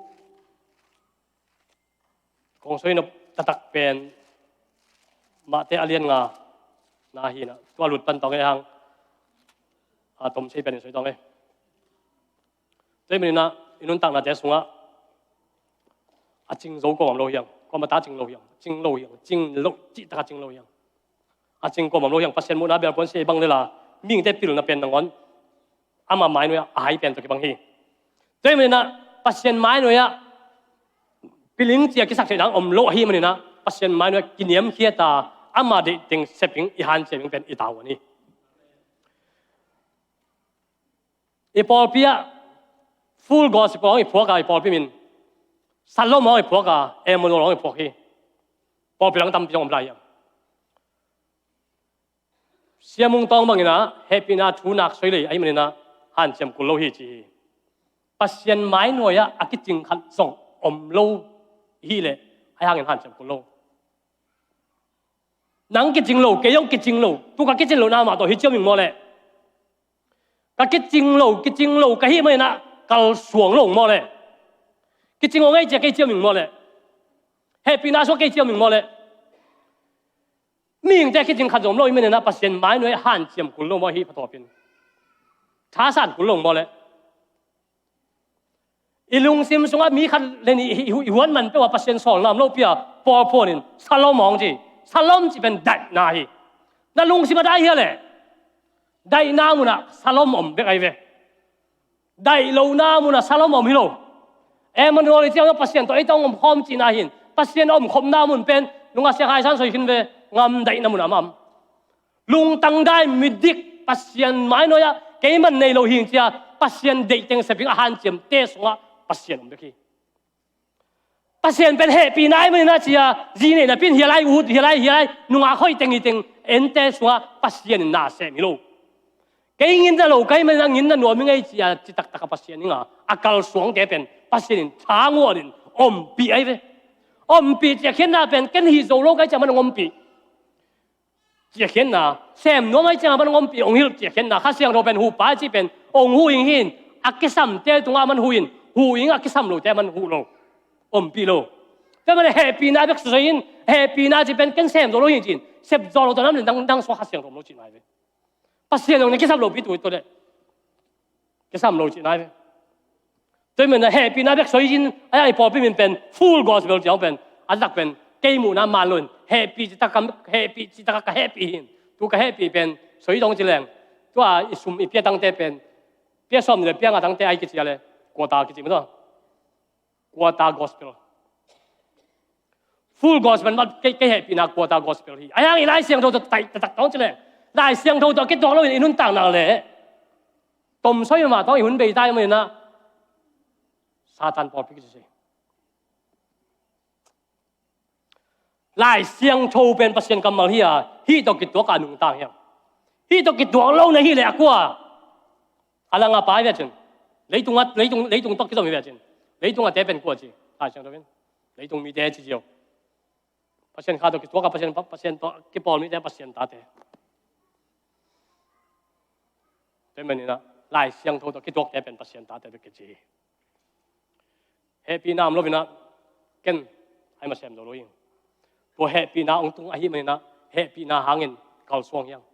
kong soi nop taktak pen Matthai a lian nga na hi in ah, tua lut pan tawng ei hang, a tom sei pen in soi tawng ei. Tua ahih manin ah i nuntaknate sungah a cing zo kuamah om lo hi hang, kuamah ta cing lo hi hang, cing lo hi hang, cing lo, cih takah cing lo hi hang. A cing kuamah om lo hi hang, Pasian muhna bel kuan si ei bang lel a, mihingte pilna pen nangawn ama mainuai-ah a hai pen tawh kibang hi. Tua ahih manin ah Pasian mainuai-ah piling cia kisak theih nang om lo ahih manin ah, Pasian mainuai-ah kiniamkhiat a, ama deih teng sep ing, i hanciam ing pen i tavuan hi. I pawlpi ah Full Gospel hong i phuak a, i pawlpi min Shalom hong i phuak a, Emmanuel hong i phuak hi. Pawlpi lang tampi hong om lai hiam? Sia Mung Tawng bangin ah hehpihna thu nak soi lei ahih manin ah hanciam kul lo hi ci hi. Pasian mainuai-ah a kicing khat zong om lo hi leh, ahi hangin hanciam kul lo. Nang kicing lo, kei zong kicing lo, tu ka kicing lohna mah tawh hi ci om ing maw leh? Ka kicing lo, kicing lo ka hih manin ah kalsuang lo ing maw leh? Kicing lo ngei cia kei ci om ing maw leh? Hehpihna suak kei ci om ing maw leh? Mihingte kicing khat zong om lo ahih manin ah Pasian mainuai hanciam kul lo maw, hih phatawpin? Thasan kul lo maw leh? I lungsim sungah mi khat le nih i, i, i huan man peuh a Pasian sawlna om lo pi a, pawlphuanin Shalom hong ci. Shalom cih pen daihna hi. Na lungsim a dai hia leh? Daihna munah Shalom om bek ahi ve. Daih lohna munah Shalom om hi lo. Emmanuel i ciang Pasian tawh ei tawh hong omkhawm cihna hi in, Pasian a omkhopna mun pen nungak Sia Khai San soi khin ve, ngam daihna munah amah om. Lungtang dai, midik, Pasian mainuai-ah keiman nei lo hing cia Pasian deih teng sep ing a hanciamte sungah Pasian om bek hi. Pasian pen hehpihna ahih manin ah ci-a, zi neihna pi-in hial lai ut, hial lai, hial lai, nungak hoih teng hi teng, ente sungah Pasian in na sem hi lo. Kei nginna lo ka hih manin ah nginna nuam ing ei ci-a, ci taktak a Pasian in a, a kalsuangte pen Pasian in tha nguat in ompih ahi ve. Ompih ciah khiatna pen ken hih zo lo ka hih ciang man hong ompih. Ciah khiatna, sem nuam ahih ciangin man hong ompih, hong hilh ciah khiatna, Kha Siangtho pen huhpa cih pen hong huh ing hi in, a kisamte tungah man huh in, huh ing a kisam lote man huh lo. Ompih lo. Tua man hehpihna bek soi in, hehpihna cih pen ken sem zo lo hi ci-in, sep zo lo tua nam le dang, dang suak Kha Siangtho om lo cihna hi ve. Pasian zong na kisam lopi tu, tu le. Kisam lo cihna hi ve. Tua hi manin ah hehpihna bek soi in, a yang i pawlpi min pen Full Gospel ci-a pen, a lak pen, kei muhna man lo in, hehpih citak ka, hehpih citak ka hehpih hi in. Tu ka hehpih pen soi dong ci leng, tua i sum i pia tangte pen, pia sawm le pia nga tangte ahi kici a le, quarter kici maw tua. Quarter gospel. Full gospel mah kei, kei hehpihna quarter gospel hi. A yang i Lai Siangtho tawh taih taktak tawng ci leng, Lai Siangtho tawh kituak lo in i nuntakna le tom soi mah tawng i hun bei ta ahih manin ah Satan pawlpi kici hi. Lai Siangtho pen Pasian kammal hi a, hih tawh kituak a nungta hi hang. Hih tawh kituak lo na hih leh a kua? A lang a pa hi ve cin. Leitung a, leitung, leitung tawh kizom hi ve cin. Leitung a te pen kua ci? Lai Siangtho pen. Leitung mite ci ziau. Pasian Kha tawh kituak a Pasian, Pasian tawh kipawl mite Pasian tate. Tua hi manin ah Lai Siangtho tawh kituakte pen Pasian tate bek kici hi. Hehpihna om lo in ah ken ahi mah sem zo lo hi. Tua hehpihna hong tung ahih manin ah hehpihna hangin kalsuang hi hang.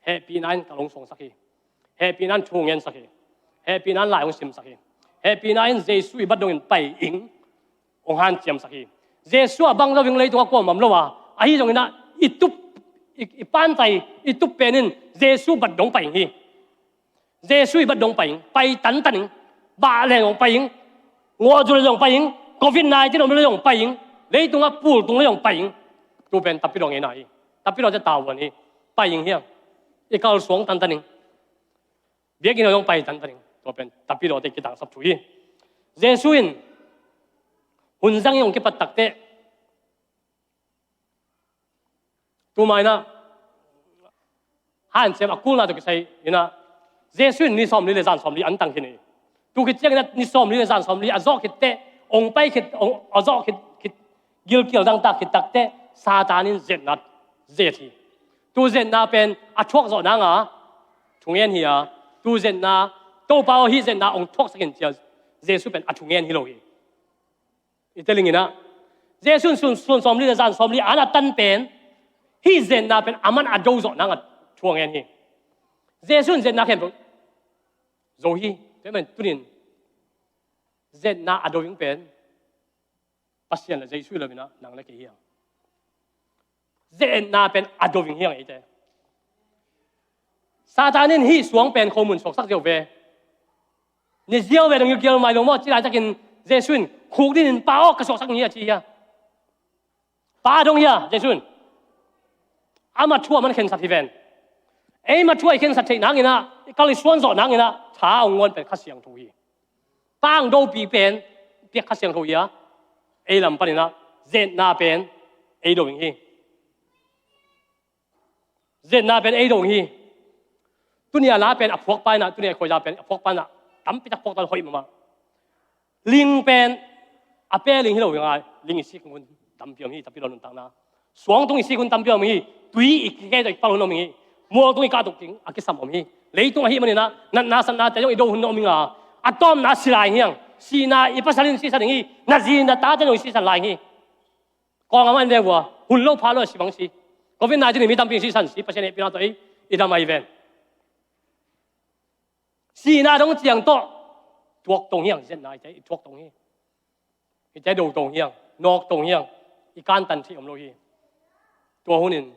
Hehpihna in kal hong suangsak hi. Hehpihna in thu hong ngensak hi. Hehpihna in lai hong simsak hi. Hehpihna in Jesu i bat dongin pai ing hong hanciamsak hi. Jesu a bang zo ing leitung a kuamah om lo a, ahi zongin ah i tup, i, i pantai, i tup pen in Jesu bat dong pai ing hi. Jesu i bat dong pai ing, pai tantan ing. Bah leng zong pai ing, ngawhzu leng zong pai ing, covid nineteen om leng zong pai ing, leitung a pul tung leng zong pai ing. Tu pen tapidaw ngeina hi. Tapidaw te tavuan hi. Pai ing hi hang. I kalsuang tantan ing. Biakinn ah zong pai tantan ing. Tua pen tapidaw te kitangsap thu hi. Jesu in hun zang in hong kipat takteh, tu ma in ah hanciam a kulna tawh kisai in ah, Jesu in ni sawmli le zan sawmli an tang khin hi. Tu khit ciangin ah ni sawmli le zan sawmli a zawh khit teh, hong pai khit, hong, a zawh khit, khit, gilkial dangtak khit takteh Satan in zetna zet hi. Tu zetna pen a thuak zawh nang a thungen hi a, tu zetna, Topa aw, hih zetna hong thuaksak in ci-a Jesu pen a thungen hi lo hi. I telling in ah, Jesu in sun, sun sawmli le zan sawmli an a tan pen, hih zetna pen aman a do zawh nang a thu a ngen hi. Jesu in zetna khempeuh zo hi. Tua hi manin tuni in zetna a do ding pen Pasian le Jesu hi lo in ah nang le kei hi hang. Zetna pen a do ding hi hang eite. Satan in hih suang pen khomun suaksak ziau ve. Ni ziau ve dong gilkial mai lo maw, ci laitakin Jesu in khukdin in, Pa aw, ka suaksak ni a ci hi a. Pa dong hi a, Jesu in. Ama thu a man khensat hi ven. Eima thu a i khensat theih nangin ah, i kal i suan zawh nangin ah, tha a hong guan pen Kha Siangtho hi. Pa hong dopi pen, piak Kha Siangtho hi a, ei lam panin ah, zetna pen, ei do ding hi. Zetna pen ei do ding hi. Tuni a la pen a phuak pa in ah, tuni a khuaiza pen a phuak pa in ah, tampi tak phuak ta hoih mahmah. Ling pen a pe ling hi lo hi ngai, ling i sik hun tampi om hi, tampi lo nuntakna. Suang tung i sik hun tampi om hi, tui i kikei tawh i kipal hun om hi, mual tung i kahtuk ding a kisam om hi. Leitung ahih manin ah, natna satna te zong i do hun om hi nga, a tawpna a si lai hi hang, sihna i pasal in sisan hi, na zi na tate zong i sisan lai hi. Kawng a man ve vua, hun lo pha lo a si bang si. Covid nineteen in mi tampi in sisan si, Pasian hehpihna tawh ei, i dam ahi ven. Sihna dong ciang tawh, tuak tong hi hang, zetna i te, i tuak tong hi. I te do tong hi hang, nawk tong hi hang, i kantan thei om lo hi. Tua hun in,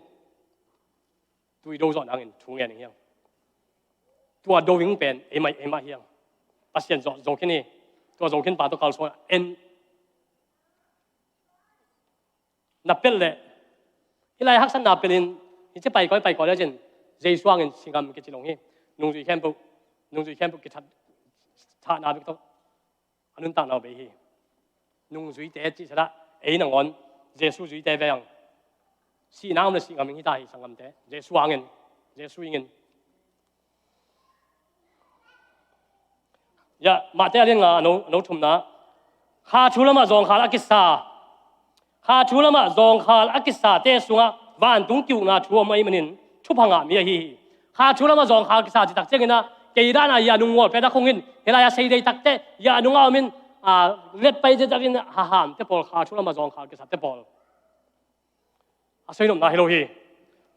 tu i do zawh nangin thu ngen hi hang. Tua do ding pen, eimah, eimah hi hang. Pasian zo, zo khin hi. Tua zo khin pa tawh kalsuan, en, na pelh leh, hih lai haksatna pelh in, hih ci pai koi, pai koi le cin, Jesu hangin si ngam kici long hi, nungzui khempeuh, nungzui khempeuh kithat, thatna bek tawh, a nuntakna uh bei hi. nungzuite cih sela, ei nangawn Jesu zuite ve ang. Sihna om le sih ngam ing hita hi sanggamte. Jesu hangin, Jesu ingin. Ya, Mate a lian nga a no, a no thumna. Kha thu lamah zawngkhal a kisa. Kha thu lamah zawngkhal a kisate sungah vantung ki-ukna thu om ahih manin thupha ngah mi ahi hi. Kha thu lamah zawngkhal kisa citak ciangin ah, kei dan a ya nung ngawlpia dak hong in, hilai a seidei takte ya nung a om in, a, letpai citak in hahamte pawl, kha thu lamah zawngkhal kisate pawl. A soi nopna hi lo hi.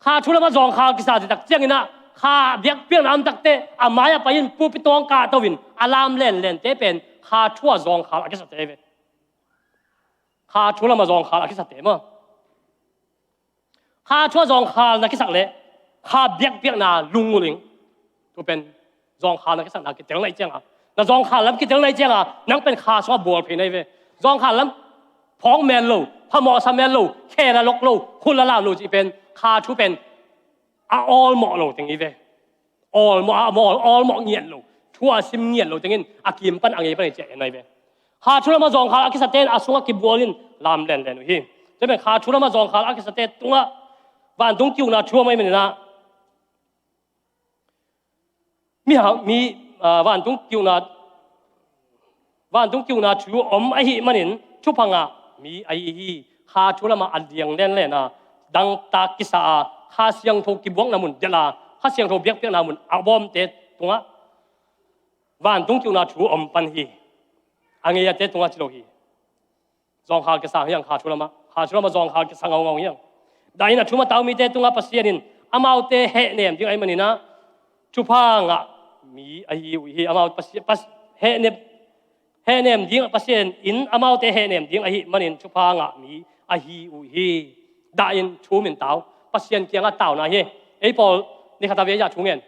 Kha thu lamah zawngkhal kisa citak ciangin ah, kha biakpiakna om takte a mai-ah pai in pulpit tungah kahto in a lam lenlente pen kha thu a zawngkhal a kisate ve. Kha thu lamah zawngkhal a kisate maw? Kha thu a zawngkhal na kisak leh kha biakpiakna lungngulh ing. Tu pen zawngkhal na kisakna kitel na hih cianga, na zawngkhal lam kitel na hih cianga, nang pen kha sungah bual phei na hi ve. Zawngkhal lam phawk mel lo, phamawh sa mel lo, khel a lok lo, khul a lam lo cih pen kha thu pen a awlmawh lo teng hi ve. Awlmawh, a mawl, awlmawh ngiat lo, thu a sim ngiat lo tengin a kim pan a ngei pan hi ciah en na hi ve. Kha thu lamah zawngkhal a kisate in a sungah kibual in lam lenlen uh hi. Tua pen kha thu lamah zawngkhal a kisate tungah vantung ki-ukna thu om ahih manin ah, mi ha, mi, ah, vantung ki-ukna, vantung ki-ukna thu om ahih manin thupha ngah mi ahi hi. Kha thu lamah a liang lenlen a, dangtak kisa a, Kha Siangtho kibuakna mun delh a, Kha Siangtho biakpiakna mun a bawmte tungah vantung ki-ukna thu om pan hi. A ngei ate tungah ci lo hi. Zawngkhal kisa hi ang kha thu lamah. Kha thu lamah zawngkhal kisa ngaungau hi ang. Dah in a thum a tau mite tungah Pasian in amaute hehnem ding ahih manin ah thupha ngah mi ahi uh hi. Amau Pasi-, Pas-, hehnem, hehnem ding, Pasian in amaute hehnem ding ahih manin thupha ngah mi ahi uh hi. Dah in thum in tau. Pasian kiangah tauna hi. Ei pawl ni khat a vei ah thu ngen.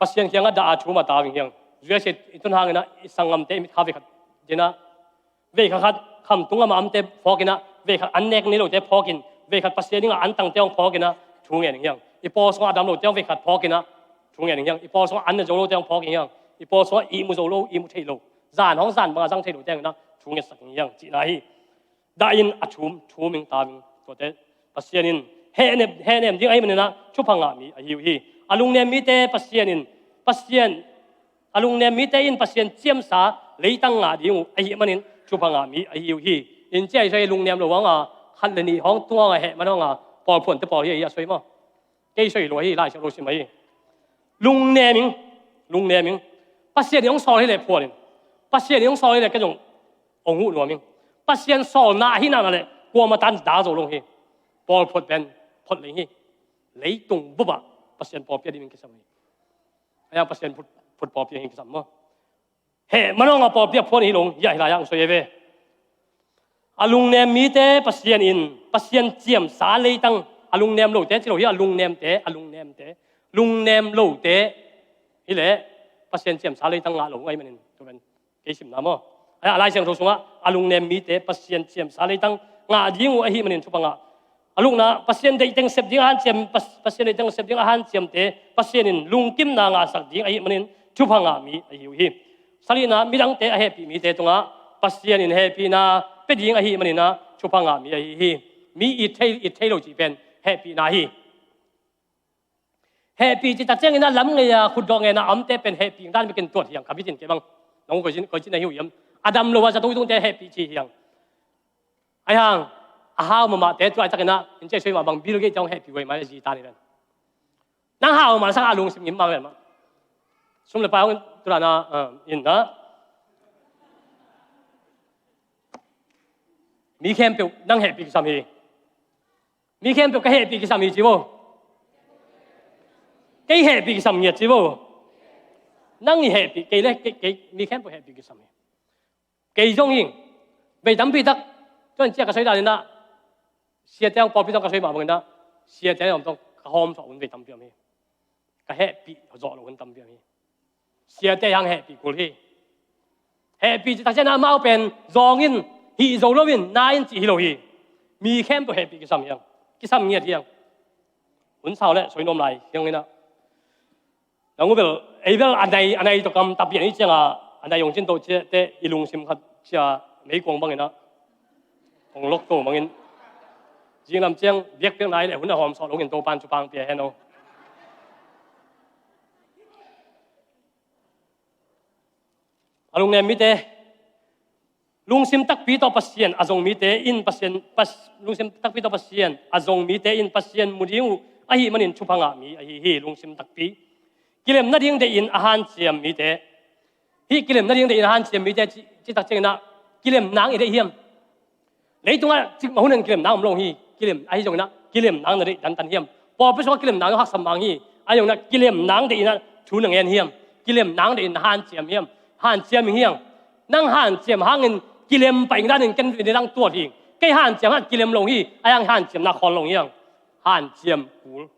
Pasian kiangah dah a thum a tau ing hiang. Zuiasia i tun hangin ah i sanggamte i mitkha veikhat dinah, veikhat khat khamtung a mah amte phawkin ah, veikhat an nek ni lote phawkin, veikhat Pasian dingah an tangte hong phawkin ah thu ngen ing hiang. I pawl sungah a dam lote hong veikhat phawkin ah thu ngen ing hiang. I pawl sungah an ne zo lote hong phawk ing hiang. I pawl sungah ihmu zo lo, ihmu thei lo, zan hong zan bangah zang thei lote hangin ah thu ngetsak ing hiang cihna hi. Dah in a thum, thum ing tau ing. Tuate Pasian in hehnem, hehnem ding ahih manin ah thupha ngah mi ahi uh hi. A lungnem mite Pasian in, Pasian, a lungnem mite in Pasian ciamsa leitang ngah ding uh ahih manin thupha ngah mi ahi uh hi. In cia i soi lungnem lo hanga, khat le nih hong tung hanga heh man hanga, pawlphuante pawl hi a soi maw? Kei soi lo hi, Lai Siangtho sim ahi. Lungnem ing, lungnem ing. Pasian in hong sawl hi leh phuan in. Pasian in hong sawl hi leh kei zong hong huh nuam ing. Pasian sawlna ahi nakna leh kuamah tan dal zo lo hi. Pawlphut pen phot lei hi. Leitung bupah Pasian pawlpi a dim in kisam hi. Ahi hang Pasian phut, phut pawlpi a hi kisam maw? Heh man hong a pawlpi a phuan hi lo, hiah hilai ah hong soi hi ve. A lungnem mite Pasian in, Pasian ciamsa leitang, a lungnem lote ci lo hi, a lungnemte, a lungnemte, lungnem lote hi leh Pasian ciamsa leitang ngah lo ngei manin, tu pen kei simna maw? A Lai Siangtho sungah a lungnem mite Pasian ciamsa leitang ngah ding uh ahih manin thupha ngah. A lukna, Pasian deih teng sep ding a hanciam, Pas-, Pasian deih teng sep ding a hanciamte Pasian in lungkimna ngahsak ding ahih manin thupha ngah mi ahi uh hi. Salihna, midangte a hehpih mite tungah Pasian in hehpihna pia ding ahih manin ah thupha ngah mi ahi hi. Mi it thei, it thei lo cih pen hehpihna hi. Hehpih cih tak ciangin ah lam ngei a khutdawh ngen a amte pen hehpih dan bekin tuat hiang ka bitin kei bang. Nong koicin, koicin na hi uh hiam? A dam lo a zato i tungte hehpih ci hiang. Ahi hang, a hau mahmahte tu laitakin ah, in ciah soi mah bang Bill Gates te hong hehpih uh hi mai a zi ta ni ven. Nang hau mahmah sang a lungsim ngim mah ven mah. Sum le pai hong tu dan a, ah, in ah. Mi khempeuh nang hehpih kisam hi. Mi khempeuh ka hehpih kisam hi ci vo. Kei hehpih kisam ngiat ci vo. Nang i hehpih, kei le, kei, kei, mi khempeuh hehpih kisam hi. Kei zong hi, vei tampi tak, tuan ciah ka soi dan in ah, siate hong pawlpi tawh ka soi mah bangin ah, siate hong tawh ka hawm suah un vei tampi om hi. Ka hehpih zawh loh hun tampi om hi. Siate hang hehpih kul hi. Hehpih cih tak ciang amau pen zawng in, hih zo loin, na in cih hi lo hi. Mi khempeuh hehpih kisam hiang. Kisam ngiat hiang. Hun sau le soi nuam lai hiang in ah. Nang uh bel, ei bel a nai, a nai tawh kam ta pian hi ciangah, a Nai hong cin to ciah teh i lungsim khat cia meikuang bangin ah hong lok to bangin, zinglam ciang biakpiakna i leh hun a hawm sawh loin Topan thupha pia hen aw. A lungnem mite, lungsim takpi tawh Pasian a zong mite in Pasian, pas, lungsim takpi tawh Pasian a zong mite in Pasian mu ding uh ahih manin thupha ngah mi ahi hi. Lungsim takpi, kilem nading deihin a hanciam mite. Hih kilem nading deihin a hanciam mite ci, citak ciangin ah kilem nang i deih hiam? Leitungah cikmah hunin kilem nang om lo hi. Kilem ahi zongin ah kilem nang na deih dantan hiam? Pawlpi sungah kilem nang na haksa mang hi. Ahi zongin ah kilem nang deihin ah thu na ngen hiam? Kilem nang deihin na hanciam hiam? Hanciam ing hiang. Nang hanciam hangin kilem pah ing danin ken nidang tuat hi. Kei hanciam hang kilem lo hi. Ahi hang hanciam na khawl lo hiang. Hanciam kul.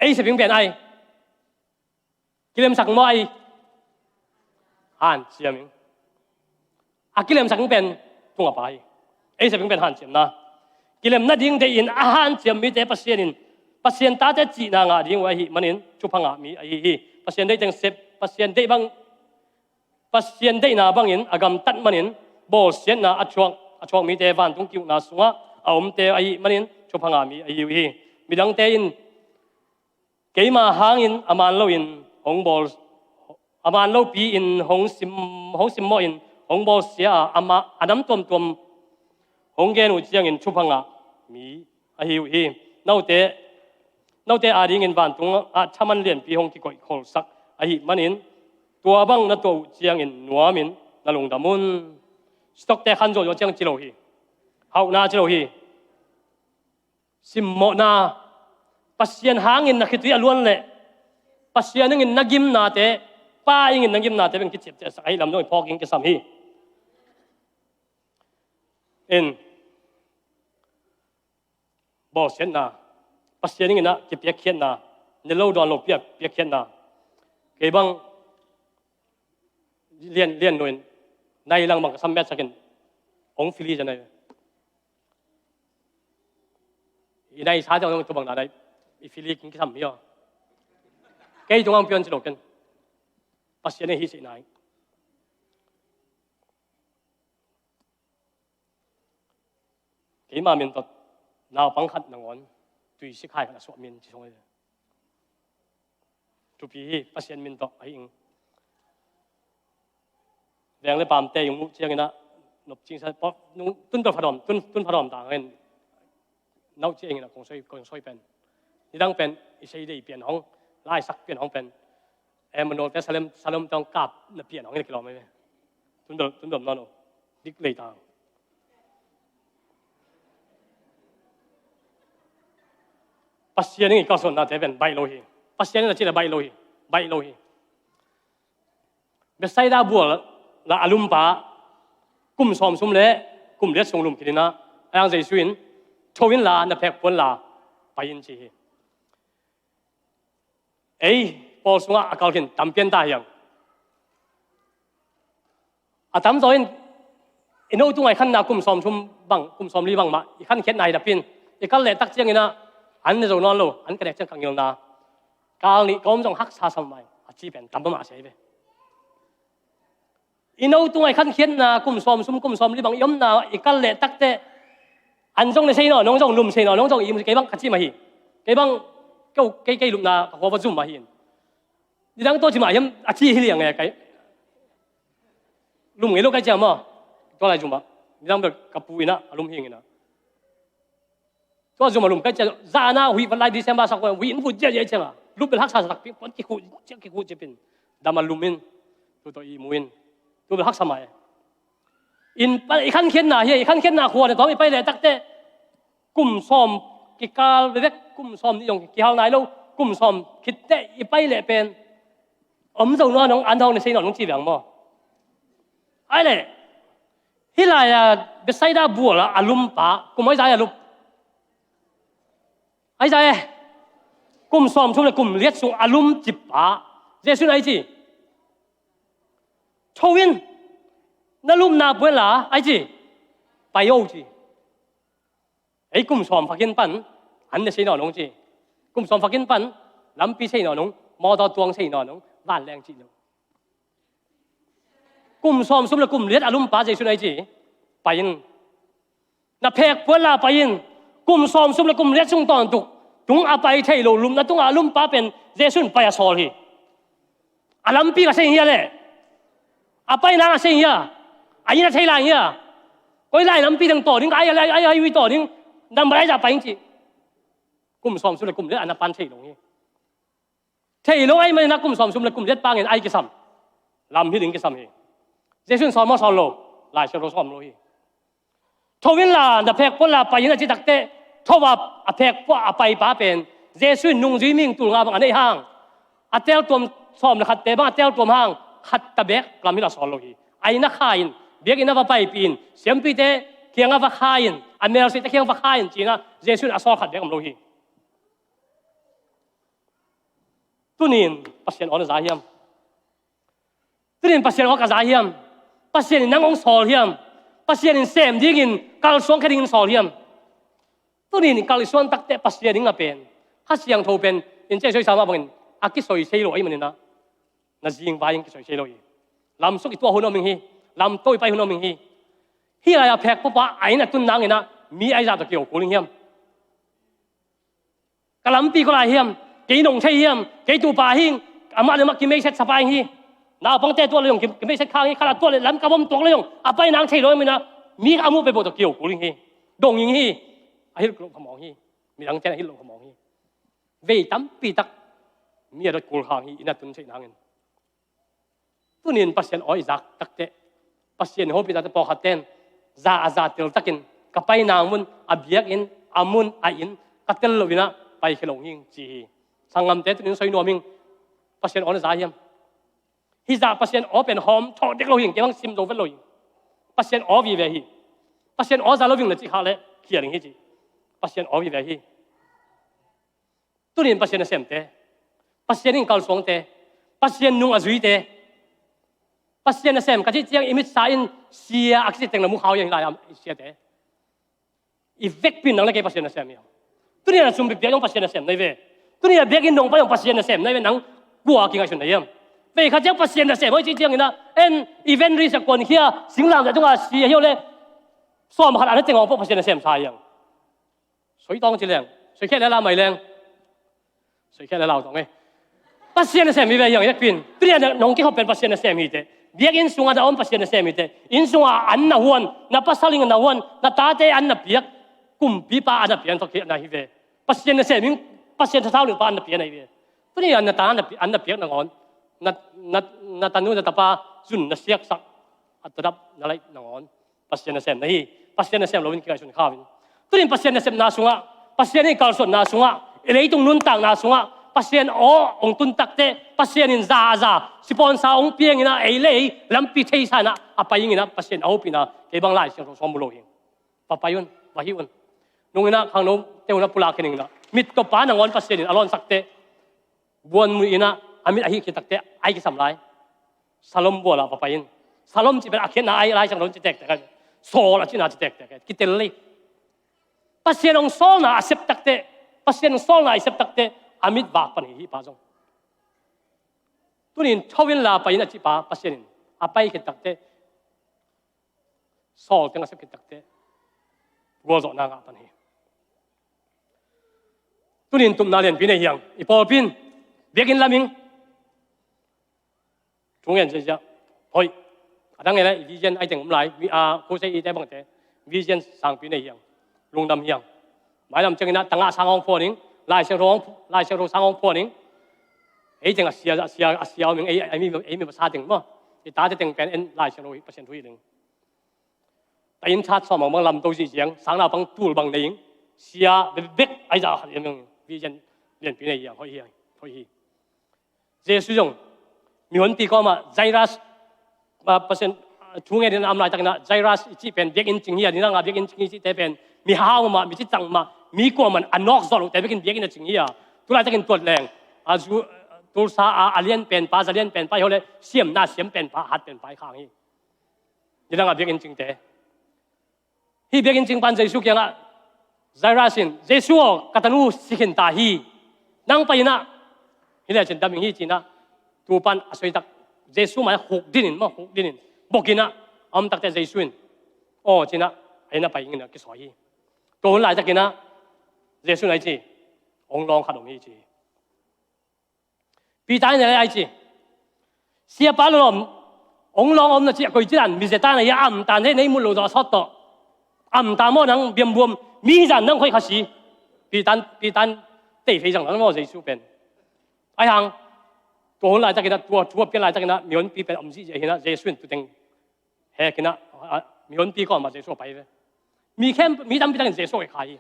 Ei sep ing pen ai. Kilemsak maw ai? Hanciam ing. A kilemsak ing pen tung a pai. Ei sep ing pen hanciamna. Kilem nading deihin a hanciam mite Pasian in, Pasian tate cihna ngah ding uh ahih manin thupha ngah mi ahi hi. Pasian deih teng sep, Pasian deih bang, Pasian deihna bangin a gamtat manin bawlsiatna a thuak, a thuak mite vantung ki-ukna sungah a omte ahih manin thupha ngah mi ahi uh hi. Midangte in keima hangin a man loin hong bawl, a man lopi-in hong sim, hong simmawhin hong bawlsia a, amah a nam tuamtuam hong gen uh ciangin thupha ngah mi ahi uh hi. Note, note adingin vantungah thaman lianpi hong kikoih kholsak ahih manin tua bang na tuah uh ciangin nuamin na lungdam un. Stockte khan zawhzawh ciang ci lo hi. Hauhna ci lo hi. Simmawhna, Pasian hangin na khitui a luan leh Pasian ingin na gimnate, Pa ingin na gimnate beng kiciapciapsak ahi lam dong i phawk in kisam hi. In, bawlsiatna, Pasian ingin ah kipiakkhiatna, ne lo dawn lo piak, piakkhiatna. Kei bang lian, lian nuin nai lang bang ka sam metsakin ong fili zia nai. I nai sa zong tu bang na nai i fili king kisam hi aw. Kei tung ang pion ci lo ken. Pasian hi si nai. Keima min tawh naupang khat nangawn tui sikhai khat a suah min ci song hi. Thupi hi, Pasian min tawh ahi ing. Veng le pamte ung uh ciangin ah nop cingsa, tun pha dawm, tun, tun pha dawm ta ngin. Nau ci ing in ah kong soi, kong soi pen. Nidang pen i sei dei pian hong, lai sak pian hong pen. Emmanuel te Salem, Salem tawng kap na pian hong in kilawm ai ve. Tun dawm, tun dawm nawn lo. Dik lei ta. Pasian in i kalsuannate pen baih lo hi. Pasian in a ci le baih lo hi. Baih lo hi. Bethsaida bual la a lumpa kum sawm sum le kum liat sung lum khin in ah, a yang Jesu in, tho in la, na phek puan la, pai in ci hi. Ei pawl sungah a kal khin tampian ta hiang. A tamzaw in i no tungah i khanna kum sawm thum bang, kum sawm li bang mah i khankhiatna hi napi in, i kal leh tak ciangin ah an ne zo nawn lo, an ka nek ciang ka ngilna. Kal nih ka om zong haksa sam mai a ci pen tam mahmah sia hi ve. I no tungah i khankhiatna kum sawm sum, kum sawm li bang i omna i kal leh tak teh an zong ne sei nawn, nong zong lum sei nawn, nong zong i im kei bang ka ci mah hi. Kei bang kei, kei, kei lupna ka khua va zum mah hi. Nidang tawh ci mah hiam a ci hi liang e kei. Lum ngei lo kei ciang maw. Tua lai zum ah nidang bel ka pu in ah a lum hi ing in ah. Tua zum a lum kei ciang zahna huih vat lai December sak huih in vut ziahziah ciang a lup bel haksa sa takpi puan kikhuh ciang kikhuh cipin dam a lum in. Tu tawh i mu in tu bel haksa mah e. In pa, i khankhiatna hi a, i khankhiatna khua na tawm i pai leh tak teh kum sawm kikal vevek, kum sawm nih zong kihal nai lo, kum sawm khit teh i pai leh pen om zo nawn hong, an hong ne sei nawn hong ci viang maw. Ai leh hih lai-a Bethsaida bual ah a lumpa kum ai zai a lup. Ai zai e. Kum sawm thum le kum liat sung a lum cippa Jesu in ai ci. Tho in, na lupna puan la ai ci. Pai o ci. Ei kum sawm fakin pan an ne sei nawn hong ci. Kum sawm fakin pan lampi sei nawn hong, mawtaw tuang sei nawn hong, vanleng cih lo. Kum sawm sum le kum liat a lumpa Jesuh in a ci, pai in. Na phek puan la pai in. Kum sawm sum le kum liat sung tawntung tung a pai thei lo, lumna tungah a lumpa pen Jesuh in pai a sawl hi. A lampi ka sei hia le? A pai nang a sei hia? A inn a thei lai hia? Koi lai lampi dang taw ding, ai, ai, ai, ai, ui taw ding, nambat ai zah pai in ci. Kum sawm sum le kum liat a na pan thei lo hi. Thei lo ai mai na kum sawm sum le kum liat pangin ai kisam. Lam hi ding kisam hi. Jesuh in sawl maw sawl lo? Lai Siangtho sawm lo hi. Tho in la, na phek puan la pai in a ci takteh, tho a, a phek puan a pai pa pen Jesuh in nungzui ming tul nga bang a neih hang, a teltuam sawm le khatte bang a teltuam hang, khat ta bek lam hi la sawl lo hi. A inn a kha in, biakinn a va paipih in, siampite kiang a va kha in, a melseite kiang va kha in ci-in a Jesuh in a sawl khat bek om lo hi. Tunin Pasian aw na za hiam? Tunin Pasian aw ka za hiam? Pasian in nang hong sawl hiam? Pasian in sem dingin, kalsuang khe dingin sawl hiam? Tunin kal i suan takteh Pasian in a pen, Kha Siangtho pen in cei soi sa mah bangin a kisoi sei lo ahih manin a, na zing vai in kisoi sei lo hi. Lamsuk i tuah hun om ing hi. Lamto i pai hun om ing hi. Hih lai a phek puan pa a inn a tun nangin a, mi ai zah tawh kiho kul ing hiam? Ka lampi koi lai hiam? Kei nong thei hiam? Kei tupa hing, amah le amah kimeiset sa pa ing hi. Naupangte tuah le zong ki-, kimeiset khang hi, khat a tuah le lam ka bom tuak le zong a pai nang thei lo ing manin a, mi a muh pen bawh tawh kiho kul ing hi. Dong ing hi. A hilh loh kha mawng hi. Midangte a hilh loh kha mawng hi. Vei tampi tak mi a dot kul khang hi, inn a tun theih nangin. Tunin Pasian aw i zak takteh, Pasian hopih takteh pawlkhatte in za a za teltakin, ka pai nang mun, a biakinn, a mun, a inn ka tel loin a pai khia lo hi ci hi. Sanggamte, tunin soi nuam ing. Pasian aw na za hiam? Hih zah Pasian aw pen hawm thawh dek lo hi, kei bang sim zo vet lo hi. Pasian aw vive hi. Pasian aw za lo ving na cih khak leh khial ing hi ci. Pasian aw vive hi. Tunin Pasian nasemte, Pasian in kalsuangte, Pasian nung a zuite, Pasian nasem ka cih ciang i mitsa in sia a kici teng na mu khau hi a, hih lai-ah i siate. I vekpi in nang le kei Pasian nasem hi a. Tunin a sum biakpiak zong Pasian nasem na hi ve. Tunin a biakinn dong pai zong Pasian nasem na hi ve, nang kua kingaihsun na hiam? Vei khat ciang Pasian nasem aw i cih ciangin a, en evangelist a kuankhia, singlamteh tungah sia hi uh leh, sawm khat a na teng hong pawh Pasian nasem sa hi a. Soi tawng ci leng, soi khiat le lau mai leng. Soi khiat le lau tawng e. Pasian nasem hi ve hi a, i vekpi in. Tunin a nong kikhop pen Pasian nasem hi teh. Biakinn sungah na om Pasian nasem hi teh. Inn sungah an na huan, na pasal in na huan, na tate an na piak, kumpipa an na piak, an tawh khiatna hi ve. Pasian nasem in, Pasian thathau ding pa an na piak na hi ve. Tunin a na ta an na pi-, an na piak nangawn, na, na, na tanu na tapa zun na siaksak, a tadap na laih nangawn Pasian nasem na hi. Pasian nasem loin kingaihsun kha un. Tunin Pasian nasepna sungah, Pasian i kalsuanna sungah, i leitung nuntakna sungah Pasian aw hong tun takteh, Pasian in za a za sipuansa hong piangin a, ei le ei lampi theisa in a, a pai ingin a, Pasian a hopihna kei bang Lai Siangtho sawm mu lo hi. Va pai un, va hih un. Nungin a khangnote hun a pulak khin ingin a, mittawpa nangawn Pasian in a lawnsak teh, buan mu in a, a mit a hih khit takteh ai kisam lai. Salom bual ah va pai in. Salom cih pen a khiatna ai, Lai Siangtho in ci tektek a, sawl a cihna ci tektek a, kitel lei. Pasian hong sawlna a sep takteh, Pasian hong sawlna i sep takteh, a mit vak pan hi hih pa zong. Tunin tho in la pai in a cih pa Pasian in a pai khit takteh, sawl teng a sep khit takteh, gualzawhna ngah pan hi. Tunin tupna lianpi nei hi a, i pawlpi in biakinn lam in thu ngen ziahziah. Hoih. A dang ngen a, i vision ai teng om lai, vi-, a, khuasei ite bangte vision sangpi nei hi a, lungdam hi a. Mailam ciangin a tangah sang hong phuan in, Lai Siangtho hong, Lai Siangtho sang hong phuan in. Ei teng a sia, a sia, a sia om in, ei, ei mi, ei mi masa teng maw, i tate teng pen en Lai Siangtho hi, Pasian thu hi ding. Tainthak sawm bang lamto zihziang, sang naupang tul bang nei in, sia bekbek ai zah khat hiam, vision lianpi nei hi a, hoih hi, hoih hi. Jesuh zong mihonpi kawmah Jairus, ah, Pasian, ah, thu ngen in a om laitakin a, Jairus i cih pen biakinn cing hi a, nidang a biakinn cing hi cihte pen mi hau mah, mi cicang mah, mi kuamah a nawk zawh lohte bekin biakinn a cing hi a. Tu laitakin tuat leng, a zu, tulsa a, a lian penpa, za lian penpa hi ho le, siamna siam penpa, hat penpa hi khang hi. Nidang a biakinn cingte. Hih biakinn cing pan Jesuh kiangah Jairus in, "Jesuh aw, ka tanu si khin ta hi. Nang pai in a, hi lecin dam ing hi," ci-in a, tu pan a soi tak. Jesuh mai-ah huk din in, maw, huk din in, Bok in ah, a om takte Jesu in, aw, ci-in ah, a inn ah pai in ah kisawi hi. Tua hun laitakin ah, Jesu in ah a ci, ong lawng khat om hi ci. Peter in ah a ci, Siapa lawm, ong lawng om na ci a, koi ci dan, mi zeta na hi a, amtan hi, nei mut lo zaw a sawt tawh. Amta maw nang biambuam, mi zan nang khoih kha si. Peter, Peter tei fei zang nang maw Jesu pen. Ahi hang, tua hun laitakin ah, tua thu a pian laitakin ah, mihonpi pen om zihziah hi-in ah, Jesu in tuteng hek in ah, a, mihonpi kawm ah Jesu a pai ve. Mi khempeuh, mi tampi takin Jesu a khoih kha hi.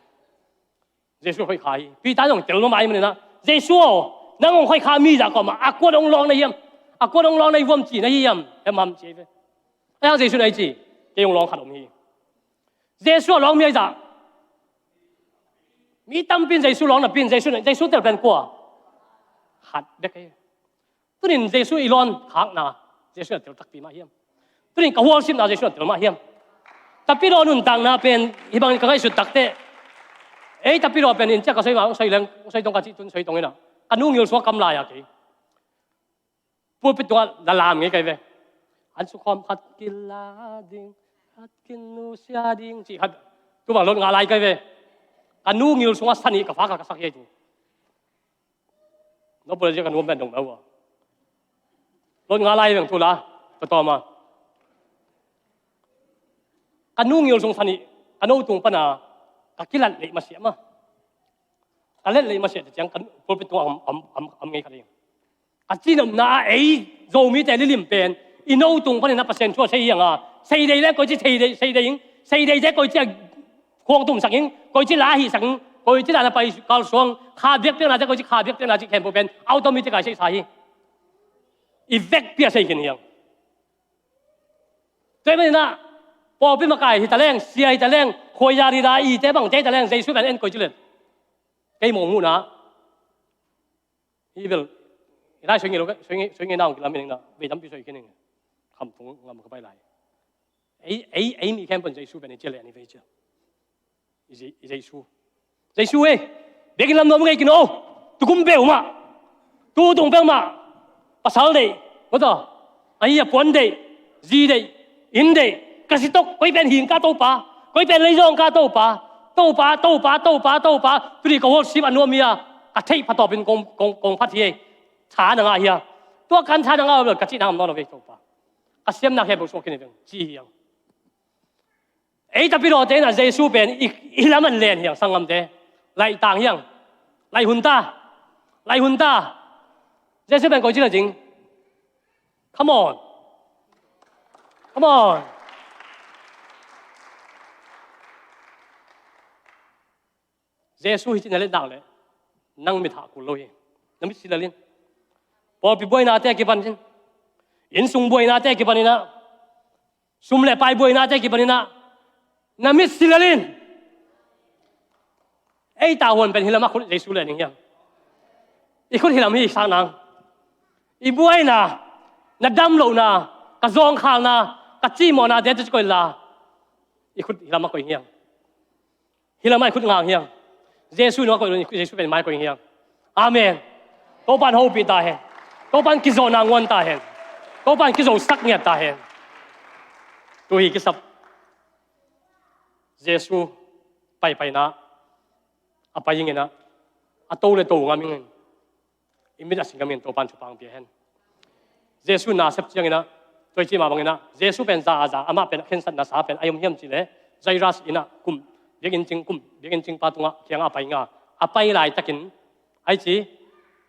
Jesu a khoih kha hi. Peter zong tel mahmah ahih manin ah, Jesu aw, nang hong khoih kha mi zah kawm ah, a kuan ong lawng na hiam? A kuan ong lawng na hi vuam ci na hi hiam? Hemham ci hi ve. Ahi hang Jesu in ah a ci, kei ong lawng khat om hi. Jesu a lawng mi ahi zah, mi tampi in Jesu lawng napi in Jesu, Jesu tel pen kua? Khat bek hi. Tunin Jesu i lawn khakna, Jesu in a tel takpi mah hiam? Tunin ka hualsipna Jesu in a tel mah hiam? Tapidaw nuntakna pen hih bangin ka ngaihsut takteh, ei, tapidaw pen in ciah ka soi mah, hong soi leng, hong soi tong ka cih tun soi tong in ah, ka nu ngil sungah kam lai a kei. Pulpit tungah la lam ngei kai ve. An sukhawm khat kila ding, khat kinusia ding, cih khat. Tu bang lot ngah lai kai ve. Ka nu ngil sungah sa nih ka fa khat ka sak hi tu. No pula zia ka nu om pen dong mah uh a. Lot ngah lai veng tu la, ka tawm a. Ka nu ngil sung sa nih, ka no tung pan a, ka kilat leih masiah mah. Ka let leih masiah te ciang, ka pulpit tungah om, om, om, om ngei kha ding. Ka cihnopna ah ei Zomite lilim pen, i no tung panin a Pasian thu a sei hi hang a, sei dei le koi ci thei dei, sei dei ing, sei dei te koi ci a khuang tumsak ing, koi ci la hihsak ing, koi ci dan a pai kalsuang, kha biakpiakna te koi ci kha biakpiakna cih khempeuh pen automatic a i seisa hi. I vekpi a sei khin hi hang. Tua ahih manin ah, pawlpi makai hi ta leng, sia hi ta leng, khuaizan hi ta, i te bang te hi ta leng, Jesu pen en koi ci len. Kei mawng muhna, hih bel, i lai soi ngei lo, soi ngei, soi ngei na hong kilam in ing na, vei tampi soi khin ing. Khamtung ngam ka pai lai. Ei, ei, ei mi khempeuh in Jesu pen i ci a lian hi vei cia. I Je-, i Jesu. Jesu e, biakinn lam nuam ngei kin aw, tukum peuhmah, tu tung peuhmah, pasal deih, maw taw, ahi a puan deih, zi deih, inn deih, ka si tok, koi pen hing ka Topa, koi pen leizawng ka Topa, Topa, Topa, Topa, Topa, tuni ka hualsim a nuam hi a, ka theih phatawpin kong, kong, kong phat hi ei, tha na ngah hi a, tua kan tha na ngah a bel ka cihna ngam nawn lo vei Topa, ka siamna khempeuh suak khin hi veng, ci hi hang. Ei tapidawte in a Jesu pen i, i lam an len hi hang sanggamte. Laih tang hi hang. Laih hun ta. Laih hun ta. Jesu pen koi ci la ding. Come on. Come on. Jesu hi ci na let nak leh nang mit hah kul lo hi. Na mit si lel in. Pawlpi buainate kipan in. Innsung buainate kipan in ah. Sum le pai buainate kipan in ah. Na mit si lel in. Ei tahuan pen hi lam a khut Jesu le ning hiam. I khut hi lam hi sak nang. I buaina, na dam lohna, ka zawngkhalna, ka cimawhnate tu ci koih la. I khut hi lam a koih hiam. Hi lam a i khut ngang hiam. Jesu nung a koih lo in Jesu pen mai koih hiam. Amen. Topa'n hopih ta hen. Topa'n kizawhna nguan ta hen. Topa'n kizosak ngiat ta hen. Tu hi kisap. Jesu paipaina a pai ing in ah, a to le to ngam ing in, i mit a si ngam in Topa'n thupha pia hen. Jesu na sep ciang in ah, tua i cih mah bang in ah, Jesu pen za a za, amah pen khensatna sa pen a om hiam cih leh, Jairus inn ah kum, biakinn cing kum, biakinn cingpa tungah kiangah a pai ing a, a pai laitakin, ai ci,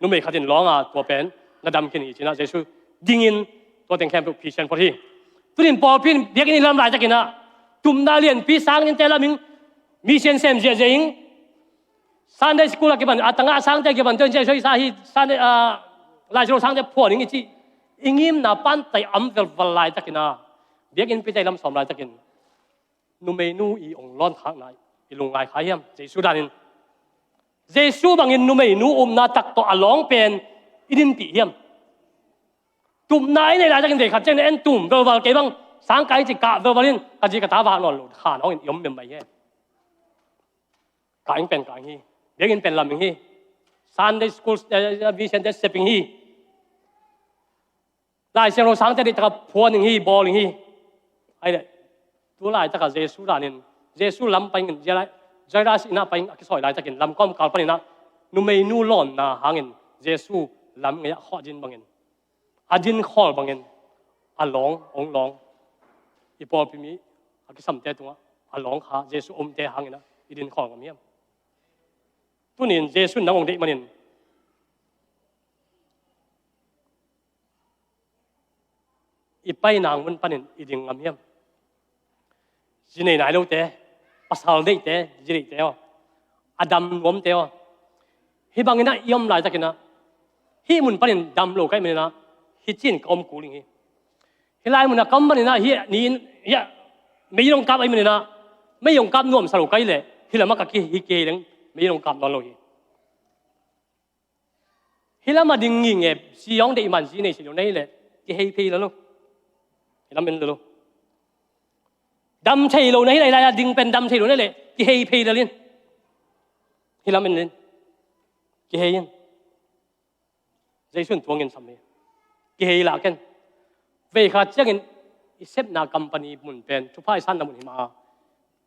numei khat in lawng a, tua pen na dam khin hi ci in ah Jesu dingin tua teng khempeuh phisian phot hi. Tunin pawlpi in biakinn i lam laitakin ah, tupna lianpi sang innte lam ing, mission sem ziahziah ing, Sunday school a kipan, a tangah sangte a kipan, tuan ziah soi sa hi, Sunday, ah, Lai Siangtho sangte phuan ing i cih, i ngimna pan tai am velval laitakin ah, biakinn pite i lam sawm laitakin, numeinu i ong lawn khakna i lungngai kha hiam, Jesu danin. Jesu bangin numeinu upna tak tawh a lawng pen i dinpih hiam. Tupna i neih laitakin vei khat ciang na en tum velval kei bang, sangkai ci kah velval in, ka zi ka ta vak nawn lo, kha nawngin i om memmai hi. Kah ing pen kah ing hi. Biakinn pen lam ing hi. Sunday school, eh, mission te sep ing hi. Lai Siangtho sangte deihtaka phuan ing hi, bawl ing hi. Ahi leh, tu laitaka Jesu danin, Jesu lam paingin, Jaira-, Jairus inn ah paingin a kisawi laitakin, lamkawm kal paninah, numeinu lawnna hangin, Jesu lam ngei ah khawh a din bangin, a din khawl bangin, a lawng, hong lawng, i pawlpi mi, a kisamte tungah, a lawng kha, Jesu omte hanginah, i din khawl ngam hiam? Tunin Jesu in nang hong deih manin, i painang mun panin i ding ngam hiam? Zi nei nai lote, pasal neite, zi neite aw, a dam nuamte aw, hih banginah i om laitakinah, hih mun panin dam lo ka hih maninah, hih cin ka om kul ing hi. Hih lai munah ka om maninah, hih ni in, hih mei in hong kap ahih maninah, mei hong kap nuamsa lo ka hih leh, hih lamah ka ki, hih kihei leng, mei in hong kap nawn lo hi. Hih lamah ding nginge, zi hong deih man zi nei si lo na hih leh, kihei phei lel lo. Hih lam en lel lo. Dam thei lo na hih leh, hih lai-ah ding pen dam thei lo na hih leh, kihei phei lel in. Hih lam en lel in. Kihei in. Jesu in tuangin sam hi. Kihei lah ken. Veikhat ciangin i sepna company mun pen, thupha i sanna mun hi mah a,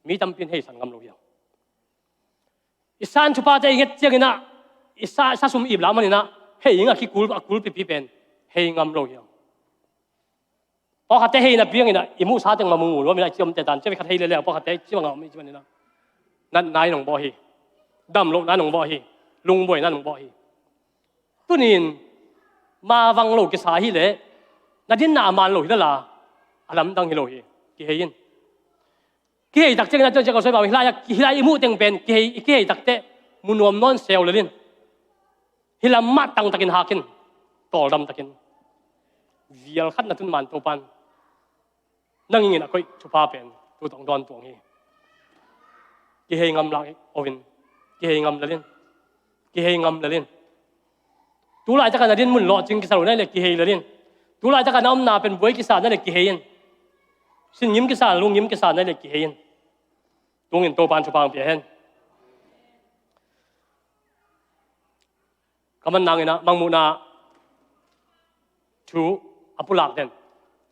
mi tampi in hei san ngam lo hi a. I san thuphate i nget cianginah, i sa, sa sum ip lah maninah, hei ing a kikul, a kul pipi pen, hei ngam lo hi a. Pawlkhatte hei napi hanginah, i muhsa teng mah mu ngu luaminah, i ciamte tan, ciam khat hei lele, pawlkhatte, ciam a ngah om i ci maninah. Natna in hong bawh hi. Damlohna in hong bawh hi. Lungbuaina in hong bawh hi. Tunin, ma vang lo kisa hi leh, na dinna a man lo hi lala, a lamdang hi lo hi. Kihei in. Kihei tak ciangin a tuan ciang ka soi pah, hih lai, hih lai i muh teng pen, kihei, i kihei takteh, mu nuam nawn seu lel in. Hih lam mah tangtakin hakin, tawldam takin. Vial khat na tun man Topan. Nang ingin a koih thupha pen, tu tawh dawn tuang hi. Kihei ngam lah, ovin. Kihei ngam lel in. Kihei ngam lel in. Tu laitaka na din mun lawhcing kisa lo na hih leh kihei lel in. Tu laitaka na omna pen buai kisa na hih leh kihei in. Sin ngim kisa, lung ngim kisa na hih leh kihei in. Tungin Topan thupha hong pia hen. Ka man nanginah Mangmuhna thu a pulak den.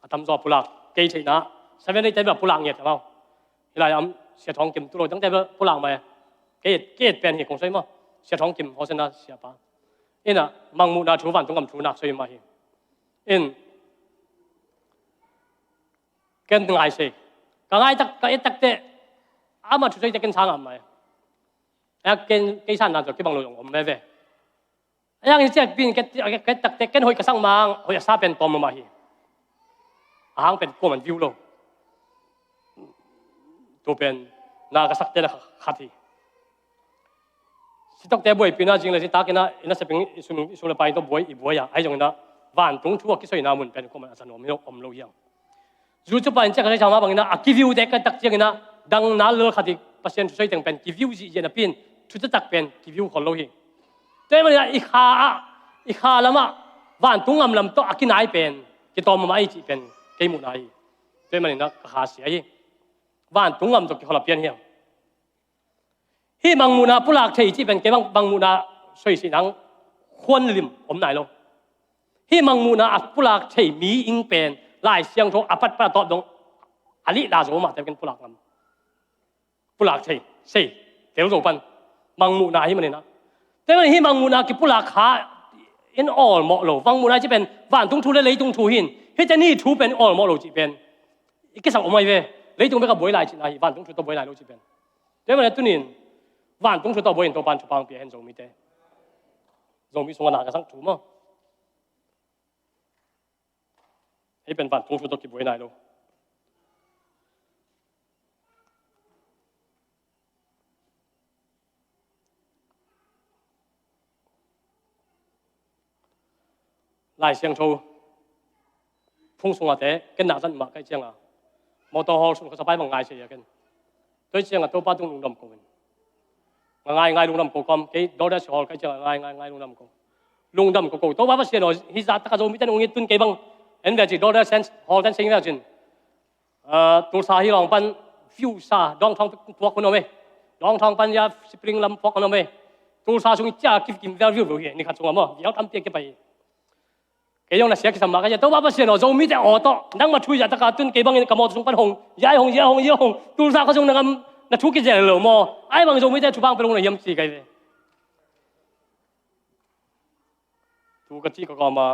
A tamzaw a pulak. Kei theihna. Seven, eight te bel a pulak ngiat amau. Hih lai am Sia Thawng Kim tu lo dangte bel pulak mai. Kei, kei pen hi kong soi maw. Sia Thawng Kim, Hosanna siapa. Innah Mangmuhna thu, vantung gam thu nak soi mah hi. In ken ngai sei. Ka ngai tak, ka et takteh, amah thu soi teh ken sang am mai. A ken, kei sanna tawh kibang lo zong om veve. A yang in ciakpi in ket, ket takteh ken hoih ka sak mang, hoih a sa pen tawm mahmah hi. A hang pen kuaman view lo. Tu pen na ka sakte le khat hi. Sitokte buaipihna zing le zitakinah, i nasepin i sum, i sum le pai tawh buai, i buai a. Ahi zonginah, vantung thu a kisoina mun pen kuaman a sa nuam hi lo, om lo hiang. Zu cupa in ciah ka saisau mah banginah, a kiviute ka tak cianginah, dang nal lel khat i Pasian thu soi teng pen kiviu zihziah napi in, thu taktak pen kiviu khol lo hi. Tua ahih maninah i kha ah, i kha lamah vantung ngam lam tawh a kinai pen kitawm mahmah ahi cih pen kei muhna hi. Tua ahih maninah ka kha sia hi. Vantung ngam tawh kikhol a pian hiam? Hih Mangmuhna pulak thei cih pen kei bang, Mangmuhna soisih nang khuan lim om nai lo. Hih Mangmuhna a pulak thei mi ing pen Lai Siangtho a patpat a tawp dong a lihla zo mahte ken pulak ngam. Pulak thei, sei, tel zo pan. Mangmuhna hi maninah. Tua ahih manin hih Mangmuhna kipulak kha in awlmawh lo. Mangmuhna cih pen vantung thu le leitung thu hin. Hihte ni thu pen awlmawh lo cih pen i kisak om ahi ve. Leitung bek a buai lai cihna hi, vantung thu tawh buai lai lo cih pen. Tua ahih manin tunin vantung thu tawh buai in Topan thupha hong pia hen Zomite. Zomi sungah na ka sak thu maw? Hih pen vantung thu tawh kibuai nai lo. Lai Siangtho phung sungate ken nak zat mah ka hih cianga motor hawl sun khuasa pai bang ngai sia ken. Tua hih cianga Topa tung lungdam ko in. Nga ngai ngai lungdam ko kawm kei Dordas hawl ka hih cianga ngai ngai ngai lungdam ko. Lungdam ko ko Topa Pasian aw, hih zah taka Zomite nung i tun kei bang en ve cin Dordas hawl ten seng ve cin. Ah, Tulsa hi lawng pan view sa, Dawngthawng puak hun om e. Dawngthawng pan ya Spring lam puak hun om e. Tulsa sung i cia kim kim vel view view hi, ni khat sung om aw, viau tampi a kipai hi. Kei zong na sia kisam mah ka ci a, Topa Pasian aw, Zomite aw tawh nangma thu i zahtak a tun kei bangin ka mawtaw sung pan hong, zia hong, zia hong, zia hong, tulsa kha sung na ngam, na thu kizel lo maw? Ahih bangin Zomite thupha hong pia lo na hiam ci ka hi ve. Tu ka cih ka kawm a,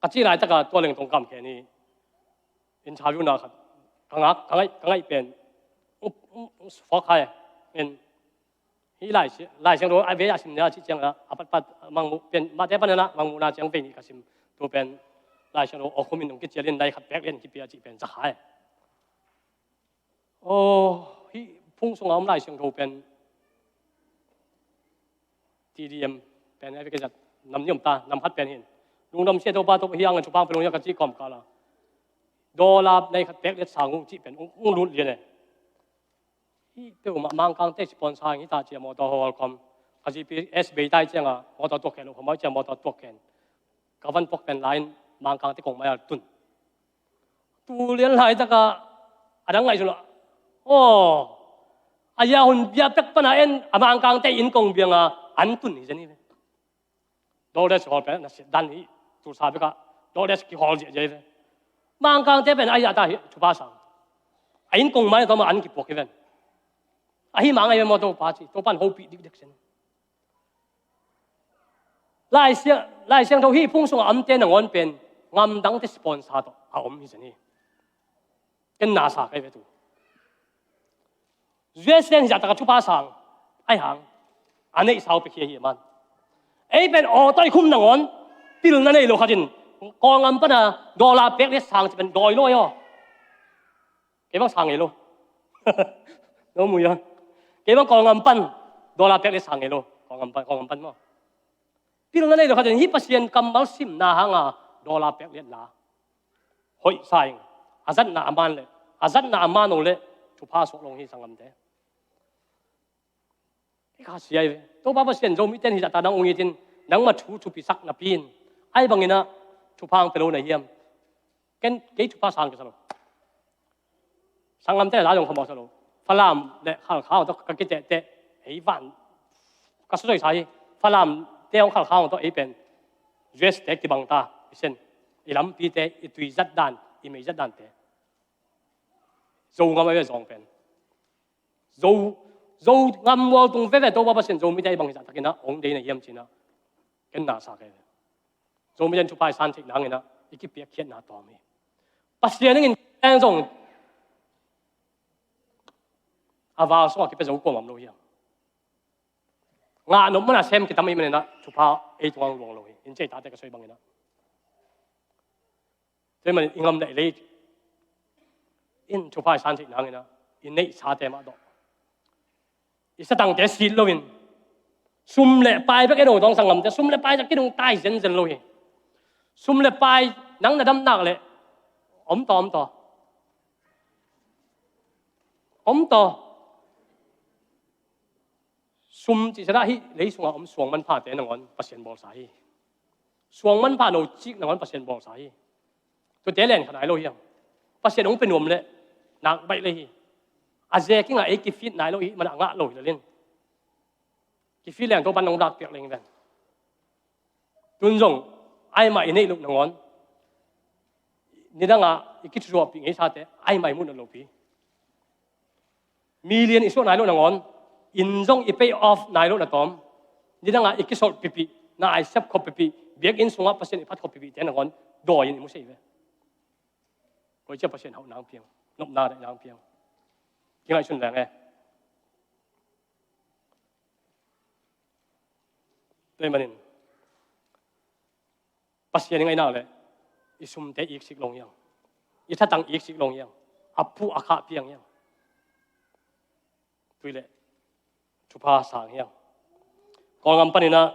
ka cih laitak a tua leng tong kam khen hi. Interview na khat ka ngak, ka ngaih, ka ngaih pen. Fuak hai. En. Hih Lai Siang, Lai Siangtho a vei a sim nia cih ciang a, a patpat mangmuh pen, mahte pan a mangmuhna ciang vei nih ka sim. Tu pen Lai Siangtho awkhum in hong kicial in, lai khat pek lian kipia cih pen za khai. Aw, hih phung sungah om Lai Siangtho pen T D M pen a vei ka zat nam ni om ta, nam khat pen hin. Lungdam sia Topa, Topa hi hangin thupha hong pia lo hi a ka cih kawmkal a, dollar nei khat pek liat sang ung cih pen ung, ung lut lian e. Hih peuhmah Mangkangte sponsor hi ta ci a, mawtaw hawl khawm. Ka G P S bei tai ciangah mawtaw tuak khen lo, khawm ciang mawtaw tuak khen. Ka van puak pen lai-in Mangkangte kong mai-ah tun. Tu lian laitakah a dang ngaihsun lo. Aw, a zia hun bia pek pana en a Mangkangte inn kong bianga an tun hi zen hi ve. Dollars hawl pen na sit dan hi, tulsa bekah dollars kihawl ziahziah hi ve. Mangkangte pen a zia ta hi thupha sang. A inn kong mai tawm a an kipuak hi ven. Ahi mah ngai ve maw Topa ci, Topa in hopih dikdek zen. Lai Siang, Lai Siangtho hih phung sungah omte nangawn pen ngamdangte sponsor tawh a om hi zen hi. Ken na sa kai ve tu. U S ten hi zahtak a thupha sang ahi hang a neihsa uh pia khia hi a man. Ei pen aw tawh i khum nangawn pilna nei lo khatin Kawlngam pana dollar pek liat sang ci pen dawi lo aw. Kei bang sang ngei lo. No mu ya. Kei bang Kawlngam pan dollar pek liat sang ngei lo. Kawlngam pan, Kawlngam pan maw. Pilna nei lo khatin hih Pasian kammal simna hanga dollar pek liat la hoih sa ing. A zatna a man le a zatna a man lo le thupha suak lo hi sanggamte. Kei kha sia hi ve. Topa Pasian Zomite hi zahtak nang ung itin nangma thu thupisak napi in ahi bangin ah thupha hong pia lo na hiam? Ken kei thupha sang kisa lo. Sanggamte la zong khamawh sa lo. Falam le Khalkha tawh ka kitehteh ei van ka sawsoi sa hi. Falamte hong Khalkha tawh ei pen U S te kibang ta i sen, i lampite, i tui zat dan, i mei zat dante. Zo ngam a ve zong pen. Zo, Zo ngam mual tung veve Topa Pasian Zomite ahi bang hi zahtakin ah hong deih na hiam cin ah ken na sa kei ve. Zomite in thupha i san theih nangin ah i kipiakkhiatna tawm hi. Pasian in eng zong a val sungah kipia zo kuamah om lo hiam? Ngah nop mana sem kitam ahih manin ah thupha ei tungah hong luang lo hi. In cei tate ka soi bangin ah. Tua ahih manin i ngam le i lei in thupha i san theih nangin ah i neihsate mah dawh. I satangte sit loin sum le pai bek en o tawng sanggamte, sum le pai zah kidong tai zenzen lo hi. Sum le pai nang na damnak le om taw, om taw. Om taw. Sum cih sa dah hih lei sungah om suang manphate nangawn Pasian bawlsa hi. Suang manpha no cik nangawn Pasian bawlsa hi. Tuate len kha nai lo hiam? Pasian hong pe nuam le nak baih le hi. A ze kingah ei kifit nai lo hi, mana ngah lo hi lalin. Kifit leng Topan hong dak piak leng ven. Tun zong aimah i neih loh nangawn nidangah i kithusuahpih ngeisate aimah i muh nat lopi. Million i suah nai loh nangawn inn zong i pay off nai loh na tawm. Nidangah i kisolh pipih, na i sepkhop pipih, biakinn sungah Pasian i phatkhop pipihte nangawn dawi in i mu sei ve. Koicia Pasian hauh nang piang, nopna daih nang piang. Kingaihsun leng e. Tua ahih manin Pasian i ngaihnak le i sumte iksik long hiang, i thatang iksik long hiang, a phuh a khah piang hiang. Tui le thupha sang hiang. Kawlngam paninah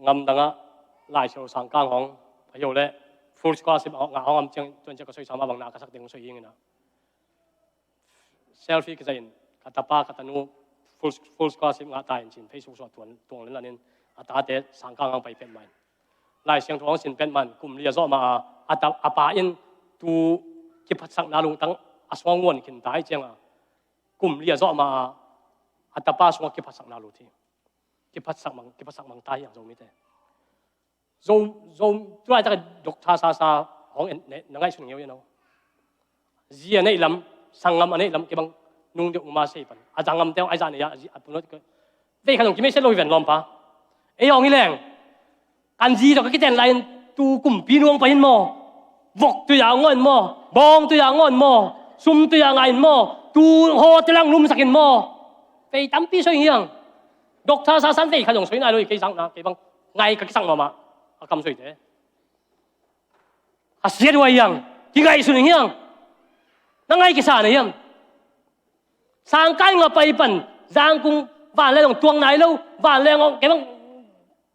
ngamdangah Lai Siangtho sang kang hong, a hio le full scholarship ngah hong am ciang tuan ciang ka soisa mah bang na ka sak ding soi hinginah selfie ka zahin ka tapa ka tanu full, full scholarship ngah ta in cin Facebook sungah tuang, tuang lenlanin a tate sang kang hong pai pet main. Lai Siangtho hong sin pet man kum li a zawh ma a, a ta, a pa in tu kiphatsakna lungtang a sungah nguan khin ta hi cianga kum li a zawh ma a, a tapa sungah kiphatsakna lut hi. Kiphatsak mang, kiphatsak mang ta hi ang Zomite. Zo, Zo, tu laitak Doctor Sasa hong en, na ngaihsun ngeu ing aw. Zi a neih lam, sanggam a neih lam, kei bang nung deuh numa sei pan. A sanggam teuh, a zan a, a punot. Vei khat hong kimei set lo hi ven lawmpa. Ei hong hi leng. Kan zi tawh ka kiten lai in tu kumpi nuang pai in maw. Vok tui a ngawh in maw. Bawng tui a ngawh in maw. Sum tui a ngah in maw. Tu haw te lang lumsak in maw. Vei tampi soi hiang. Doctor Sasan vei khat hong soi nai lo hi kei sang na, kei bang. Ngai ka kisak mahmah. A kam soite. A siat huai hiang, kingaihsun hiang. Na ngai kisa na hiam? Sangkai nga pai pan, Zangkung vanleng hong tuang nai lo, vanleng hong, kei bang,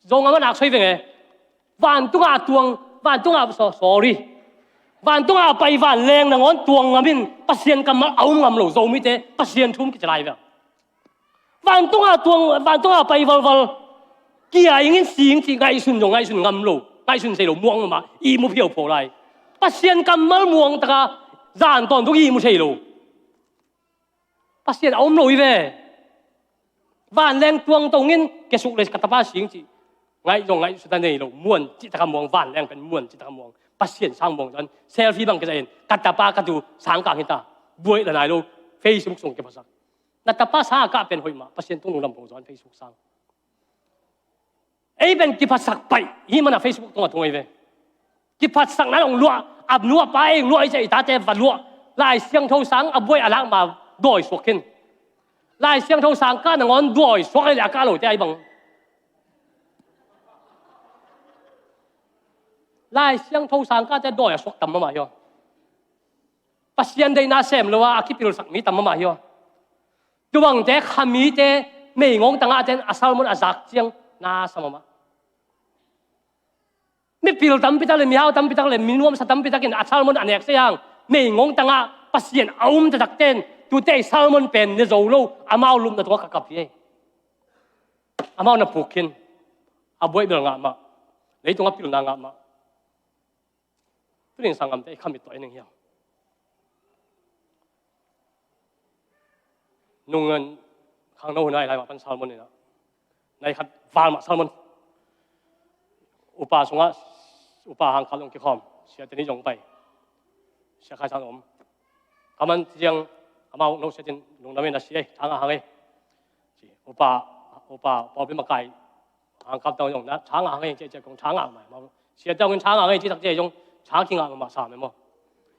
Zo ngam a nak soi veng e. Vantung a tuang, vantung a, so-, sorry. Vantung a pai vanleng nangawn tuang ngam in, Pasian kammal a um ngam lo, Zomite, Pasian thu um kici lai veng. Vantung a tuang, vantung a pai valval. Kia ing in sing cih ngaihsun zong ngaihsun ngam lo. Ngaihsun sei lo, muang mahmah, ihmu phiauphiau lai. Pasian kammal muang taka, zan tawntung ihmu sei lo. Pasian a um lo hi ve. Vanleng tuang tong in, kesuk le ka tapa sing cih. Ngaih zong ngaihsut a nei lo, muan cih taka muang, vanleng pen muan cih taka muang. Pasian sang muang zan, selfie bang kizai in, ka tapa ka tu, sangkang hita. Buai la nai lo, Facebook sung kiphasak. Na tapa sang a kah pen hoih mah, Pasian tung lungdam kong zuan Facebook sang. Ei pen kiphatsak paih, hi mana Facebook tung a tung ei ve. Kiphatsak na long luah, a nuah pa ei luah ei cia i tate va luah. Lai Siangtho sang a buai a lak ma dawi suak khin. Lai Siangtho sang kah nangawn dawi suak ei le a kah lote ai bang. Lai Siangtho sang kahte dawi a suak tam mahmah hi aw. Pasian deihna sem lo a, a kipilsak mi tam mahmah hi aw. Tubangte, khamite, meigong tangah ten a sermon a zak ciang na sa mahmah. Mipil tampi tak le, mihau tampi tak le, minuamsa tampi takin a sermon a nek se hang, meigong tangah Pasian a um taktak ten, tute i sermon pen ne zo lo, amau lupna tungah ka kap hi ei. Amau na puk khin, a buai bel ngah mah, leitungah pilna ngah mah. Tunin sanggamte i khamit tawh i ning hiam? Nung in khangno hun a i lai mah pan sermon inah. Nai khat val mah sermon. Upa sungah, upa hangkal zong kikhawm. Siate nih zong pai. Sia Khai San om. Kaman ciang amau no siatin lungdam in a sia ei, thang a hang ei. Upa, upa, pawlpi makai. Hangkap tawng zong na, thang a hang ei, cia, cia, kong thang a mai, mau. Siate hong in thang a hang ei, ci tak cia zong, thang kingah mah sa mai maw.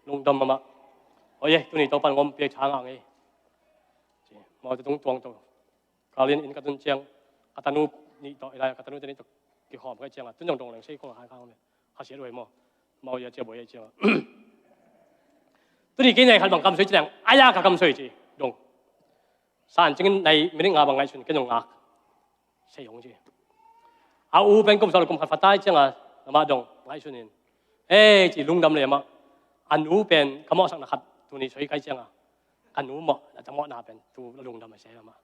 Lungdam mahmah. Oi, eh, tuni tawh pan ngom piak thang a hang ei. Ci, mau te tung tuang tawh. Kalin in ka tun ciang, ka tanu nih tawh, i lai, ka tanu te nih tawh, kikhawm ka ciang a, tun zong dong leng sei kong a khai khang om e. Kha siat huai maw. Mau ia cia buai ia ciang a. Tuni kei nai khat bang kam soi ci leng, a ia ka kam soi ci, dong. San cingin nai minute nga bang ngaihsun, ken zong ngak. Sei hong ci. A u pen kum sawm le kum khat fatai cianga, namah dong, ngaihsun in. Ei, ci lungdam le amah. A nu pen, ka mawhsakna khat, tuni soi kai cianga. Ka nu mawh, na ta mawhna pen, tu la lungdam a sei amah.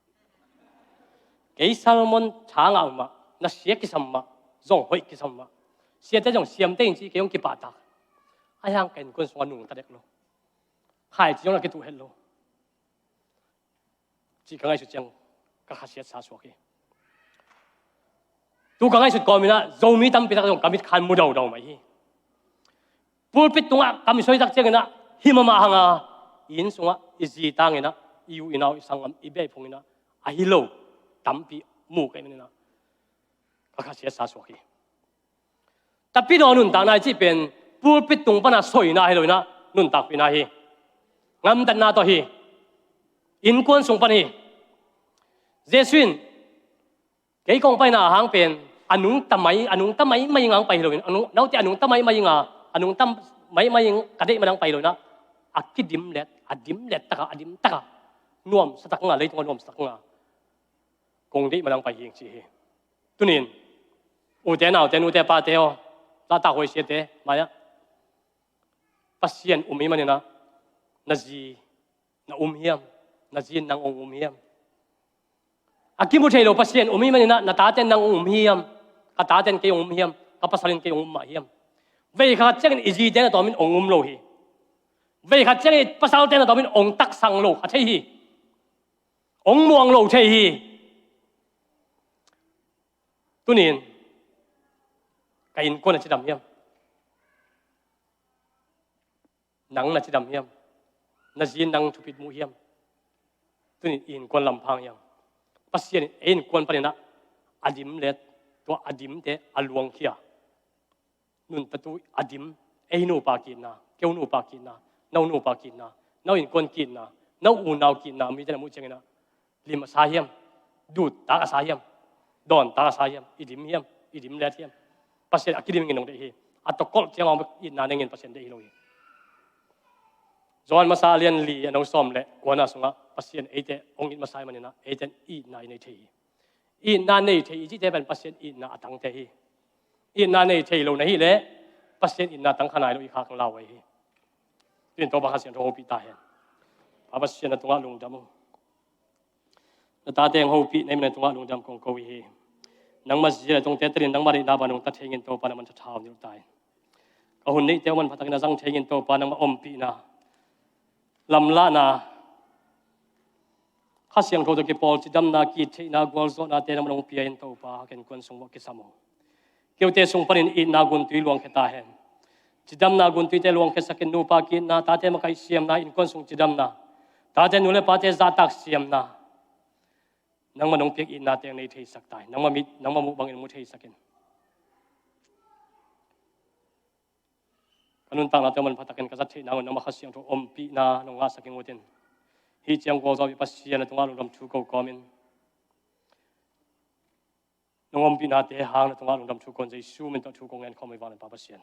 Kei sermon thang a um mah, na sia kisam mah, zong hoih kisam mah. Siate zong siam te in ci, kei zong kipahtak. A hiang ka innkuan sungah nungta dek lo. Khaici zong na kituh het lo. Cih ka ngaihsut ciang ka khasiatsa suak hi. Tu ka ngaihsut kawm inah Zomi tampi tak zong ka mitkhan mu daudau mai hi. Pulpit tungah ka mi soi tak ciang inah hi mahmah hanga i inn sungah i zi tang inah i u i nau i sanggam i beh phung inah a hi lo tampi mu kei man inah ka khasiatsa suak hi. Tapidaw nuntakna i cih pen pulpit tung pana soina hi lo inah nuntakpihna hi. Ngamtatna tawh hi. Innkuan sung pan hi. Jesuh in kei kong paina a hang pen a nungta mai, a nungta mai mai inga hong pai hi lo in, a nung, naute a nungta mai mai inga, a nungta mai mai ing ka deih manang pai hi lo inah a kidimlet, a dimlet taka, a dim taka nuamsa tak nga, leitunga nuamsa tak nga kong deih manang pai hi ing ci hi. Tunin, ute naute, nute pate aw, zahtak huai siate mai-ah Pasian um i maninah na zi na um hiam? Na zi in nang ong um hiam? A kimu thei lo Pasian um i maninah na tate in nang ong um hiam? Ka tate in kei ong um hiam? Ka pasal in kei ong um mah hiam? Veikhat ciangin i zite na tawmin ong um lo hi. Veikhat ciangin i pasalte na tawmin ong taksang lo kha thei hi. Ong muang lo thei hi. Tunin, Ka innkuan a cidam hiam? Nang na cidam hiam? Na zi in nang thupit mu hiam? Tunin innkuan lam phang hiam? Pasian in ei innkuan panin ah a dim le tua a dimte a luangkhia, nuntaktu a dim, ei nupa ki-itna, keu nupa ki-itna, no nupa ki-itna, no innkuan ki-itna, no unau ki-itna, mite na muh ciangin ah lim a sa hiam? Dut tak a sa hiam? Dawn tak a sa hiam? I dim hiam? I dim let hiam? Pasian a kidim in hong deih hi. A tawh kolh ciang a om itna nei-in Pasian deih hi lo hi. Johan masa a lian li a neu sawm le kuana sungah Pasian eite hong it masa ahih manin ah eite in itna i nei thei hi. Itna nei thei i cihte pen Pasian itna a tangte hi. Itna nei thei lo na hih leh Pasian itna tang kha nai lo i khak lau ahi hi. Tuin Topa Kha Siangtho hopih ta hen. Pa Pasian, na tungah lungdam uh. Na tate hong hopih na hih manin na tungah lungdam kong ko hi. Nangma zia le tungte telin nangma deihna bang nungta thei-in Topa nangman thathau nilh ta in. Ka hun neihte uh manpha takin a zang thei-in Topa nangma ompihna, lamlahna, Kha Siangtho tawh kipawl cidamna, ki-it theihna, gualzawhnate nangman hong pia in Topa, ka innkuan sung uah kisam uh. Keute sung panin itna guntui luangkhia ta hen. Cidamna guntuite luangkhiasakin, nupa ki-itna, tate makaih siamna, innkuan sung cidamna, tate nu le pate zahtak siamna, nangman hong piak itnate hong nei theisak ta in. Nangma mit, nangma muh bangin mu theisakin. Ka nuntaknate uh manpha takin ka zat theih nang un nangma Kha Siangtho ompihna nong ngahsak ing ut in. Hih ciang gualzawhpih Pasian, na tungah lungdam thu ko kawmin nong ompihnate hang na tungah lungdam thu ko in, Jesu min tawh thu ko ngen khawm hi vang, Pa Pasian.